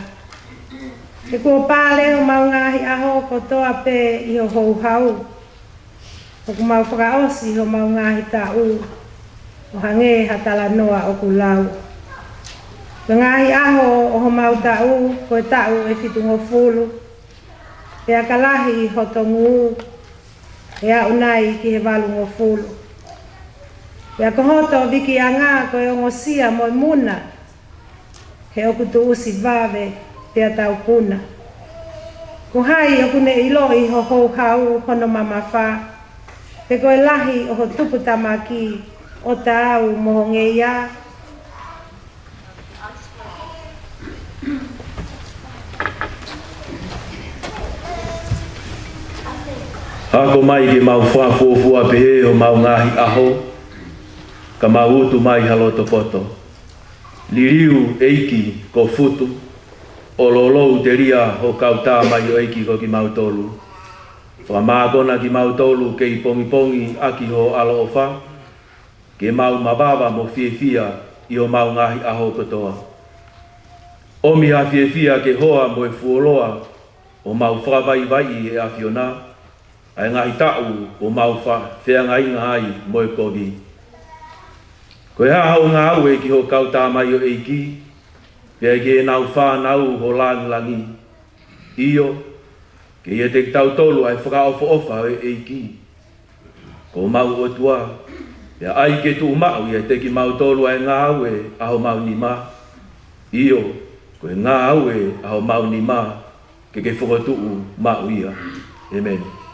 He kuo pale homau ngaahi ʻaho kotoa pē ʻi ho houhau. ʻOku mau fakaʻosi homau ngaahi taʻu ʻo hangē ha talanoa ʻoku lau. Ko e ngaahi ʻaho ʻo homau taʻu ko e taʻu ʻe fitungofulu, pea ka lahi hoto ngū, ʻe aʻu nai ki he valungofulu. Pea ko hoto vikiʻanga ko e ongosia mo e muna, he ʻoku tuʻusi vave pea taupuna. Ko hai ʻoku ne ʻiloʻi ho houhau hono mamafa, pe ko e lahi ʻo ho tuputamaki ʻo taau mo ho ngeia? Hako mai ke mau fakafuofua pehē homau ngaahi ʻaho, ka mau utu mai ha loto poto. Liliu ʻEiki ko Futu, ʻo lolou telia ho kau tamaioʻeiki ko kimautolu. Fakamākona kimautolu kei pongipongi ʻaki ho ʻaloʻofa, ke mau mavava mo fiefia ʻi homau ngaahi ʻaho kotoa. ʻOmi ha fiefia ke hoa mo e fuoloa ʻo mau fakavaivaiʻi ʻe ʻAfiona, ʻa e ngaahi taʻu ʻo mau fa-, feangainga ai mo e kovi. Ko e hā hoʻo ngāue ki ho kau tamaioʻeiki, pea ki heʻenau fānau ho langilangi? ʻIo, ke ʻiate kitautolu ʻa e fakaʻofoʻofa ʻo e ʻEiki ko homau ʻOtua, pea ʻai ke tuʻu maʻu ʻiate kimautolu ʻa e ngāue ʻa homau nima. ʻIo, ko e ngāue ʻa homau nima, ke ke fokotuʻu maʻu ia. ʻĒmeni.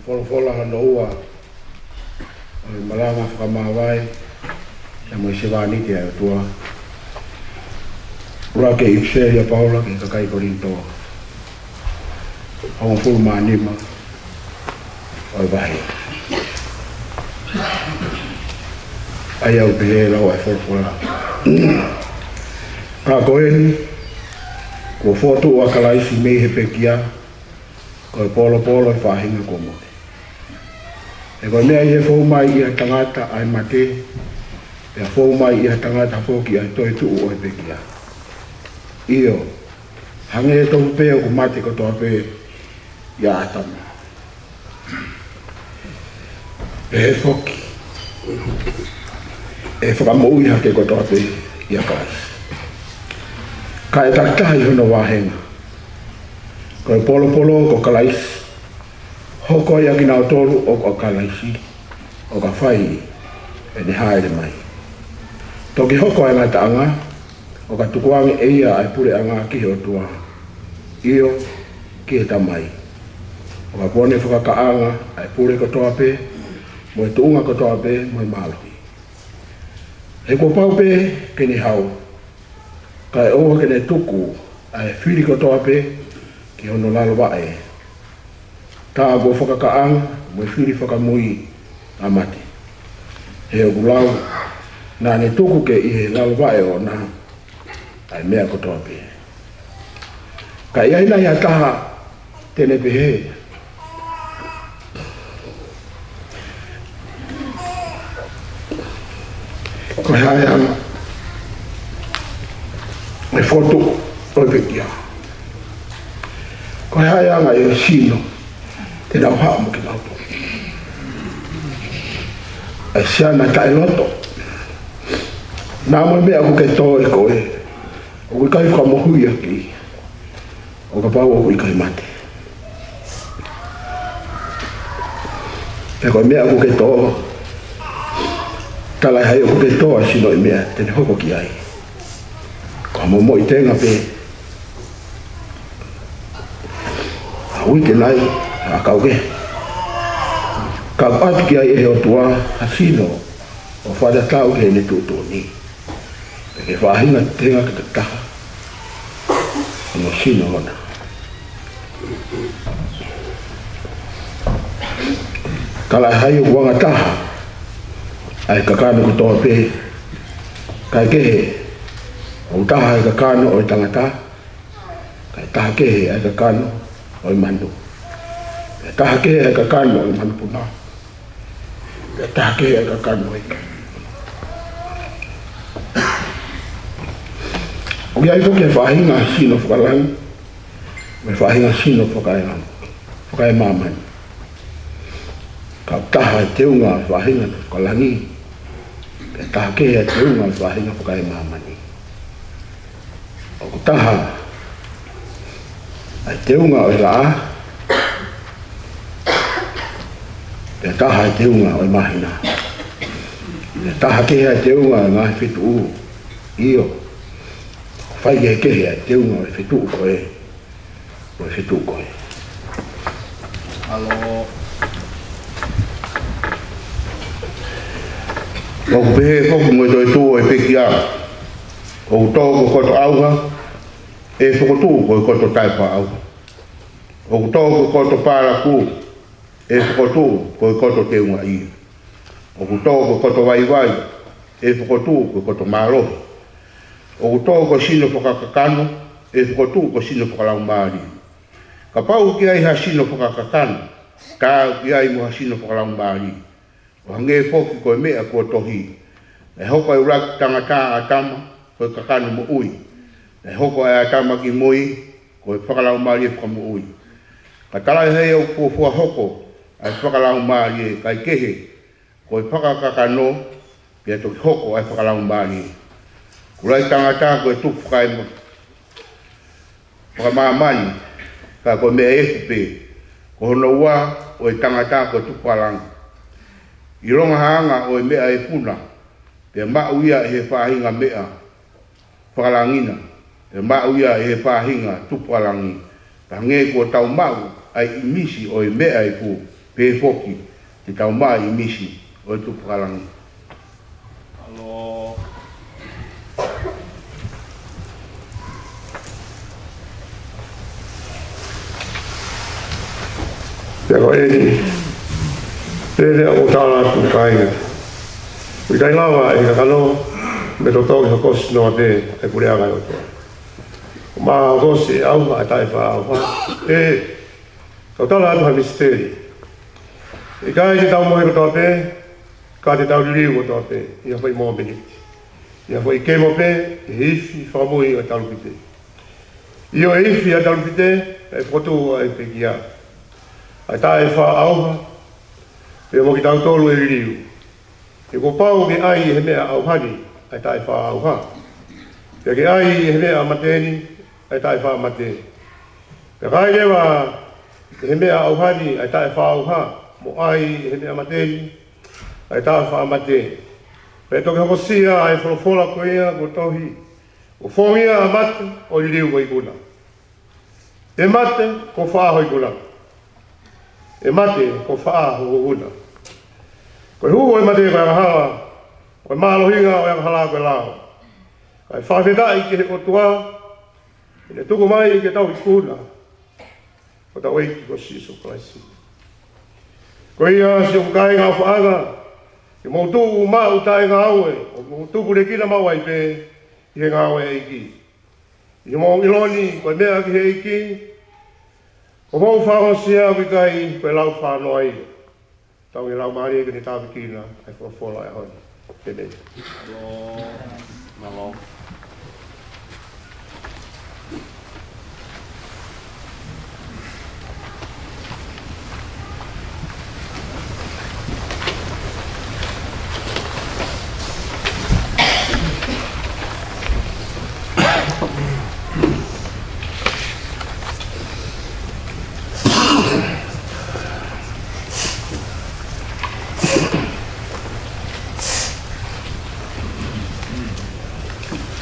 Folofola hono ua ʻo e malanga fakamāvae ʻa e moʻui sevāniti ʻa e ʻOtua. ʻUluaki ʻipiseli ʻa Paula ki he kakai Kolinitō, hongofulu mā nima ʻo e vahe. ʻA ia ʻoku pehē ʻa e lau ʻa e folofola: Ka ko eni, kuo fokotuʻu ʻa Kalaisi mei he pekia, ko e polopolo ʻo e faʻahinga kuo mohe. He ko e meʻa ʻi he fou mai ʻi ha tangata ʻa e mate, pea fou mai ʻi ha tangata foki ʻa e toetuʻu ʻo e pekia. ʻIo, hangē tofu pē ʻoku mate kotoa pē ʻia ʻĀtama, pehē foki ʻe fakamoʻui hake kotoa pē ʻia Kalaisi. Ka ʻe takitaha ʻi hono vāhenga, ko e polopolo ko Kalaisi, hoko ai ʻa kinautolu ʻoku ʻa Kalaisi, ʻo ka fai ʻene hāʻele mai. Toki hoko ʻa e ngataʻanga, ʻo ka tukuange ʻe ia ʻa e puleʻanga ki he ʻOtua, ʻio, ki he Tamai, ʻo ka kuo ne fakakaʻanga ʻa e pule kotoa pē, mo e tuʻunga kotoa pē, mo e mālohi. He kuo pau pē ke ne hau, kae ʻoua ke ne tuku ʻa e fili kotoa pē ki hono lalo vaʻe, tā kuo fakakaʻanga mo e fili fakamui ʻa mate. He ʻoku lau, naʻa ne tuku ke ʻi he lalo vaʻe ʻoʻona ʻa e meʻa kotoa pē. Ka ʻi ai nai ha taha te ne pehē, ko e hā e anga ʻo e fokotuʻu ʻo e pekia? Ko e hā e anga ʻo e sino te nau haʻu mo kinautolu? ʻA e siana taʻeloto. Naʻa mo e meʻa ʻoku ke tō ʻe koe, ʻoku ʻikai fakamohuʻi ʻaki, ʻo kapau ʻoku ʻikai mate. Pea ko e meʻa ʻoku ke tō, talaʻehai ʻoku ke tō ʻa e sino ʻi he meʻa te ne hoko ki ai. Ko ha momoʻi tenga pē, ha uite nai, ha ʻakau kehe. Ka ʻoku ʻoatu ki ai ʻe he ʻOtua ha sino ʻo fakatatau ki heʻene tuʻutuʻuni. Pea ko e faʻahinga tenga ke takitaha hono sino ʻoʻona. Talaʻehai ʻoku anga taha ʻa e kakano kotoa pē, kae kehe, ʻoku taha ʻa e kakano ʻo e tangata, kae taha kehe ʻa e kakano ʻo e manu, kae taha kehe ʻa e kakano ʻo e manupuna, kae taha kehe ʻa e kakano ʻo e ika. ʻOku ʻi ai foki e faʻahinga sino fakalangi mo e faʻahinga sino fakaemāmani. Ka ʻoku taha e teunga ʻo e faʻahinga fakalangi, pea taha kehe e teunga ʻo e faʻahinga fakaemāmani. ʻOku taha e teunga ʻo e laʻā, pea taha e teunga ʻo e māhina, pea taha kehe e teunga ʻo e ngaahi fetuʻu. ʻIo, faikehekehe e teunga ʻo e fetuʻu ko ē, ʻo e fetuʻu ko ē. ʻAlo. ʻOku pehē foki mo e toetuʻu ʻo e pekia: ʻOku tō ko e koto ʻauha, ʻe fokotuʻu ko e koto taʻefaʻaʻauha. ʻOku tō ko e koto pālaku, ʻe fokotuʻu ko e koto teungaʻi. ʻOku tō ko e koto vaivai, ʻe fokotuʻu ko e koto mālohi. ʻOku tō ko e sino fakakakano, ʻe fokotuʻu ko e sino fakalaumālie. Kapau ʻoku ʻi ai ha sino fakakakano, tā ʻoku ʻi ai mo ha sino fakalaumālie. ʻO hangē foki ko e meʻa kuo tohi: Naʻe hoko ʻa e ʻuluaki tangata, ʻa ʻĀtama, ko e kakano moʻui. Naʻe hoko ʻa ʻĀtama kimui ko e fakalaumālie fakamoʻui. Ka talaʻehai ʻoku fuofua hoko ʻa e fakalaumālie, kae kehe, ko e fakakakano, pea toki hoko ʻa e fakalaumālie. Kuo lahi tangata ko e tupu fakaema-, fakamāmani, ka ko e meʻa efu pē. Ko hono ua ʻo e tangata ko e tupu fakalangi. ʻIlonga ha anga ʻo e meʻa efu na, pea maʻu ia ʻe he faʻahinga meʻa fakalangi na, pea maʻu ia ʻe he faʻahinga tupu fakalangi. Pea hangē kuo tau maʻu ʻa e ʻīmisi ʻo e meʻa efu, pehē foki te tau maʻu ʻa e ʻīmisi ʻo e tupu fakalangi. ʻAlo. Pea ko eni, pea lea ʻo tala atu kāinga. ʻOku ʻikai lava ʻe he kakano, mo e toto ke hokosi noa pē ʻa e puleʻanga ʻo e ʻOtua. ʻO ma hokosi ʻe ʻauha ʻa e taʻefaʻaʻauha. ʻE, tau tala atu ha misiteli. ʻIkai te tau mohe kotoa pē, ka te tau liliu kotoa pē, ʻi ha foʻi mōmeniti. ʻI ha foʻi kemo pē, ʻi he ifi fakamui ʻo e talupite. ʻIo, ʻi he ifi ʻa e talupite, ʻe fokotuʻu ʻa e pekia. ʻA e taʻefaʻaʻauha, pea mo kitautolu ʻe liliu. He kuo pau ke ʻai ʻe he meʻa ʻauha ni ʻa e taʻefaʻaʻauha. Pea ke ʻai ʻe he meʻa mate ni ʻa e taʻefaʻamate. Pea ka ʻai leva ʻe he meʻa ʻauha ni ʻa e taʻefaʻaʻauha, mo ʻai ʻe he meʻa mate ni ʻa e taʻefaʻamate. Pea toki hokosia ʻa e folofola ko ia kuo tohi, ʻo fōngia ʻa mate ʻo liliu ko e ikuna. ʻE mate, ko fē ho ikuna? ʻE mate, ko fē ho ikuna? Ko e hū ʻo e mate ko e angahala, ko e mālohinga ʻo e angahala ko e lao. Kae fakafetaʻi ki he ʻOtua, ʻi heʻene tuku mai ke tau ikuna ʻa hotau ʻEiki ko Sīsū Kalaisi. Ko ia siʻoku kāinga ʻofaʻanga, ke mou tuʻu maʻu taʻengāue, ʻo mou tupulekina maʻu ai pē ʻi he ngāue ʻa e ʻEiki. ʻI hoʻomou ʻilo ni, ko e meʻa ki he ʻEiki, ko hoʻomou fakaongosia ʻoku ʻikai ko e lau fānoa ia. Tau nge lau mālie ke ne tāpuekina ʻa e folofola ʻo e ʻaho ni. ʻĒmeni. Mālō.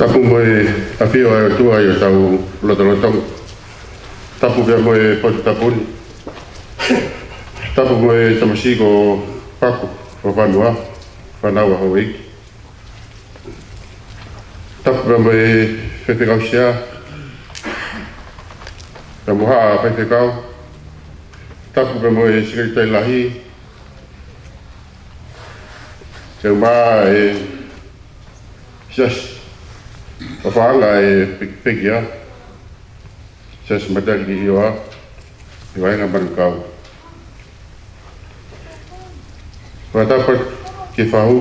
Tapu mo e ʻafio ʻa e ʻOtua ʻi hotau lotolotonga. Tapu pea mo e potu tapu ni. Tapu mo e tamasiʻi ko Paku ʻo Vanua, fānau ʻa houʻeiki. Tapu pea mo e faifekau sea, pea mo haʻa faifekau. Tapu pea mo e sekelitali lahi, pea mo e siasi ʻofaʻanga ʻo e pe-, pekia. Siasi Matakili ʻIoa, ʻi he vaenga Manukau. Fakatapu ki he fahu,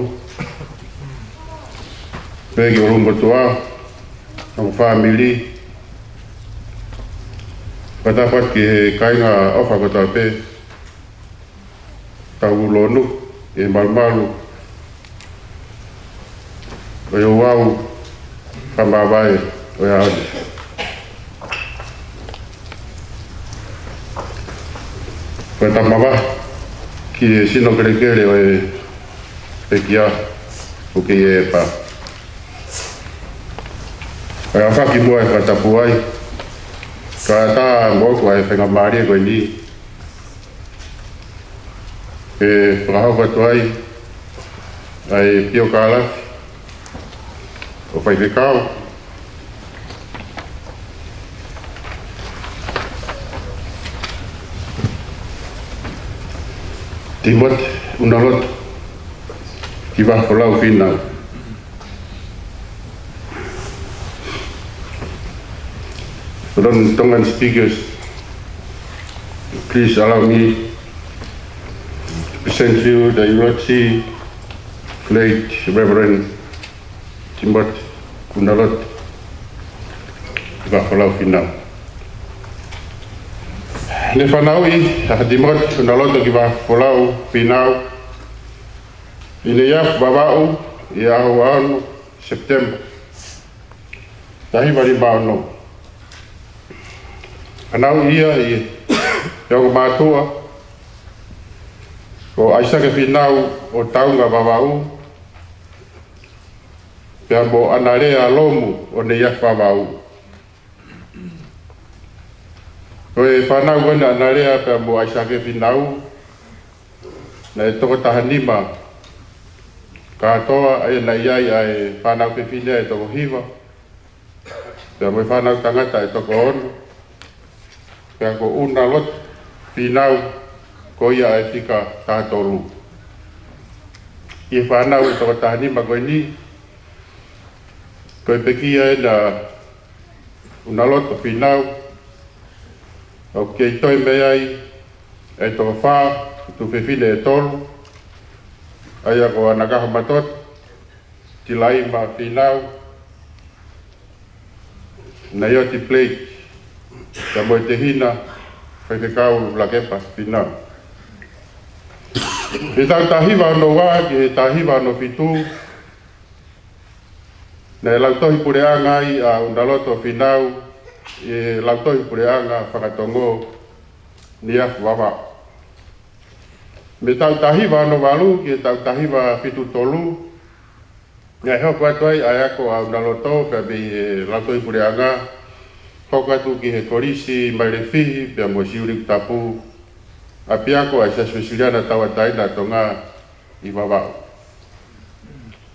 pea ki ʻolunga kotoa, mo e fāmili. Fakatapu ki he kāinga ʻofa kotoa pē, tau lonu ʻi he malumalu ʻo e ouau fakamāvae ʻo e ʻaho ni. Ko e tama ki he sino kelekele ʻo e pekia ʻoku kei ʻi he pā. Ko e ʻaho ki muʻa ʻe fakatapu ai, kae ʻatā moʻoku ʻa e faingamālie ko eni, ʻe fakahoko atu ai ʻa e piokālafi ʻo e faifekau, Timoti ʻUnaloto Kivafolau Fīnau. Non-Tongan speakers, please allow me to present you the eulogy of late Reverend Timoti ʻUnaloto Kivafolau Fīnau. Ne fanauʻi ʻa Timoti ʻUnaloto Kivafolau Fīnau ʻi Neiafu, Vavaʻu, ʻi he ʻaho uaono Sepitema, taha hiva lima ono. Fanauʻi ia ʻe he ongo mātuʻa ko ʻAisake Fīnau ʻo Taunga, Vavaʻu, pea mo ʻAnalea Lomu ʻo Neiafu, Vavaʻu. Ko e fānau ko ena ʻa ʻAnalea pea mo ʻAisake Fīnau, Naʻe toko taha nima kātoa, ʻa ia naʻe ʻi ai ʻa e fānau fefine ʻe toko hiva, pea mo e fānau tangata ʻe toko ono, pea ko ʻUnaloto Fīnau ko ia ʻa e fika taha tolu. ʻI he fānau ʻe toko taha nima ko eni, ko e pekia ena ʻa ʻUnaloto Fīnau, ʻoku kei toe mei ai ʻa e toko fā, tuofefine ʻe tolu, ʻa ia ko ʻAnakaho Matoto, Tilaima Fīnau, Naioti Blake, pea mo e tehina, Faifekau Lakepa Fīnau. ʻI he taʻu taha hiva ono ua ki he taha hiva ono fitu, naʻe lautohi puleʻanga ai ʻa ʻUnaloto Fīnau ʻi he Lautohi Puleʻanga Fakatongo Niafu Vavaʻu. Mei he taʻu taha hiva ono valu ki he taʻu taha hiva fitu tolu, naʻe hoko atu ai ʻa e ako ʻa ʻUnaloto pea mei he Lautohi Puleʻanga, hoko atu ki he Kolisi Mailefihi pea mo Siuʻilikutapu, ʻapiako ʻa e Siasi Uēsiliana Tauʻatāina ʻa Tonga ʻi Vavaʻu.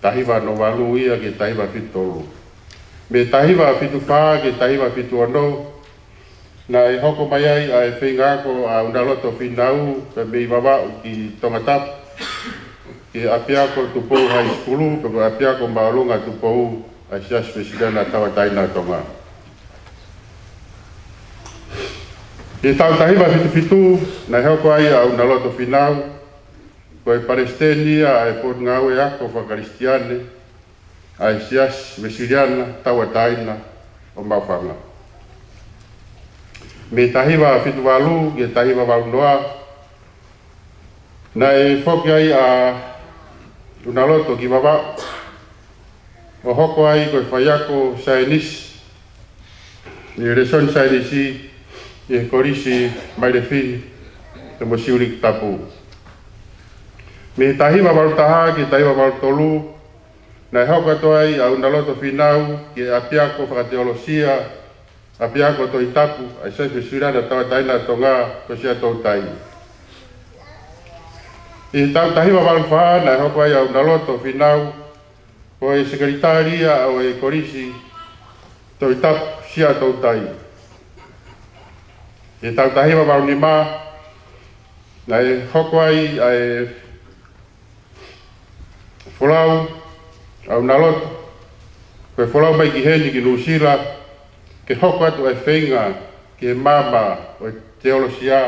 Taha hiva ono valu ia ki he taha hiva fitu tolu. Mei he taha hiva fitu fā ki he taha hiva fitu ono, naʻe hoko mai ai ʻa e feinga ako ʻa ʻUnaloto Fīnau pea mei Vavaʻu ki Tongatapu, ki he ʻapiako Tupou High School, pea mo e ʻapiako māʻolunga Tupou ʻa e Siasi Uēsiliana Tauʻatāina ʻa Tonga. ʻI he taʻu taha hiva fitu fitu, naʻe hoko ai ʻa ʻUnaloto Fīnau ko e palesiteni ia ʻa e Potungāue Ako Fakakalisitiane ʻa e Siasi Uēsiliana Tauʻatāina ʻo Maʻufanga. Mei he taha hiva fitu valu ki he taha hiva valu noa, naʻe foki ai ʻa ʻUnaloto ki Vavaʻu ʻo hoko ai ko e faiako saienisi, ʻi he lēsoni saienisi, ʻi he Kolisi Mailefihi pea mo Siuʻilikutapu. Mei he taha hiva valu taha ki he taha hiva valu tolu, naʻe hoko atu ai ʻa ʻUnaloto Fīnau ki he ʻapiako fakateolosia, ʻapiako Tohitapu ʻa e Siasi Uēsiliana Tauʻatāina ʻa Tonga ko Siaʻatoutai. ʻI he taʻu taha hiva valu fā, naʻe hoko ai ʻa ʻUnaloto Fīnau ko e sekelitali ia ʻo e Kolisi Tohitapu Siaʻatoutai. ʻI he taʻu taha hiva valu nima, naʻe hoko ai ʻa e folau ʻa ʻUnaloto ko e folau mai ki heni ki Nuʻusila, ke hoko atu ʻa e feinga ki he maama ʻo e teolosia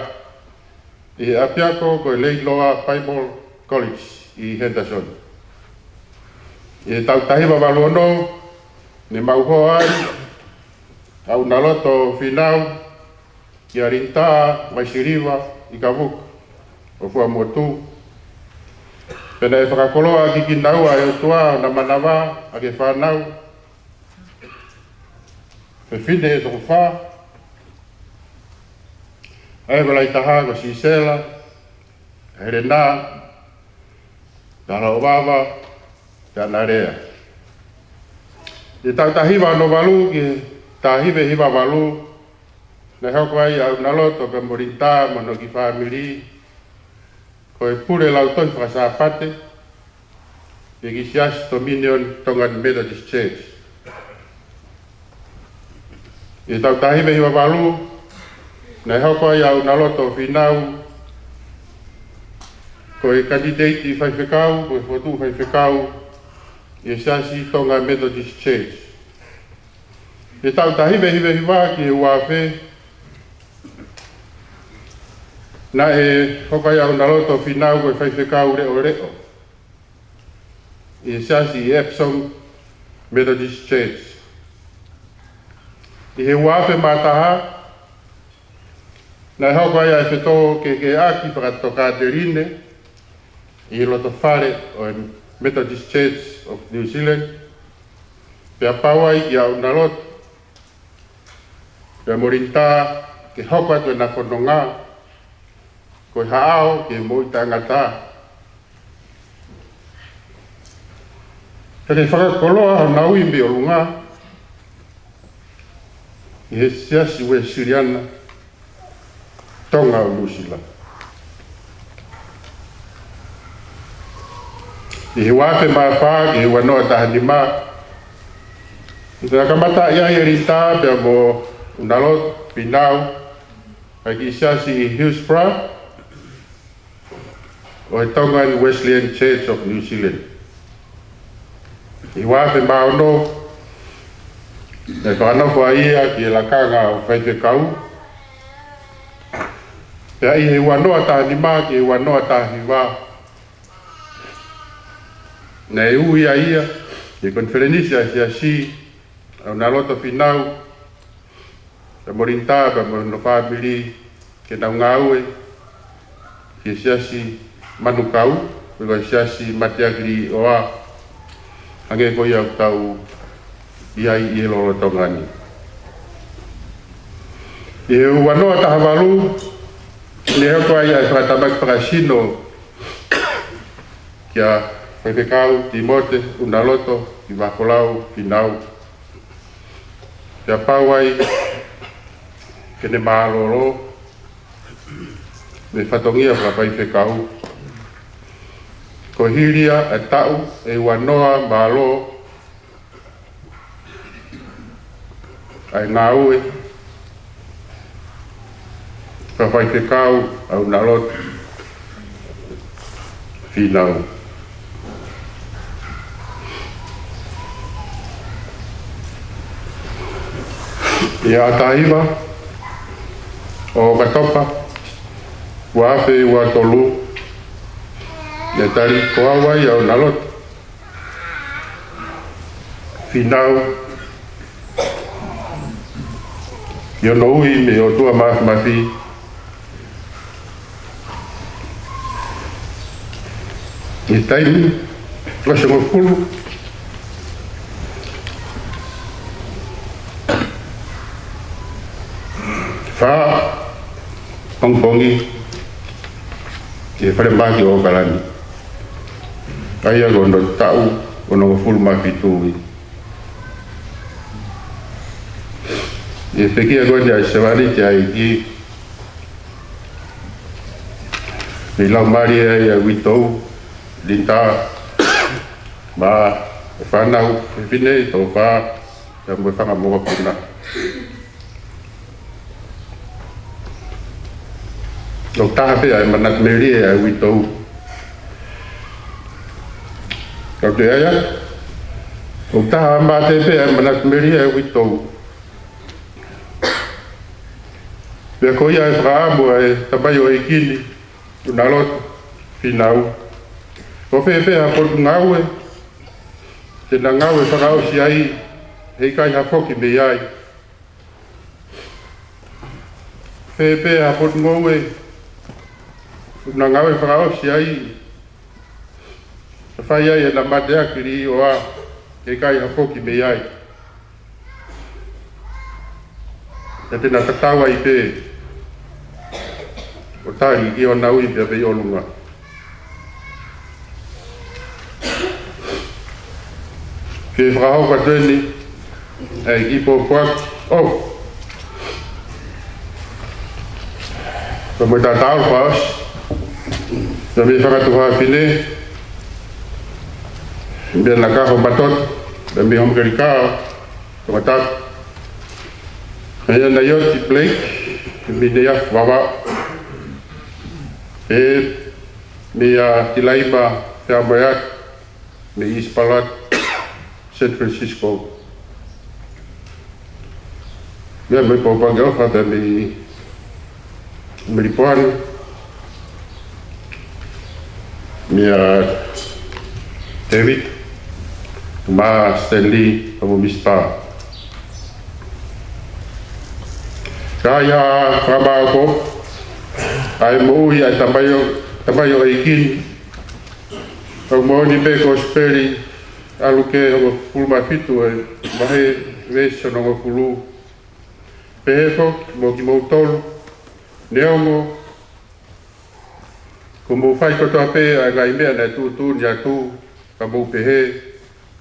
ʻi he ʻapiako ko e Leiloa Bible College ʻi Henderson. ʻI he taʻu taha hiva valu ono, ne maʻu hoa ai ʻa ʻUnaloto Fīnau kia Linitā Vaisiliva ʻIkavuka ʻo Fuaʻamotu. Pea naʻe fakakoloa ʻaki kinaua ʻe he ʻOtua ʻa e manava ʻa e fānau fefine ʻe toko fā, ʻa e ʻuluaki taha ko Sisela, Helena, Talaʻovava, pea mo Lea. ʻI he taʻu taha hiva ono valu ki he taha hiva hiva valu, naʻe hoko ai ʻa ʻUnaloto pea mo Linitā mo hono kiʻi fāmili ko e pule lautohi fakasāpate ʻi he kiʻi siasi Dominion Tongan Methodist Church. ʻI he taʻu taha hiva hiva valu, naʻe hoko ai ʻa ʻUnaloto Fīnau ko e kanititeiti faifekau, ko e fokotuʻu faifekau ʻi he siasi Tongan Methodist Church. ʻI he taʻu taha hiva hiva hiva ki he ua afe, naʻe hoko ai ʻa ʻUnaloto Fīnau ko e faifekau leʻoleʻo ʻi he siasi ʻi Epsom Methodist Church. ʻI he ua afe mā taha, naʻe hoko ai ʻa e fetōkehekeheʻaki fakatokāteline ʻi he loto fale ʻo e Methodist Church of New Zealand, pea pau ai kia ʻUnaloto pea mo Linitā ke hoko atu ʻena fononga ko e haʻao ki he moʻui taʻengata. Pea ke fakakoloa honau ui mei ʻolunga ʻi he Siasi Uēsiliana Tonga ʻo Nuʻusila. ʻI he ua afe mā fā ki he ua noa taha nima, naʻe kamata ai ʻa Linitā pea mo ʻUnaloto Fīnau ʻa e kiʻi siasi ʻi Hillsborough ʻo e Tongan Wesleyan Church of New Zealand. ʻI he ua afe mā ono, naʻe fakanofo ai ia ki he lakanga ʻo e faifekau. Pea ʻi he ua noa taha nima ki he ua noa taha hiva, naʻe ui ai ia ʻi he konifelenisi ʻa e siasi, ʻa ʻUnaloto Fīnau pea mo Linitā pea mo hono fāmili ke nau ngāue ki he siasi Manukau, pe ko e siasi mateaki ʻi ʻOa, hangē ko ia ʻoku tau ʻi ai ʻi he lolotonga ni. ʻI he ua noa taha valu, naʻe hoko ai ʻa e fakatamaki fakasino kia Faifekau Tīmote ʻUnaloto ʻi Vakolau Fīnau. Pea pau ai ke ne mālōlō mei he fatongia fakafaifekau. Ko e hili ia ʻa e taʻu ʻe ua noa mālō ʻa e ngāue fakafaifekau ʻa ʻUnaloto Fīnau. ʻI he ʻaho taha hiva ʻo ʻOkatopa, ua afe ua tolu, naʻe tali ko au ai ʻa ʻUnaloto Fīnau ʻi hono ui mei he ʻOtua Māfimafi ʻi he taimi ʻosi hongofulu fā pongipongi ʻi he falemahaki ʻo ʻOkalani. ʻA ia ko hono taʻu ʻe onongofulu mā fitu ia. ʻI he pekia ko eni ʻa e sevāniti ʻa e ʻEiki, mei he laumālie ʻa e uitou, Linitā, mo e fānau fefine ʻe toko fā, pea mo e fanga mokopuna. ʻOku taha pē ʻa e manatu melie ʻa e uitou. Kau te aia, ʻoku taha mate pē ʻa e manatu melie ʻa e uitou. Pea ko ia ʻa e fakaʻamu ʻa e tamai ʻo e ʻEiki ni, ʻUnaloto Fīnau, ko fē pē ha potungāue te na ngāue fakaʻosi ai, heʻikai ha foki mei ai. Fē pē ha potungāue ʻoku na ngāue fakaʻosi ai, ʻo fai ai ʻena mateaki ʻi ʻOa, heʻikai ha foki mei ai. Pea te na tatau ai pē ʻo tali ki hona ui pea pē ʻi ʻolunga. Ke fakahoko atu eni ʻa e kiʻi pōpoaki ʻo ka mo e tataolo fakaʻosi, pea mei he fanga tuofāfine, mei he Nakaho Matoto, pea mei he Homokelikao Tongatapu, ʻa ia Naioti Blake, mei Neiafu Vavaʻu, pea mei a Tilaima Feamoeat, mei East Ballard, San Francisco. Pea mo e pōpoaki ʻofa pea mei Melipoane, mei a David, mo Stanley, mo Mister. Ka ʻi ha fakamāʻopoʻopo ʻa e moʻui ʻa e tamai ʻo, tamai ʻo e ʻEiki ni, ʻoku moʻoni pē Kosipeli ʻa Luke hongofulu mā fitu ʻa e vahe veesi hono hongofulu. Pehē foki mo kimoutolu, neongo kuo mou fai kotoa pē ʻa e ngaahi meʻa naʻe tuʻutuʻuni atu, ka mou pehē,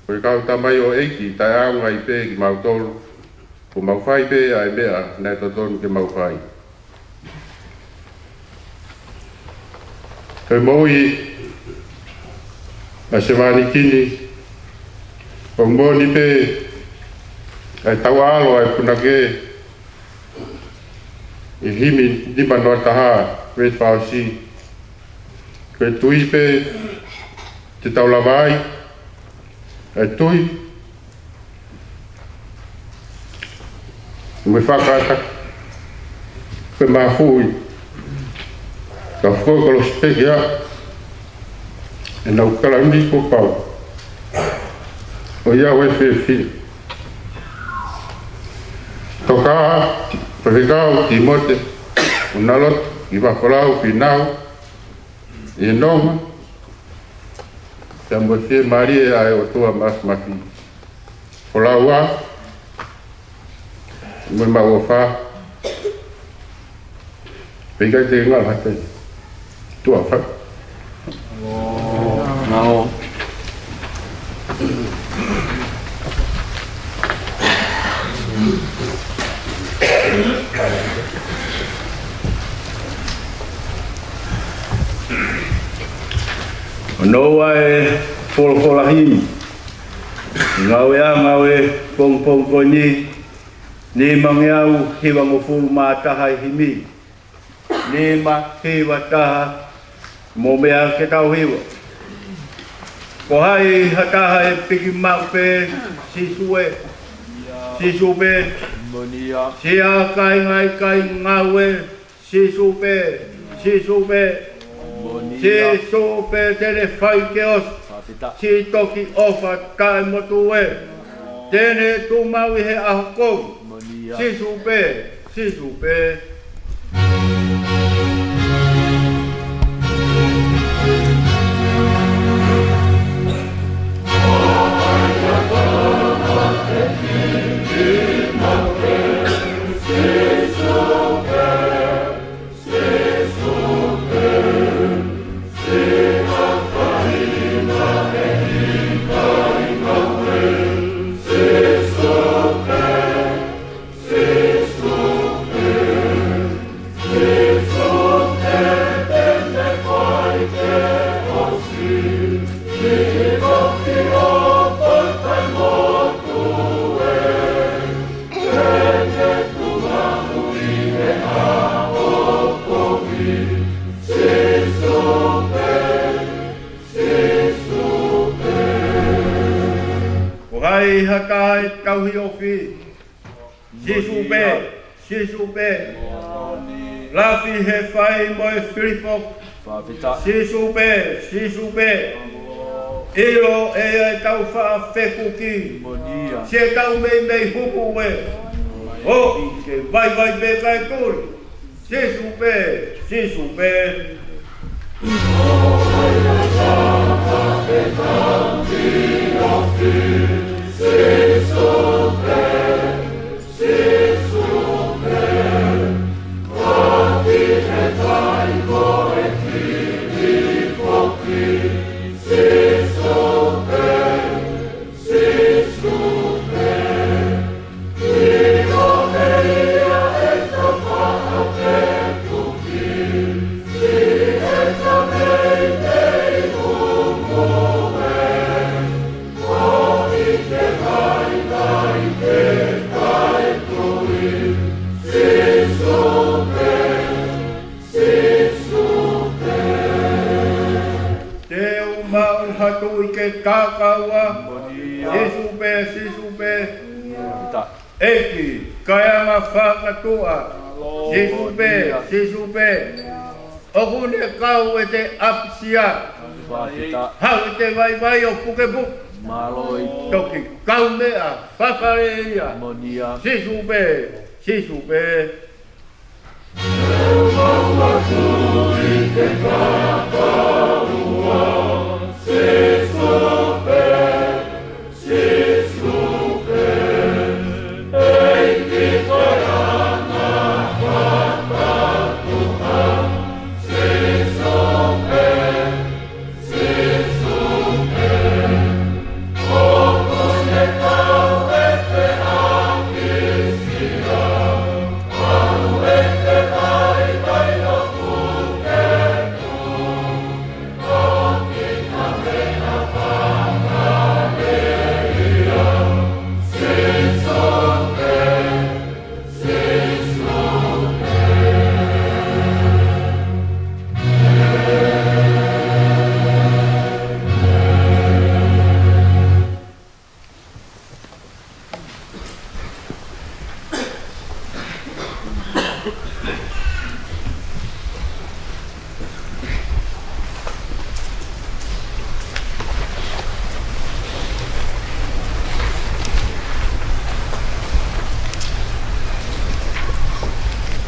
ko e kau tamaioʻeiki taʻeʻaonga ai pē kimautolu, kuo mau fai pē ʻa e meʻa naʻe totonu ke mau fai. Ko e moʻui ʻa e sevāniti ni, ʻoku moʻoni pē ʻa e tau ʻalu ʻa e punake ʻi he himi nima noa taha, Red Fausi. Ko e tui pē te tau lava ai ʻa e tui mo e fakata, ko e mafuʻi. Ka fo ko lo speki a, ʻenau kalauni kuo pau. ʻOiauē, fiefia. Toka, Faifekau Tīmote Unaloto, ʻi Vafolau, Fīnau, ʻi he nonga, pea mo e fiemālie ʻa e ʻOtua Māfimafi. Folau ā, mo e maʻu ʻofa. Pea ʻikai te ngalo hake. Tuʻa fai. Ngalo. Hono ua e folofola himi. Ngāueʻanga ʻo e pongipongi ko eni, nimangeau hivangofulu mā taha e himi. Nima hiva taha, mo meʻa ke tau hiva. Ko hai ha taha ʻe piki maʻu pē, Sīsū ē, Sīsū pē. Moʻoni ia. Siʻa kāinga ʻikai ngāue, Sīsū pē, Sīsū pē. Moʻoni ia. Sīsū pē te ne fai ke ʻosi. Fakafetaʻi. Siʻi toki ʻofa taʻemotu ē, te ne tuʻu maʻu ʻi he ʻaho kovi. Moʻoni ia. Sīsū pē, Sīsū pē. Ko hai ha taha ʻe tauhi ʻofi, Sīsū pē, Sīsū pē. Lafi he fai mo e filipo, Fakafetaʻi. Sīsū pē, Sīsū pē. ʻIlo ʻe ia ʻetau faʻa fekuki. Moʻoni ia. Siʻetau meimei huku ē, ʻoku ke vaivai pē kae tuli. Sīsū pē, Sīsū pē. Te u maʻu ha tuʻi ke takaua. Sīsū pē, Sīsū pē. ʻEiki, kāinga fakatuʻa. Sīsū pē, Sīsū pē. ʻOku ne kau ʻete ʻapisia. Haʻu ʻete vaivai ʻo pukepuke. Toki kaumeʻa fafale ia. Sīsū pē, Sīsū pē.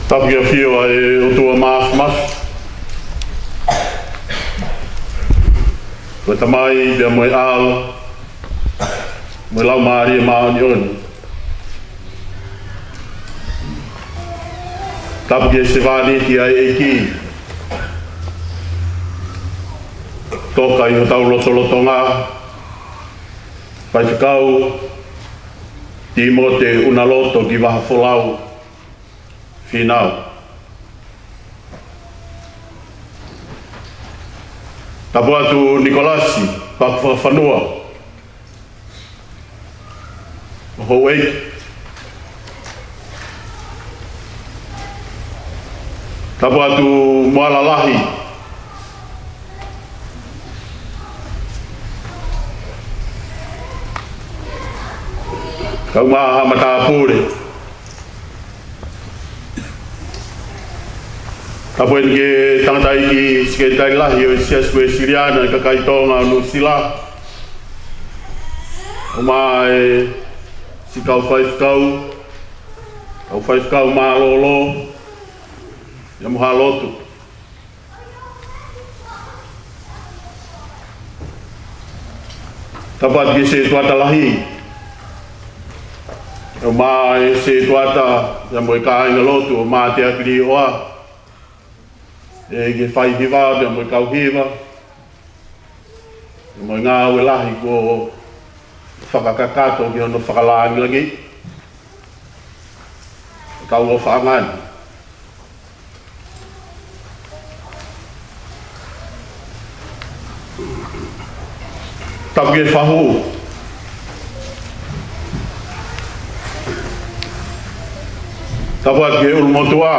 Tapu ki he ʻafio ʻa e ʻOtua Māfimafi, ko e Tamai pea mo e ʻAlo, mo e Laumālie Māʻoniʻoni. Tapu ki he sevāniti ʻa e ʻEiki, toka ʻi hotau lotolotonga, Faifekau Tīmote ʻUnaloto ki Vahafolau, Fīnau. Tapu atu Nikolasi Paku Fakafanua, ʻo houʻeiki. Tapu atu Moala Lahi, kaungā matāpule. Tapu eni ki he tangataʻeiki sekelitali lahi ʻo e Siasi Uēsiliana ʻo e Kakai Tonga ʻo Nuʻusila, ʻo mai siʻi kau faifekau, kau faifekau mālōlō, ia mo ha lotu. Tapu atu ki he setuata lahi, ʻo mai setuata ia mo e kāingalotu ʻo Mateakiliʻoa, ʻa e kau faihiva ia mo e kau hiva, ia mo e ngāue lahi kuo fakakakato ki hono fakalāngilangiʻi ʻetau ʻofaʻanga ni. Tapu ki he fahu. Tapu atu ki he ʻulumotuʻa.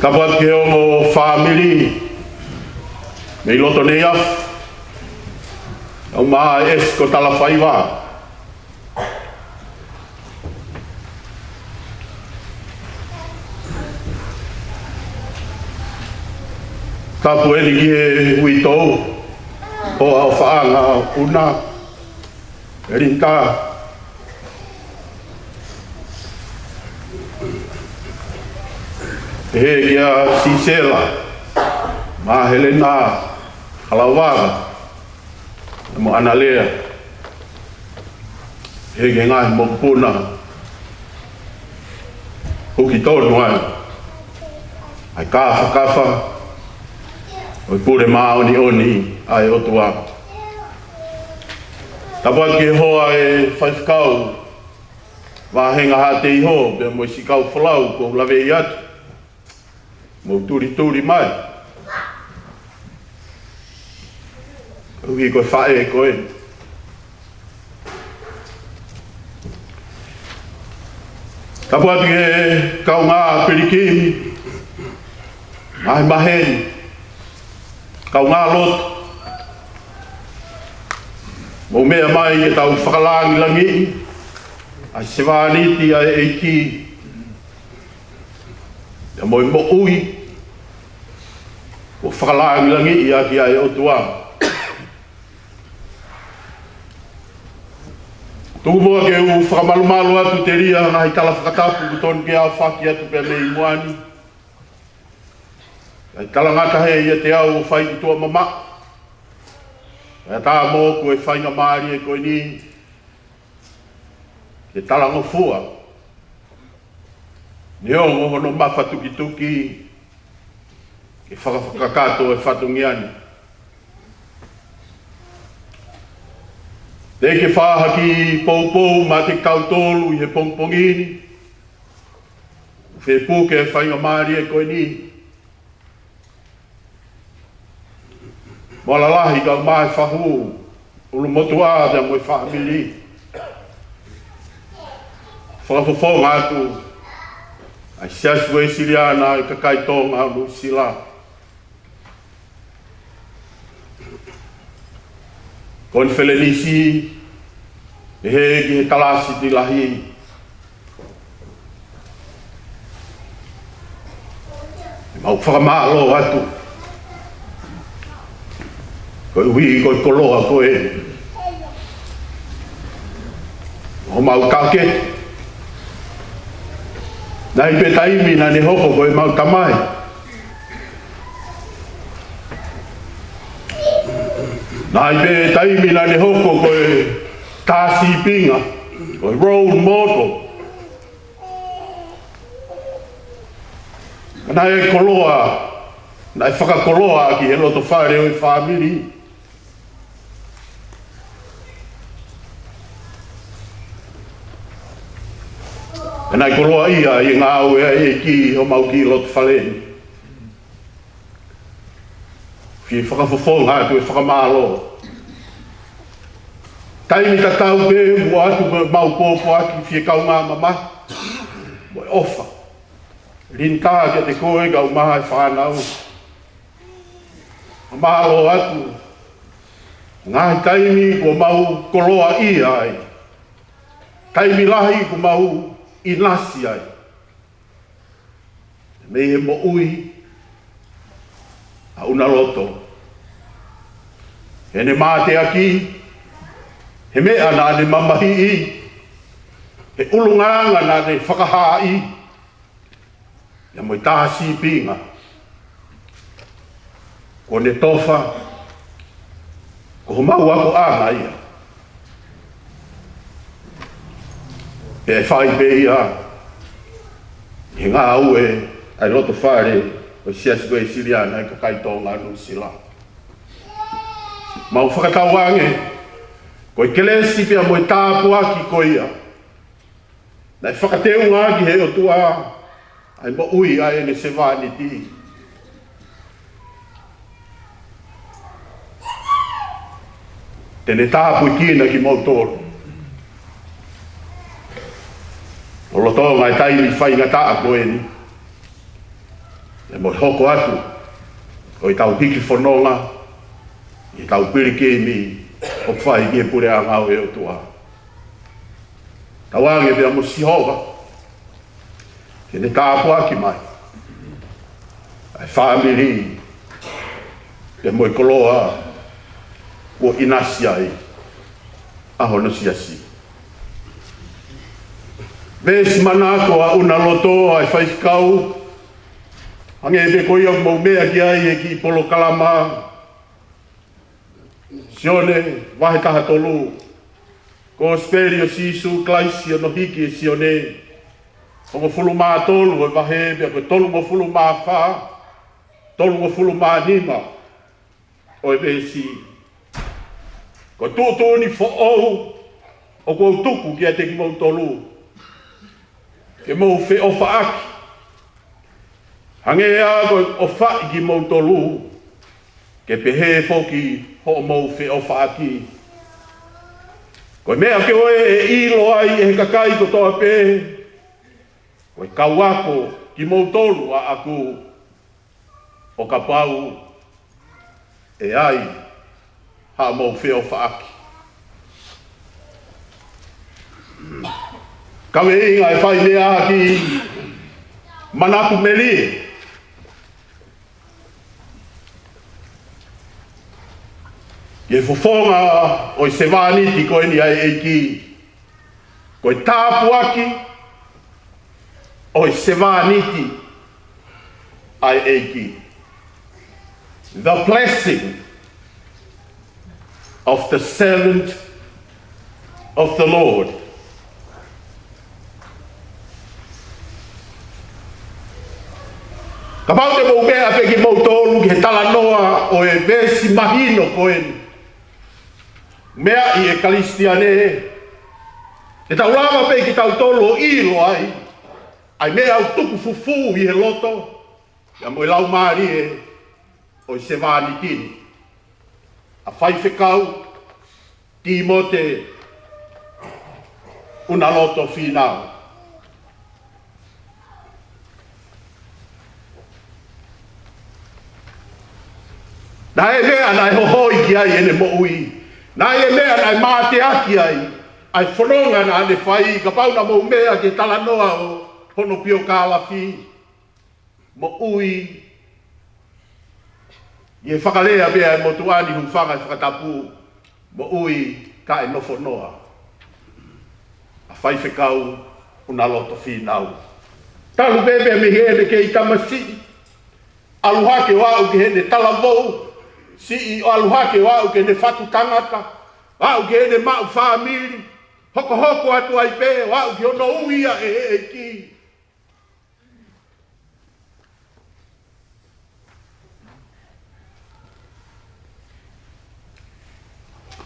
Tapu atu ki he ongo fāmili mei loto Neiafu, ʻo mai ʻa e ʻEsi ko Talafaiva. Tapu eni ki he uitou, ʻo ʻofaʻanga ʻo Una, ʻElinita. Pehē kia Sisela, Mahelena, Halavaka, mo ʻAnalea. Pehē ki he ngaahi mokopuna, huki tonu ai ʻa e kāfakafa ʻo e pule māʻoniʻoni ʻa e ʻOtua. Tapu atu ki he hoa ʻo e faifekau, Vāhenga Haʻateiho, pea mo siʻi kau folau kuo u laveʻi atu, mou tulituli mai. Koeʻuhi ko e faʻē ko ē. Tapu atu ki he kaungā pilikimi, mahemaheni, kaungā lotu, mou meʻa mai ke tau fakalāngilangiʻi ʻa e sevāniti ʻa e ʻEiki, ia mo e moʻui kuo fakalāngilangiʻi ʻaki ʻa e ʻOtua. Tuku muʻa ke u fakamalumalu atu telia ngaahi tala fakatapu kuo tonu ke aofaki atu pea mei muʻa ni. ʻA e talangata he ʻiate au ʻo fai ki tuʻa mamaʻo. ʻA e tā moʻoku e faingamālie ko eni ke talangofua, neongo hono mafatukituki, ke fakakakato e fatongia ni. Teʻeki ke fai ha kiʻi poupou maʻa kitautolu ʻi he pongipongi ni, fepuke e faingamālie ko eni. Moala Lahi kae ʻumaʻā e fahu, ʻulumotuʻa pea mo e fāmili. Fakafofonga atu ʻa e Siasi Uēsiliana ʻo e Kakai Tonga ʻo Nuʻusila. Konifelenisi, pehē ki he Kalāsiti Lahi. Mau fakamālō atu. Koeʻuhi ko e koloa ko ē ʻoku mau kake. Naʻe ʻi ai pē taimi naʻa ne hoko ko e mau tamai. Naʻe ʻi ai pē taimi naʻa ne hoko ko e tā sīpinga, ko e role model. Naʻe koloa, naʻe fakakoloa ʻaki he loto fale ʻo e fāmili. Naʻe koloa ia ʻi he ngāue ʻa e ʻEiki ʻi homau kiʻi loto fale ni. Fie fakafofonga atu e fakamālō. Taimi tatau pē ʻoku ʻoatu mo ʻemau pōpoaki fie kaungā mamahi mo e ʻofa. Linitā kiate koe kae ʻumaʻā e fānau. Mālō atu. Ngaahi taimi kuo mau koloaʻia ai. Taimi lahi kuo mau ʻinasi ai. Mei he moʻui ʻa ʻUnaloto. Heʻene mateaki, he meʻa naʻa ne mamahiʻi, he ʻulungaanga naʻa ne fakahaaʻi, ia mo e tā sīpinga. Kuo ne tofa, ko homau akoʻanga ia. Pea ʻe fai pē ia, he ngāue ʻa e loto fale ʻo e Siasi Uēsiliana ʻa e kakai Tonga Nuʻusila. Mau fakatauange, ko e kelesi pea mo e tāpuaki ko ia naʻe fakateunga ʻaki he ʻOtua ʻa e moʻui ʻa ʻene sevāniti. Te ne tāpuekina kimoutolu lolotonga e taimi faingataʻa ko eni, pea mo e hoko atu ʻo ʻetau hiki fononga ʻi heʻetau pilikimi ʻoku fai ki he puleʻanga ʻo e ʻOtua. Tauange pea mo Sihova ke ne tāpuaki mai ʻa e fāmili pea mo e koloa kuo ʻinasi ai ʻa hono siasi. Veesi manako ʻa ʻUnaloto ʻa e faifekau, hangē pē ko ia ʻoku mou meʻa ki ai he kiʻi polokalama. Sione vahe taha tolu. Kosipeli ʻo Sīsū Kalaisi ʻo ne hiki ʻe Sione, hongofulu mā tolu ʻo e vahe, pea ko e tolungofulu mā fā, tolungofulu mā nima ʻo e veesi. Ko e tuʻutuʻuni foʻou ʻoku ou tuku kiate kimoutolu, ke mou feʻofaʻaki. Hangē ā ko e ʻofaʻi kimoutolu, ke pehē foki hoʻomou feʻofaʻaki. Ko e meʻa ko ē ʻe ʻilo ai ʻe he kakai kotoa pē ko e kau ako kimoutolu ʻaʻaku, ʻo kapau ʻe ai haʻamou feʻofaʻaki. Kaveinga e fai meʻa ki manatu melie ki he fofonga ʻo e sevāniti ko eni ʻa e ʻEiki. Ko e tāpuaki ʻo e sevāniti ʻa e ʻEiki. The blessing of the servant of the Lord. Kapau te mou meʻa pē kimoutolu ki he talanoa ʻo e veesi mahino ko eni, meʻa ʻi he Kalisitiane, te tau lava pē kitautolu ʻo ʻilo ai ʻa e meʻa ʻoku tuku fufū ʻi he loto, ia mo e laumālie ʻo e sevāniti ni, ʻa Faifekau Tīmote ʻUnaloto Fīnau. Naʻe meʻa naʻe hohoi ki ai ʻene moʻui. Naʻe meʻa naʻe mateaki ai ʻa e fononga naʻa ne fai. Kapau naʻa mou meʻa ki he talanoa ʻo hono piokālafi, moʻui ʻi he fakalea pē ʻa e motuʻa ni, hūfanga he fakatapu, moʻui kae nofonoa ʻa Faifekau ʻUnaloto Fīnau. Talu pē pea mei heʻene kei tamasiʻi, ʻalu hake ʻo aʻu ki heʻene talavou siʻi, ʻo ʻalu hake ʻo aʻu ki heʻene fatu tangata, aʻu ki heʻene maʻu fāmili, hokohoko atu ai pē ʻo aʻu ki hono ui ia ʻe he ʻEiki.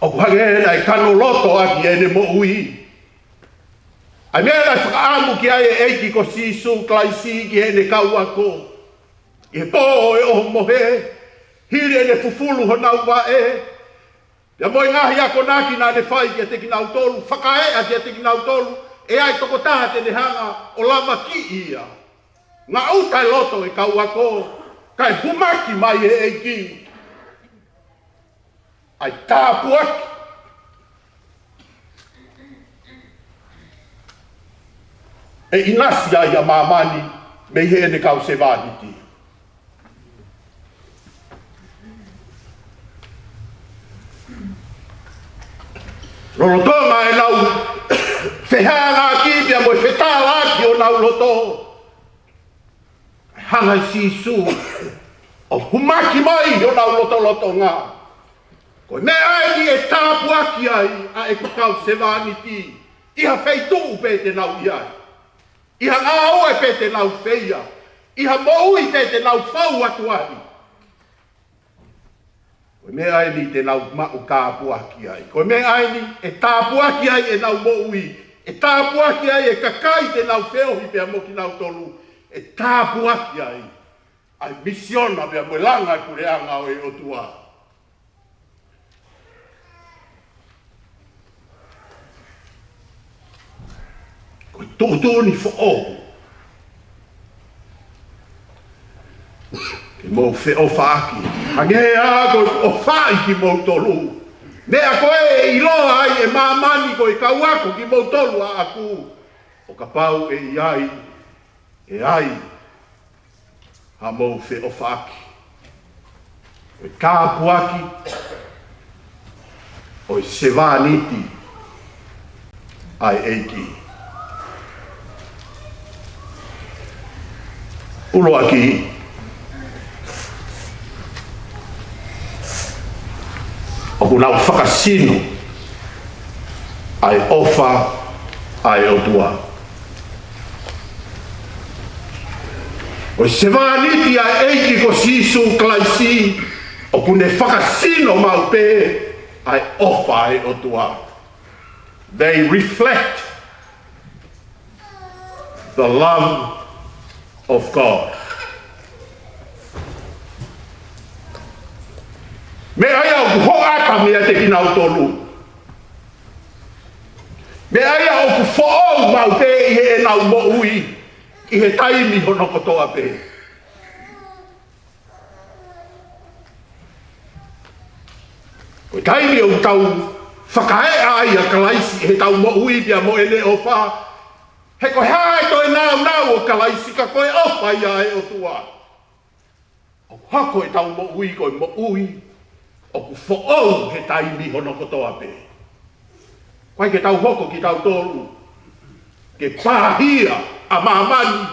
ʻOku hangē naʻe kano loto ʻaki ʻene moʻui ʻa e meʻa naʻe fakaʻamu ki ai e ʻEiki ko Sīsū Kalaisi ki heʻene kau ako ʻi he pō ʻo e ʻohomohe, hili ʻene fufulu honau vaʻe, pea mo e ngaahi akonaki naʻa ne fai kiate kinautolu, fakaeʻa kiate kinautolu ʻe ʻi ai e tokotaha te ne hanga ʻo lavakiʻi ia. Ngaʻuta e loto e kau ako, kae humaki mai e ʻEiki ʻa e tāpuaki ʻe ʻinasi ai ʻa māmani mei heʻene kau sevāniti. Lolotonga ʻenau fehangahangai pea mo e fetaulaki ʻo honau loto, hanga ʻe Sīsū ʻo humaki mai ʻi honau lotolotonga. Ko e meʻa eni ʻe tāpuaki ai ʻa ʻeku kau sevāniti ʻi ha feituʻu pē te nau ʻi ai, ʻi ha ngāue pē te nau feia, ʻi ha moʻui pē te nau fou atu ai. Ko e meʻa eni te nau maʻu tāpuaki ai. Ko e meʻa eni ʻe tāpuaki ai ʻenau moʻui, ʻe tāpuaki ai e kakai te nau feohi pea mo kinautolu, ʻe tāpuaki ai ʻa e misiona pea mo e langa e puleʻanga ʻo e ʻOtua. Ko e tuʻutuʻuni foʻou ke mou feʻofaʻaki, hangē ā ko ʻeku ʻofaʻi kimoutolu. Meʻa ko ē ʻe ʻiloa ai ʻe māmani ko e kau ako kimoutolu ʻaʻaku, ʻo kapau ʻe ʻi ai ʻe ai haʻamou feʻofaʻaki, ko e tāpuaki ʻo e sevāniti ʻa e ʻEiki. ʻUluaki, ʻoku nau fakasino ʻa e ʻofa ʻa e ʻOtua. Ko e sevāniti ʻa e ʻEiki ko Sīsū Kalaisi, ʻoku ne fakasino maʻu pē ʻa e ʻofa ʻa e ʻOtua. They reflect the love of God. Meʻa ia ʻoku hoʻata meiate kinautolu. Meʻa ia ʻoku foʻou maʻu pē ʻi heʻenau moʻui ʻi he taimi hono kotoa pē. Ko e taimi ʻoku tau fakaeʻa ai ʻa Kalaisi ʻi heʻetau moʻui pea mo ʻene ʻofa, he ko e hā e toe nāunau ʻo Kalaisi ka ko e ʻofa ia ʻa e ʻOtua. ʻOku hoko ʻetau moʻui ko e moʻui ʻoku foʻou he taimi hono kotoa pē. ʻIkai ke tau hoko kitautolu ke pāhia ʻa māmani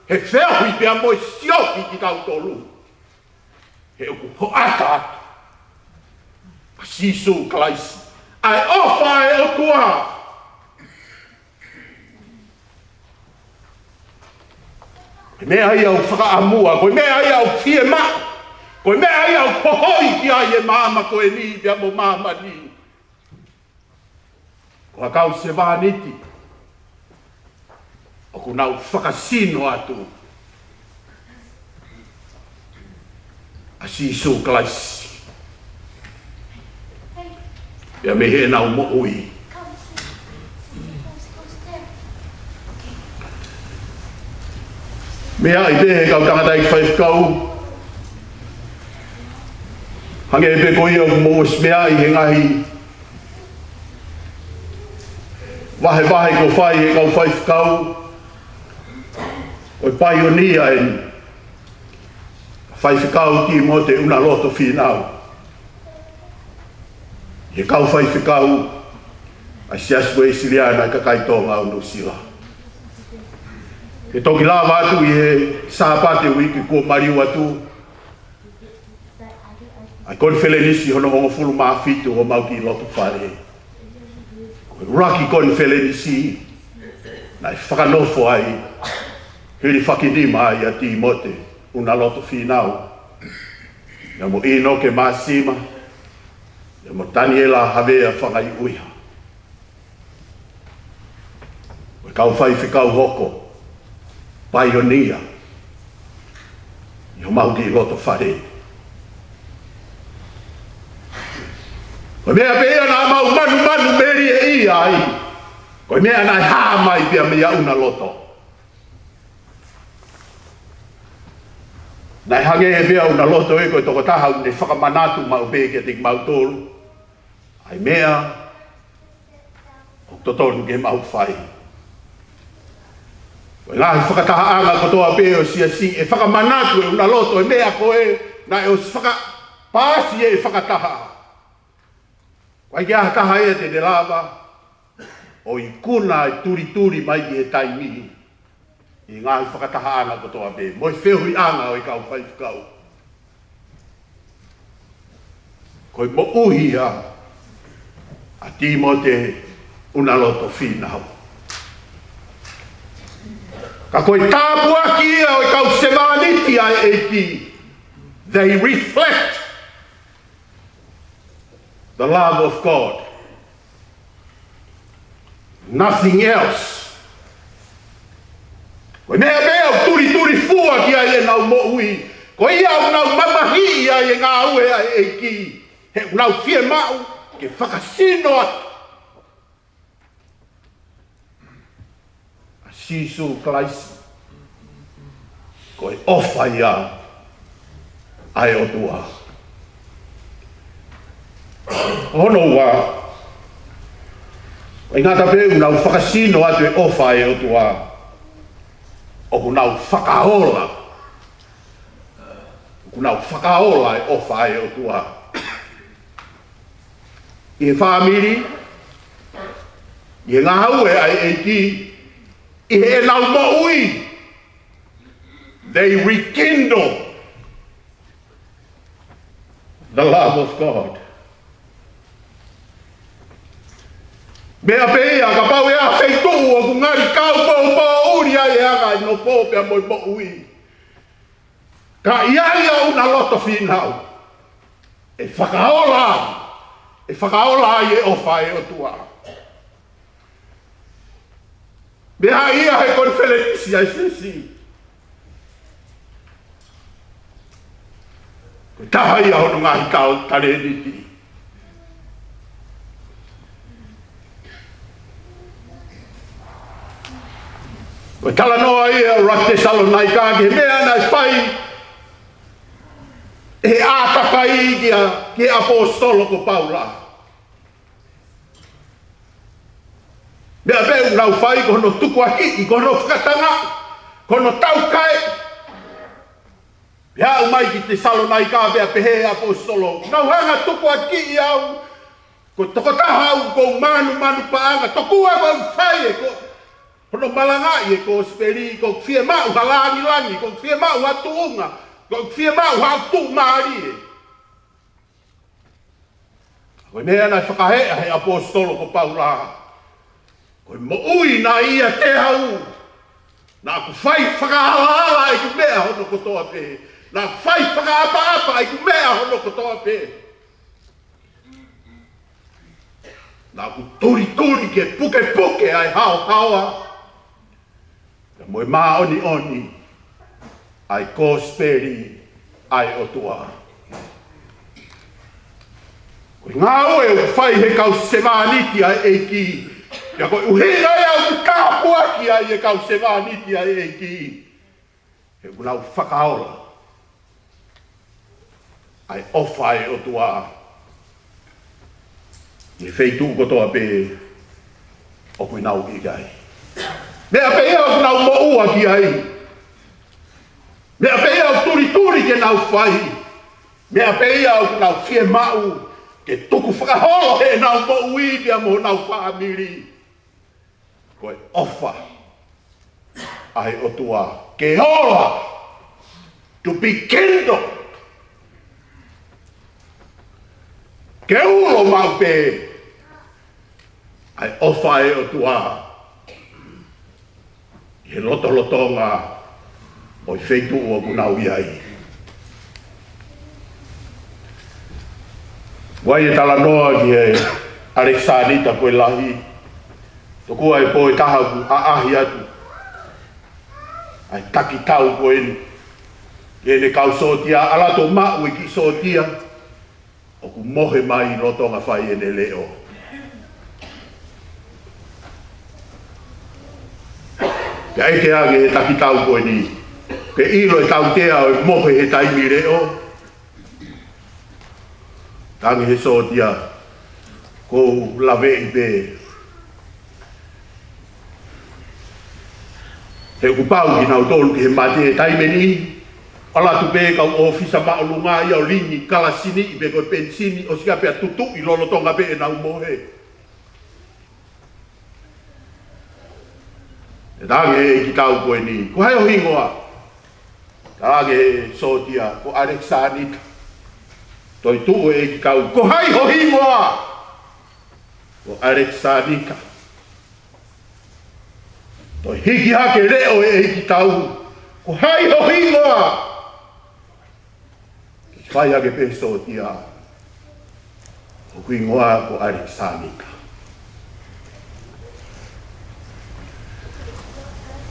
he feohi pea mo e siofi kitautolu. He ʻoku hoʻata atu ʻa Sīsū Kalaisi, ʻa e ʻofa ʻa e ʻOtua. Ko e meʻa ia ʻoku fakaʻamua, ko e meʻa ia ʻoku fiemaʻu, ko e meʻa ia ʻoku hohoi ki ai e maama ko eni pea mo māmani. Ko ha kau sevāniti ʻoku nau fakasino atu ʻa Sīsū Kalaisi ia mei heʻenau moʻui. Meʻa ai pē he kau tangataʻeiki faifekau, hangē pē ko ia ʻoku mou ʻosi meʻa ai he ngaahi vahevahe kuo fai he kau faifekau, ko e paionia eni, Faifekau Tīmote ʻUnaloto Fīnau, ʻi he kau faifekau ʻa e Siasi Uēsiliana ʻa e Kakai Tonga ʻo Nuʻusila. Ke toki lava atu ʻi he Sāpate uike kuo maliu atu, ʻa e konifelenisi hono hongofulu mā fitu ʻo homau kiʻi loto fale. Ko e ʻuluaki konifelenisi naʻe fakanofo ai, hilifakinima ai ʻa Tīmote ʻUnaloto Fīnau, pea mo ʻInoke Māsima, pea mo Taniela Havea Fangaiʻuiha. Ko e kau faifekau hoko, paionia ʻi homau kiʻi loto fale. Ko e meʻa pē ia naʻa mau manumanu melie ai. Ko e meʻa naʻe hā mai pea meia ʻUnaloto. Naʻe hangē pē ʻa ʻUnaloto ē ko e tokotaha ʻoku ne fakamanatu maʻu pē kiate kimautolu ʻa e meʻa ʻoku totonu ke mau fai. Ko e ngaahi fakatahaʻanga kotoa pē ʻo e siasi ʻe fakamanatu ʻe ʻUnaloto e meʻa ko ē naʻe ʻosi fakapaasi ʻe he fakataha. ʻOku ʻikai ke ʻi ai ha taha ia te ne lava ʻo ikuna e tulituli mai ki he taimi ʻi he ngaahi fakatahaʻanga kotoa pē mo e feohiʻanga ʻo e kau faifekau. Ko e moʻui ia ʻa Tīmote ʻUnaloto Fīnau. Ka ko e tāpuaki ia ʻo e kau sevāniti ʻa e ʻEiki. They reflect the love of God. Nothing else. Ko e meʻa pē ʻoku tulituli fua ki ai ʻenau moʻui, ko ia ʻoku nau mamahiʻi ai e ngāue ʻa e ʻEiki, he ʻoku nau fiemaʻu ke fakasino atu ʻa Sīsū Kalaisi. Ko e ʻofa ia ʻa e ʻOtua. Hono ua, ʻikai ngata pē ʻoku nau fakasino atu e ʻofa ʻa e ʻOtua, ʻoku nau fakaola. ʻOku nau fakaola e ʻofa ʻa e ʻOtua ʻi he fāmili, ʻi he ngāue ʻa e ʻEiki, ʻi heʻenau moʻui. They rekindle the love of God. Meʻa pē ia kapau ʻe ʻi ai ha feituʻu ʻoku ngali kau poupou ʻuli ai e anga e nofo pea mo e moʻui, ka ʻi ai ʻa ʻUnaloto Fīnau, ʻe fakaola, ʻe fakaola ai e ʻofa ʻa e ʻOtua. Meʻa ia he konifelenisi ʻa e siasi. Ko e taha ia hono ngaahi kau talēniti. Ko e talanoa ia ʻa e ʻuluaki Tesalonaika ki he meʻa naʻe fai ʻe he ʻātakai ki he, ki he ʻaposetolo ko Paula. Meʻa pē ʻoku nau fai ko hono tukuakiʻi, ko hono fakatangaʻi, ko hono taukaeʻi. Pea aʻu mai ki Tesalonaika pea pehē ʻe he ʻaposetolo, nau hanga tukuakiʻi au, ko e tokotaha au ʻoku ou manumanu paʻanga, tokua ʻoku ou fai e ko, hono malangaʻi e kosipeli, ʻoku ou fiemaʻu ha langilangi, ʻoku ou fiemaʻu ha tuʻunga, ʻoku ou fiemaʻu ha tuʻumālie. Ko e meʻa naʻe fakahā ʻe he ʻaposetolo ko Paula, ko e moʻui naʻe ʻiate au, naʻa ku fai fakaalaala ʻeku meʻa hono kotoa pē, naʻa ku fai fakaʻapaʻapa ʻeku meʻa hono kotoa pē, naʻa ku tulituli ke pukepuke ʻa e haohaoa pea mo e māʻoniʻoni ʻa e kosipeli ʻa e ʻOtua. Ko e ngāue ʻoku fai ʻe he kau sevāniti ʻa e ʻEiki, pea ko e ʻuhinga ia ʻoku tāpuakiʻi ai e kau sevāniti ʻa e ʻEiki, he ʻoku nau fakaola ʻa e ʻofa ʻa e ʻOtua ʻi he feituʻu kotoa pē ʻoku nau ʻi ai. Meʻa pē ia ʻoku nau moʻua ki ai. Meʻa pē ia ʻoku tulituli ke nau fai. Meʻa pē ia ʻoku nau fiemaʻu ke tukufakaholo heʻenau moʻui pea mo honau fāmili. Ko e ʻofa ʻa e ʻOtua, ke ola, to be kindled, ke ulo maʻu pē ʻa e ʻofa ʻa e ʻOtua ʻi he lotolotonga ʻo e feituʻu ʻoku nau ʻi ai. Naʻe ʻi ai e talanoa ki he ʻAlekisānita ko e Lahi, tokua ʻi he pō ʻe taha ʻoku ʻaʻahi atu ʻa e takitau ko eni ki heʻene kau sōtia, ʻalu atu ʻo maʻu e kiʻi sōtia ʻoku mohe mai lolotonga fai ʻene leʻo. Pea ʻeke ange ʻe he takitau ko eni, ke ʻilo e tautea ʻo e mohe he taimi leʻo. Talaange ʻe he sōtia, ʻoku ou laveʻi pē, he kuo pau kinautolu ki he mate he taimi ni. ʻAlu atu pē kau ʻōfisa māʻolunga ia ʻo lingi kalasini pe ko e penisini, ʻosi ia pea tutuʻi lolotonga pē ʻenau mohe. Pea talaange ʻe he ʻeikitau ko eni, ko hai ho hingoa? Talaange ʻe he sōtia, ko ʻAlekisānita. Toe tuʻu e ʻeikitau, ko hai ho hingoa? Ko ʻAlekisānita. Toe hiki hake leʻo e ʻeikitau, ko hai ho hingoa? Fai hake pē sōtia, hoku hingoa ko ʻAlekisānita.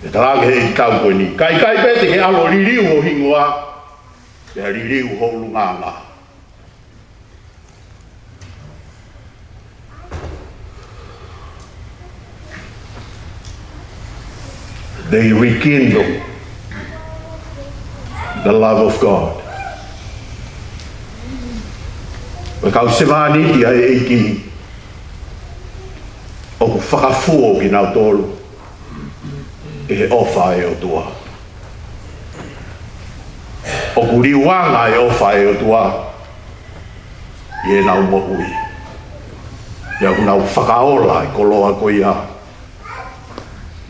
Pea talaange ʻe he ʻeikitau ko eni, ka ʻikai pē te ke ʻalu ʻo liliu ho hingoa, pea liliu ho ʻulungaanga. They rekindle the love of God. Ko e kau sevāniti ʻa e ʻEiki, ʻoku fakafuo kinautolu ʻe he ʻofa ʻa e ʻOtua. ʻOku liuanga e ʻofa ʻa e ʻOtua ʻi heʻenau moʻui. Pea ʻoku nau fakaola e koloa ko ia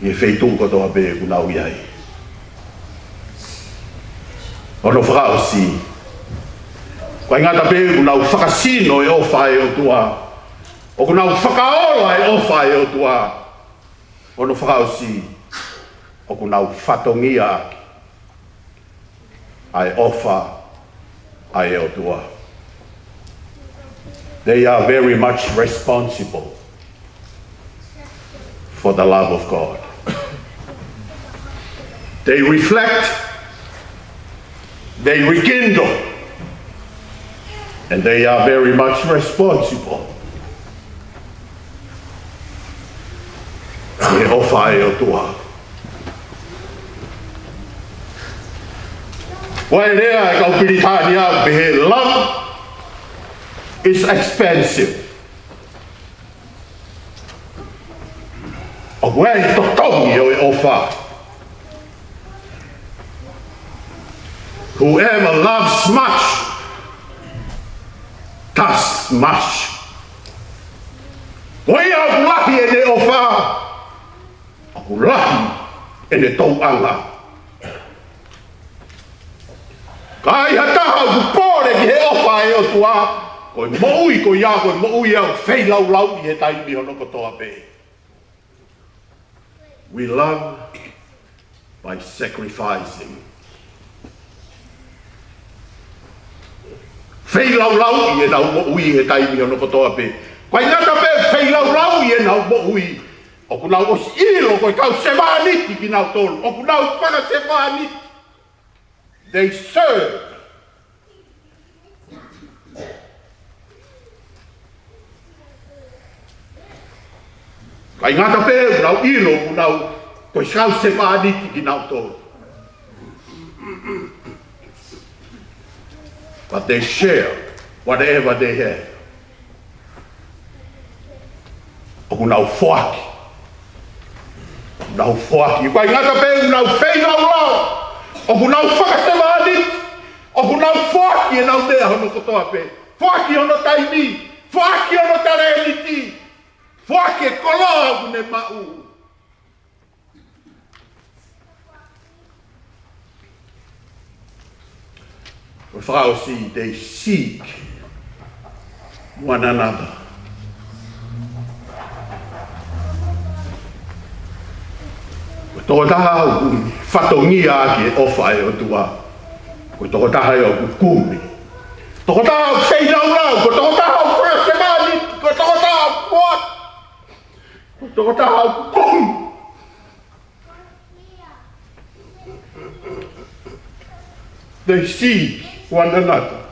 ʻi he feituʻu kotoa pē ʻoku nau ʻi ai. Hono fakaʻosi, ʻikai ngata pē ʻoku nau fakasino e ʻofa ʻa e ʻOtua, ʻoku nau fakaola e ʻofa ʻa e ʻOtua. Hono fakaʻosi, ʻoku nau fatongia ʻaki ʻa e ʻofa ʻa e ʻOtua. They are very much responsible for the love of God. They reflect, they rekindle, and they are very much responsible ʻi he ʻofa ʻa e ʻOtua. ʻOku ʻi ai e lea ʻa e kau Pilitānia ʻoku pehē, love is expensive. ʻOku ʻi ai e totongi ʻo e ʻofa. Whoever loves much, does much. Ko ia ʻoku lahi ʻene ʻofa, ʻoku lahi ʻene tauʻanga. Ka ai ha taha ʻoku pole ki he ʻofa ʻa e ʻOtua, ko e moʻui ko ia, ko e moʻui ia ʻoku feilaulauʻi he taimi hono kotoa pē. We love by sacrificing. Feilaulauʻi ʻenau moʻui he taimi hono kotoa pē. ʻIkai ngata pē feilaulauʻi ʻenau moʻui, ʻoku nau ʻosi ʻilo ko e kau sevāniti kinautolu. ʻOku nau fakasevāniti. They serve. ʻIkai ngata pē ʻoku nau ʻilo ʻoku nau ko e kau sevāniti kinautolu. But they share whatever they have. ʻOku nau foaki. Nau foaki. ʻIkai ngata pē ʻoku nau feilaulau, ʻoku nau fakasevāniti, ʻoku nau foaki ʻenau meʻa hono kotoa pē. Foaki hono taimi, foaki hono talēniti, foaki e koloa ʻoku ne maʻu. Ko e fakaʻosi, they seek one another. Ko e tokotaha ʻoku fatongia ʻaki e ʻofa ʻa e ʻOtua, ko e tokotaha ia ʻoku kumi. Tokotaha ʻoku feilaulau, ko e tokotaha ʻoku fakasemāniti, ko e tokotaha ʻoku moʻoni, ko e tokotaha ʻoku kumi. They seek one another.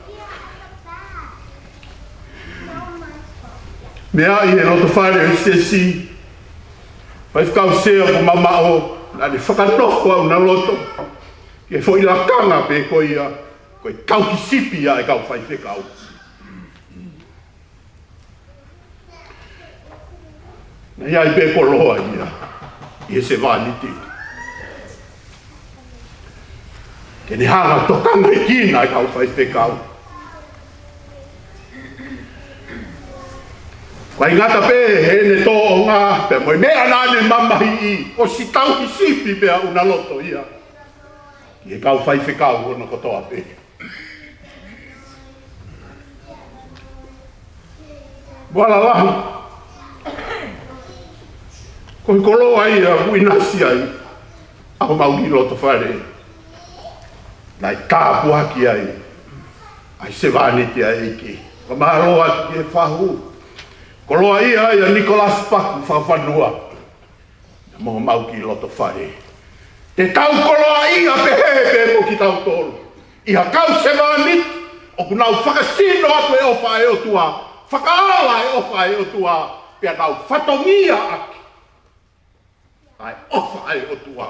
Meʻa ʻi he loto fale ʻo e siasi, faifekau sea ko Mamaʻo, naʻa ne fakanofo ʻa ʻUnaloto ki he foʻi lakanga pē ko ia, ko e kau ki sipi ʻa e kau faifekau. Naʻe ʻi ai pē koloa ia ʻi he sevāniti ke ne hanga ʻo tokangaʻekina e kau faifekau. ʻIkai ngata pē heʻene tōʻonga pea mo e meʻa naʻa ne mamahiʻi, ʻosi tauhi sipi pē ʻa ʻUnaloto ia ki he kau faifekau hono kotoa pē. Moala lahi, ko e koloa ia ʻoku ʻinasi ai ʻa homau kiʻi loto fale. Naʻe tāpuaki ai ʻa e sevāniti ʻa e ʻEiki. Fakamālō atu ki he fahu. Koloa ia ʻa Nicholas Paku Fakafanua mo homau kiʻi loto fale. Te tau koloaʻia pehē pē mo kitautolu ʻi ha kau sevāniti ʻoku nau fakasino atu e ʻofa ʻa e ʻOtua, fakaola e ʻofa ʻa e ʻOtua, pea nau fatongia ʻaki ʻa e ʻofa ʻa e ʻOtua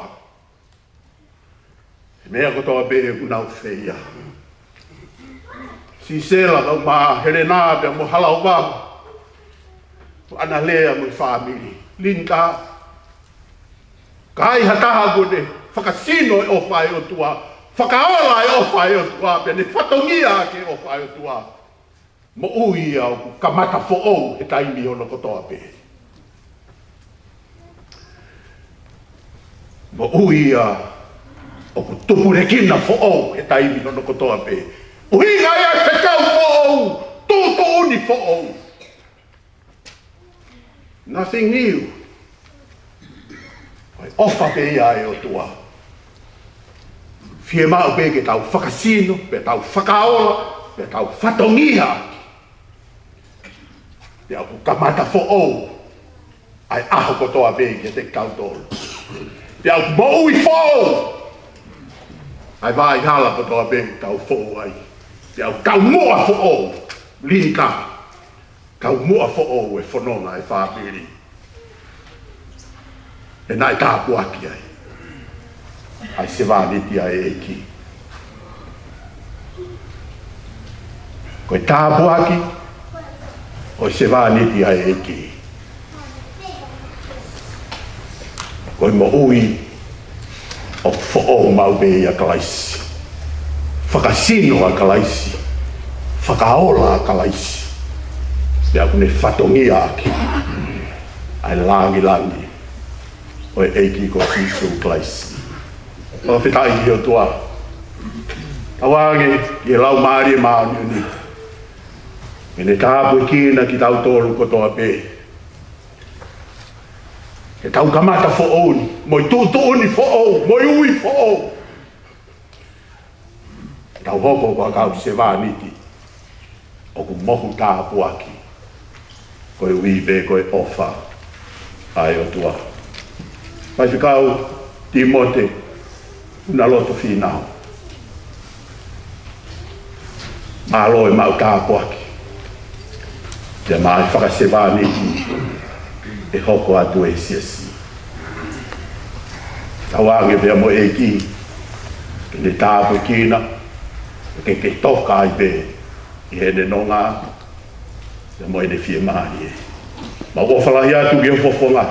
he meʻa kotoa pē ʻoku nau feia. Sisela, kau mā Helena pea mo Halaova, ʻAnalea mo e fāmili. Linda, ka ai ha taha kuo ne fakasino e ʻofa ʻa e ʻOtua, fakaola e ʻofa ʻa e ʻOtua, pea ne fatongia ʻaki e ʻofa ʻa e ʻOtua, moʻui ia ʻoku kamata foʻou he taimi hono kotoa pē. Moʻui ia ʻoku tupulekina foʻou he taimi hono kotoa pē. ʻUhinga ia he kau foʻou, tuʻutuʻuni foʻou. Nothing new. Ko e ʻofa pē ia ʻa e ʻOtua. Fiemaʻu pē ke tau fakasino, pea tau fakaola, pea tau fatongia ʻaki, pea ʻoku kamata foʻou ʻa e ʻaho kotoa pē kiate kitautolu. Pea ʻoku moʻui foʻou ʻa e vaʻa hala kotoa pē ʻoku tau foʻou ai. Pea ʻoku taumuʻa foʻou, Linda. Taumuʻa foʻou e fononga e fāmili. He naʻe tāpuaki ai ʻa e sevāniti ʻa e ʻEiki. Ko e tāpuaki ʻo e sevāniti ʻa e ʻEiki, ko e moʻui ʻoku foʻou maʻu pē ʻia Kalaisi. Fakasino ʻa Kalaisi, fakaola ʻa Kalaisi, pea ʻoku ne fatongia ʻaki ʻa e langilangi ʻo e ʻEiki ko Sīsū Kalaisi. Fakafetaʻi ki he ʻOtua. Tauange ki he Laumālie Māʻoniʻoni ke ne tāpuekina kitautolu kotoa pē. Ke tau kamata foʻou ni, mo e tuʻutuʻuni foʻou, mo e ui foʻou. Tau hoko ko e kau sevāniti ʻoku mohu tāpuaki koeʻuhi pē ko e ʻofa ʻa e ʻOtua. Faifekau Timote ʻUnaloto Fīnau, mālō e maʻu tāpuaki, pea maʻu e fakasevāniti ʻe hoko atu ʻi he siasi. Tauange pea mo e ʻEiki ke ne tāpuekina, ke ke toka ai pē ʻi heʻene nonga pea mo ʻene fiemālie. Mau ʻofa lahi atu ki ho fofonga,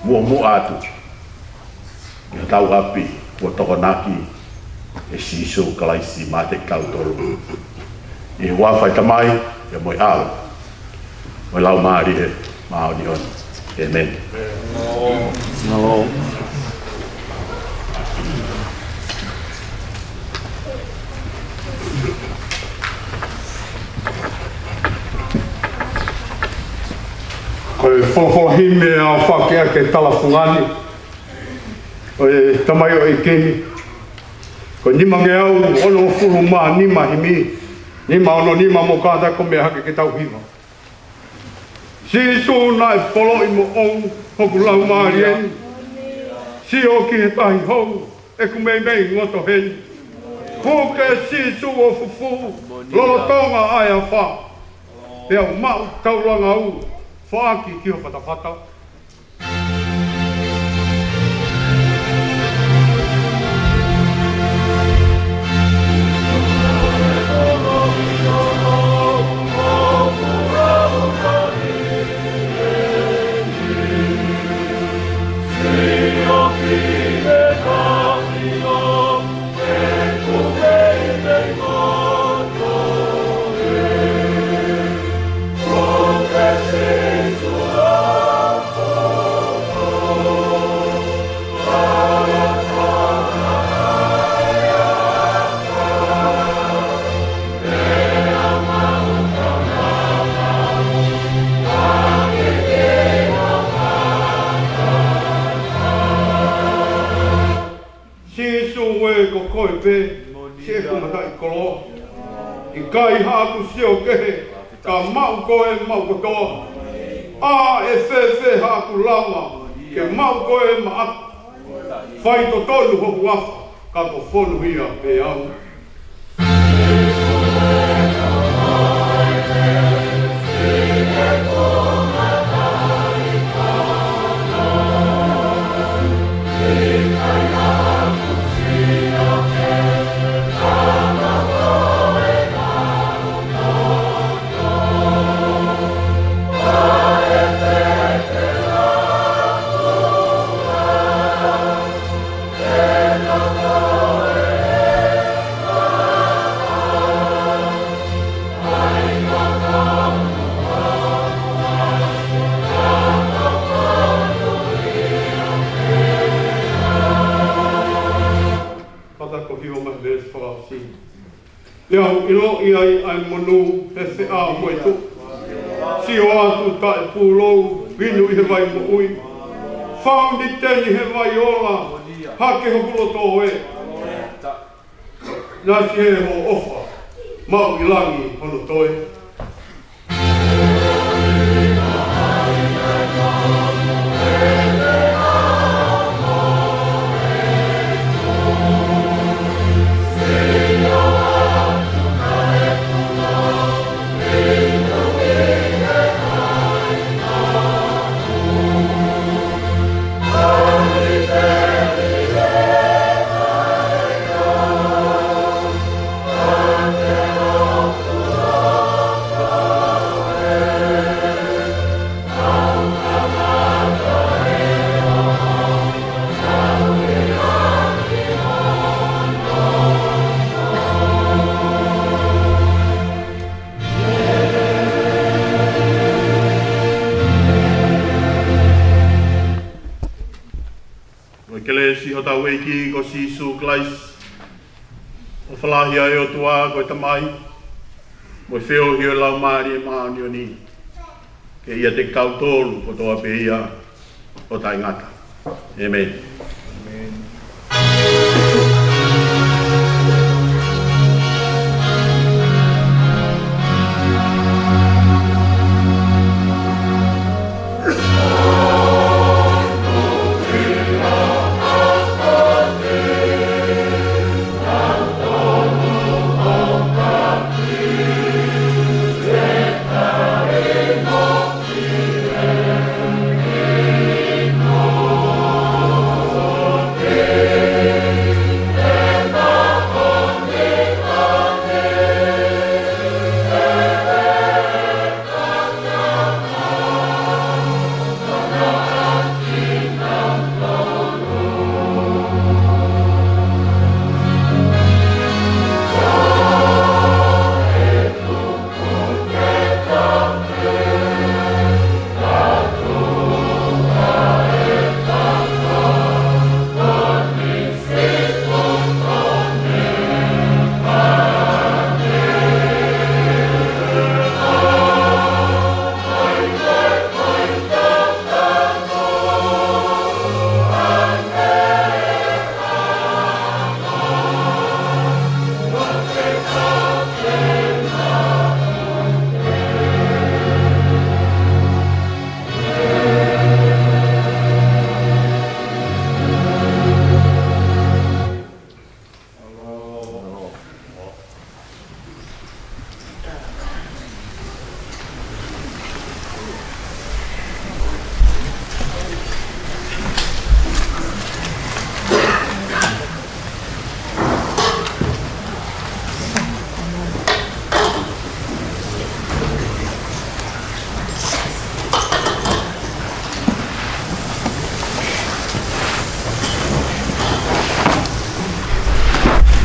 muʻomuʻa atu ki hotau ʻapi kuo tokonaki ʻe Sīsū Kalaisi maʻa kitautolu. ʻI he huafa ʻo e Tamai, pea mo e ʻAlo, mo e Laumālie Māʻoniʻoni. ʻĒmeni. Mālō. Ko e folofola himi ʻe au fakaʻaki e tala fungani ʻo e tamaioʻeiki ni. Ko e nimangeau onongofulu mā nima himi, nima ono nima mo kātaki ʻo meʻa hake ke tau hiva. Sīsū, naʻe poloʻi moʻou hoku laumālie ni. Sio ki he tahi hou ʻeku meimei ngoto heni. Puke Sīsū ʻo fufū lolotonga ʻa e afā. Pea u maʻu taulanga u foaki ki ho fatafata. Sīsū ē, ko koe pē siʻeku mataʻikoloa. ʻIkai haʻaku sio kehe, ka maʻu koe maʻu kotoa. ʻA e fēfē haʻaku lava ke maʻu koe maʻaku. Faitotonu ho huafa, ka ko fonu ia pē au. Pata ko hiva mai veesi fakaʻosi. Pea u ʻiloʻi ai ʻa e monū he feʻao mo e tuʻu. Sio atu taʻe pūlou, inu ʻi he vai moʻui. Fauniteni he vai ola, hake hoku loto ē. Naʻa siʻi he hoʻo ʻofa, maʻu ʻi langi hono toe. Ko e kelesi ʻa hotau ʻEiki ko Sīsū Kalaisi, ʻofa lahi ʻa e ʻOtua ko e Tamai, mo e feohi ʻo e Laumālie Māʻoniʻoni, ke ʻiate kitautolu kotoa pē ia ʻo taʻengata. ʻĒmeni.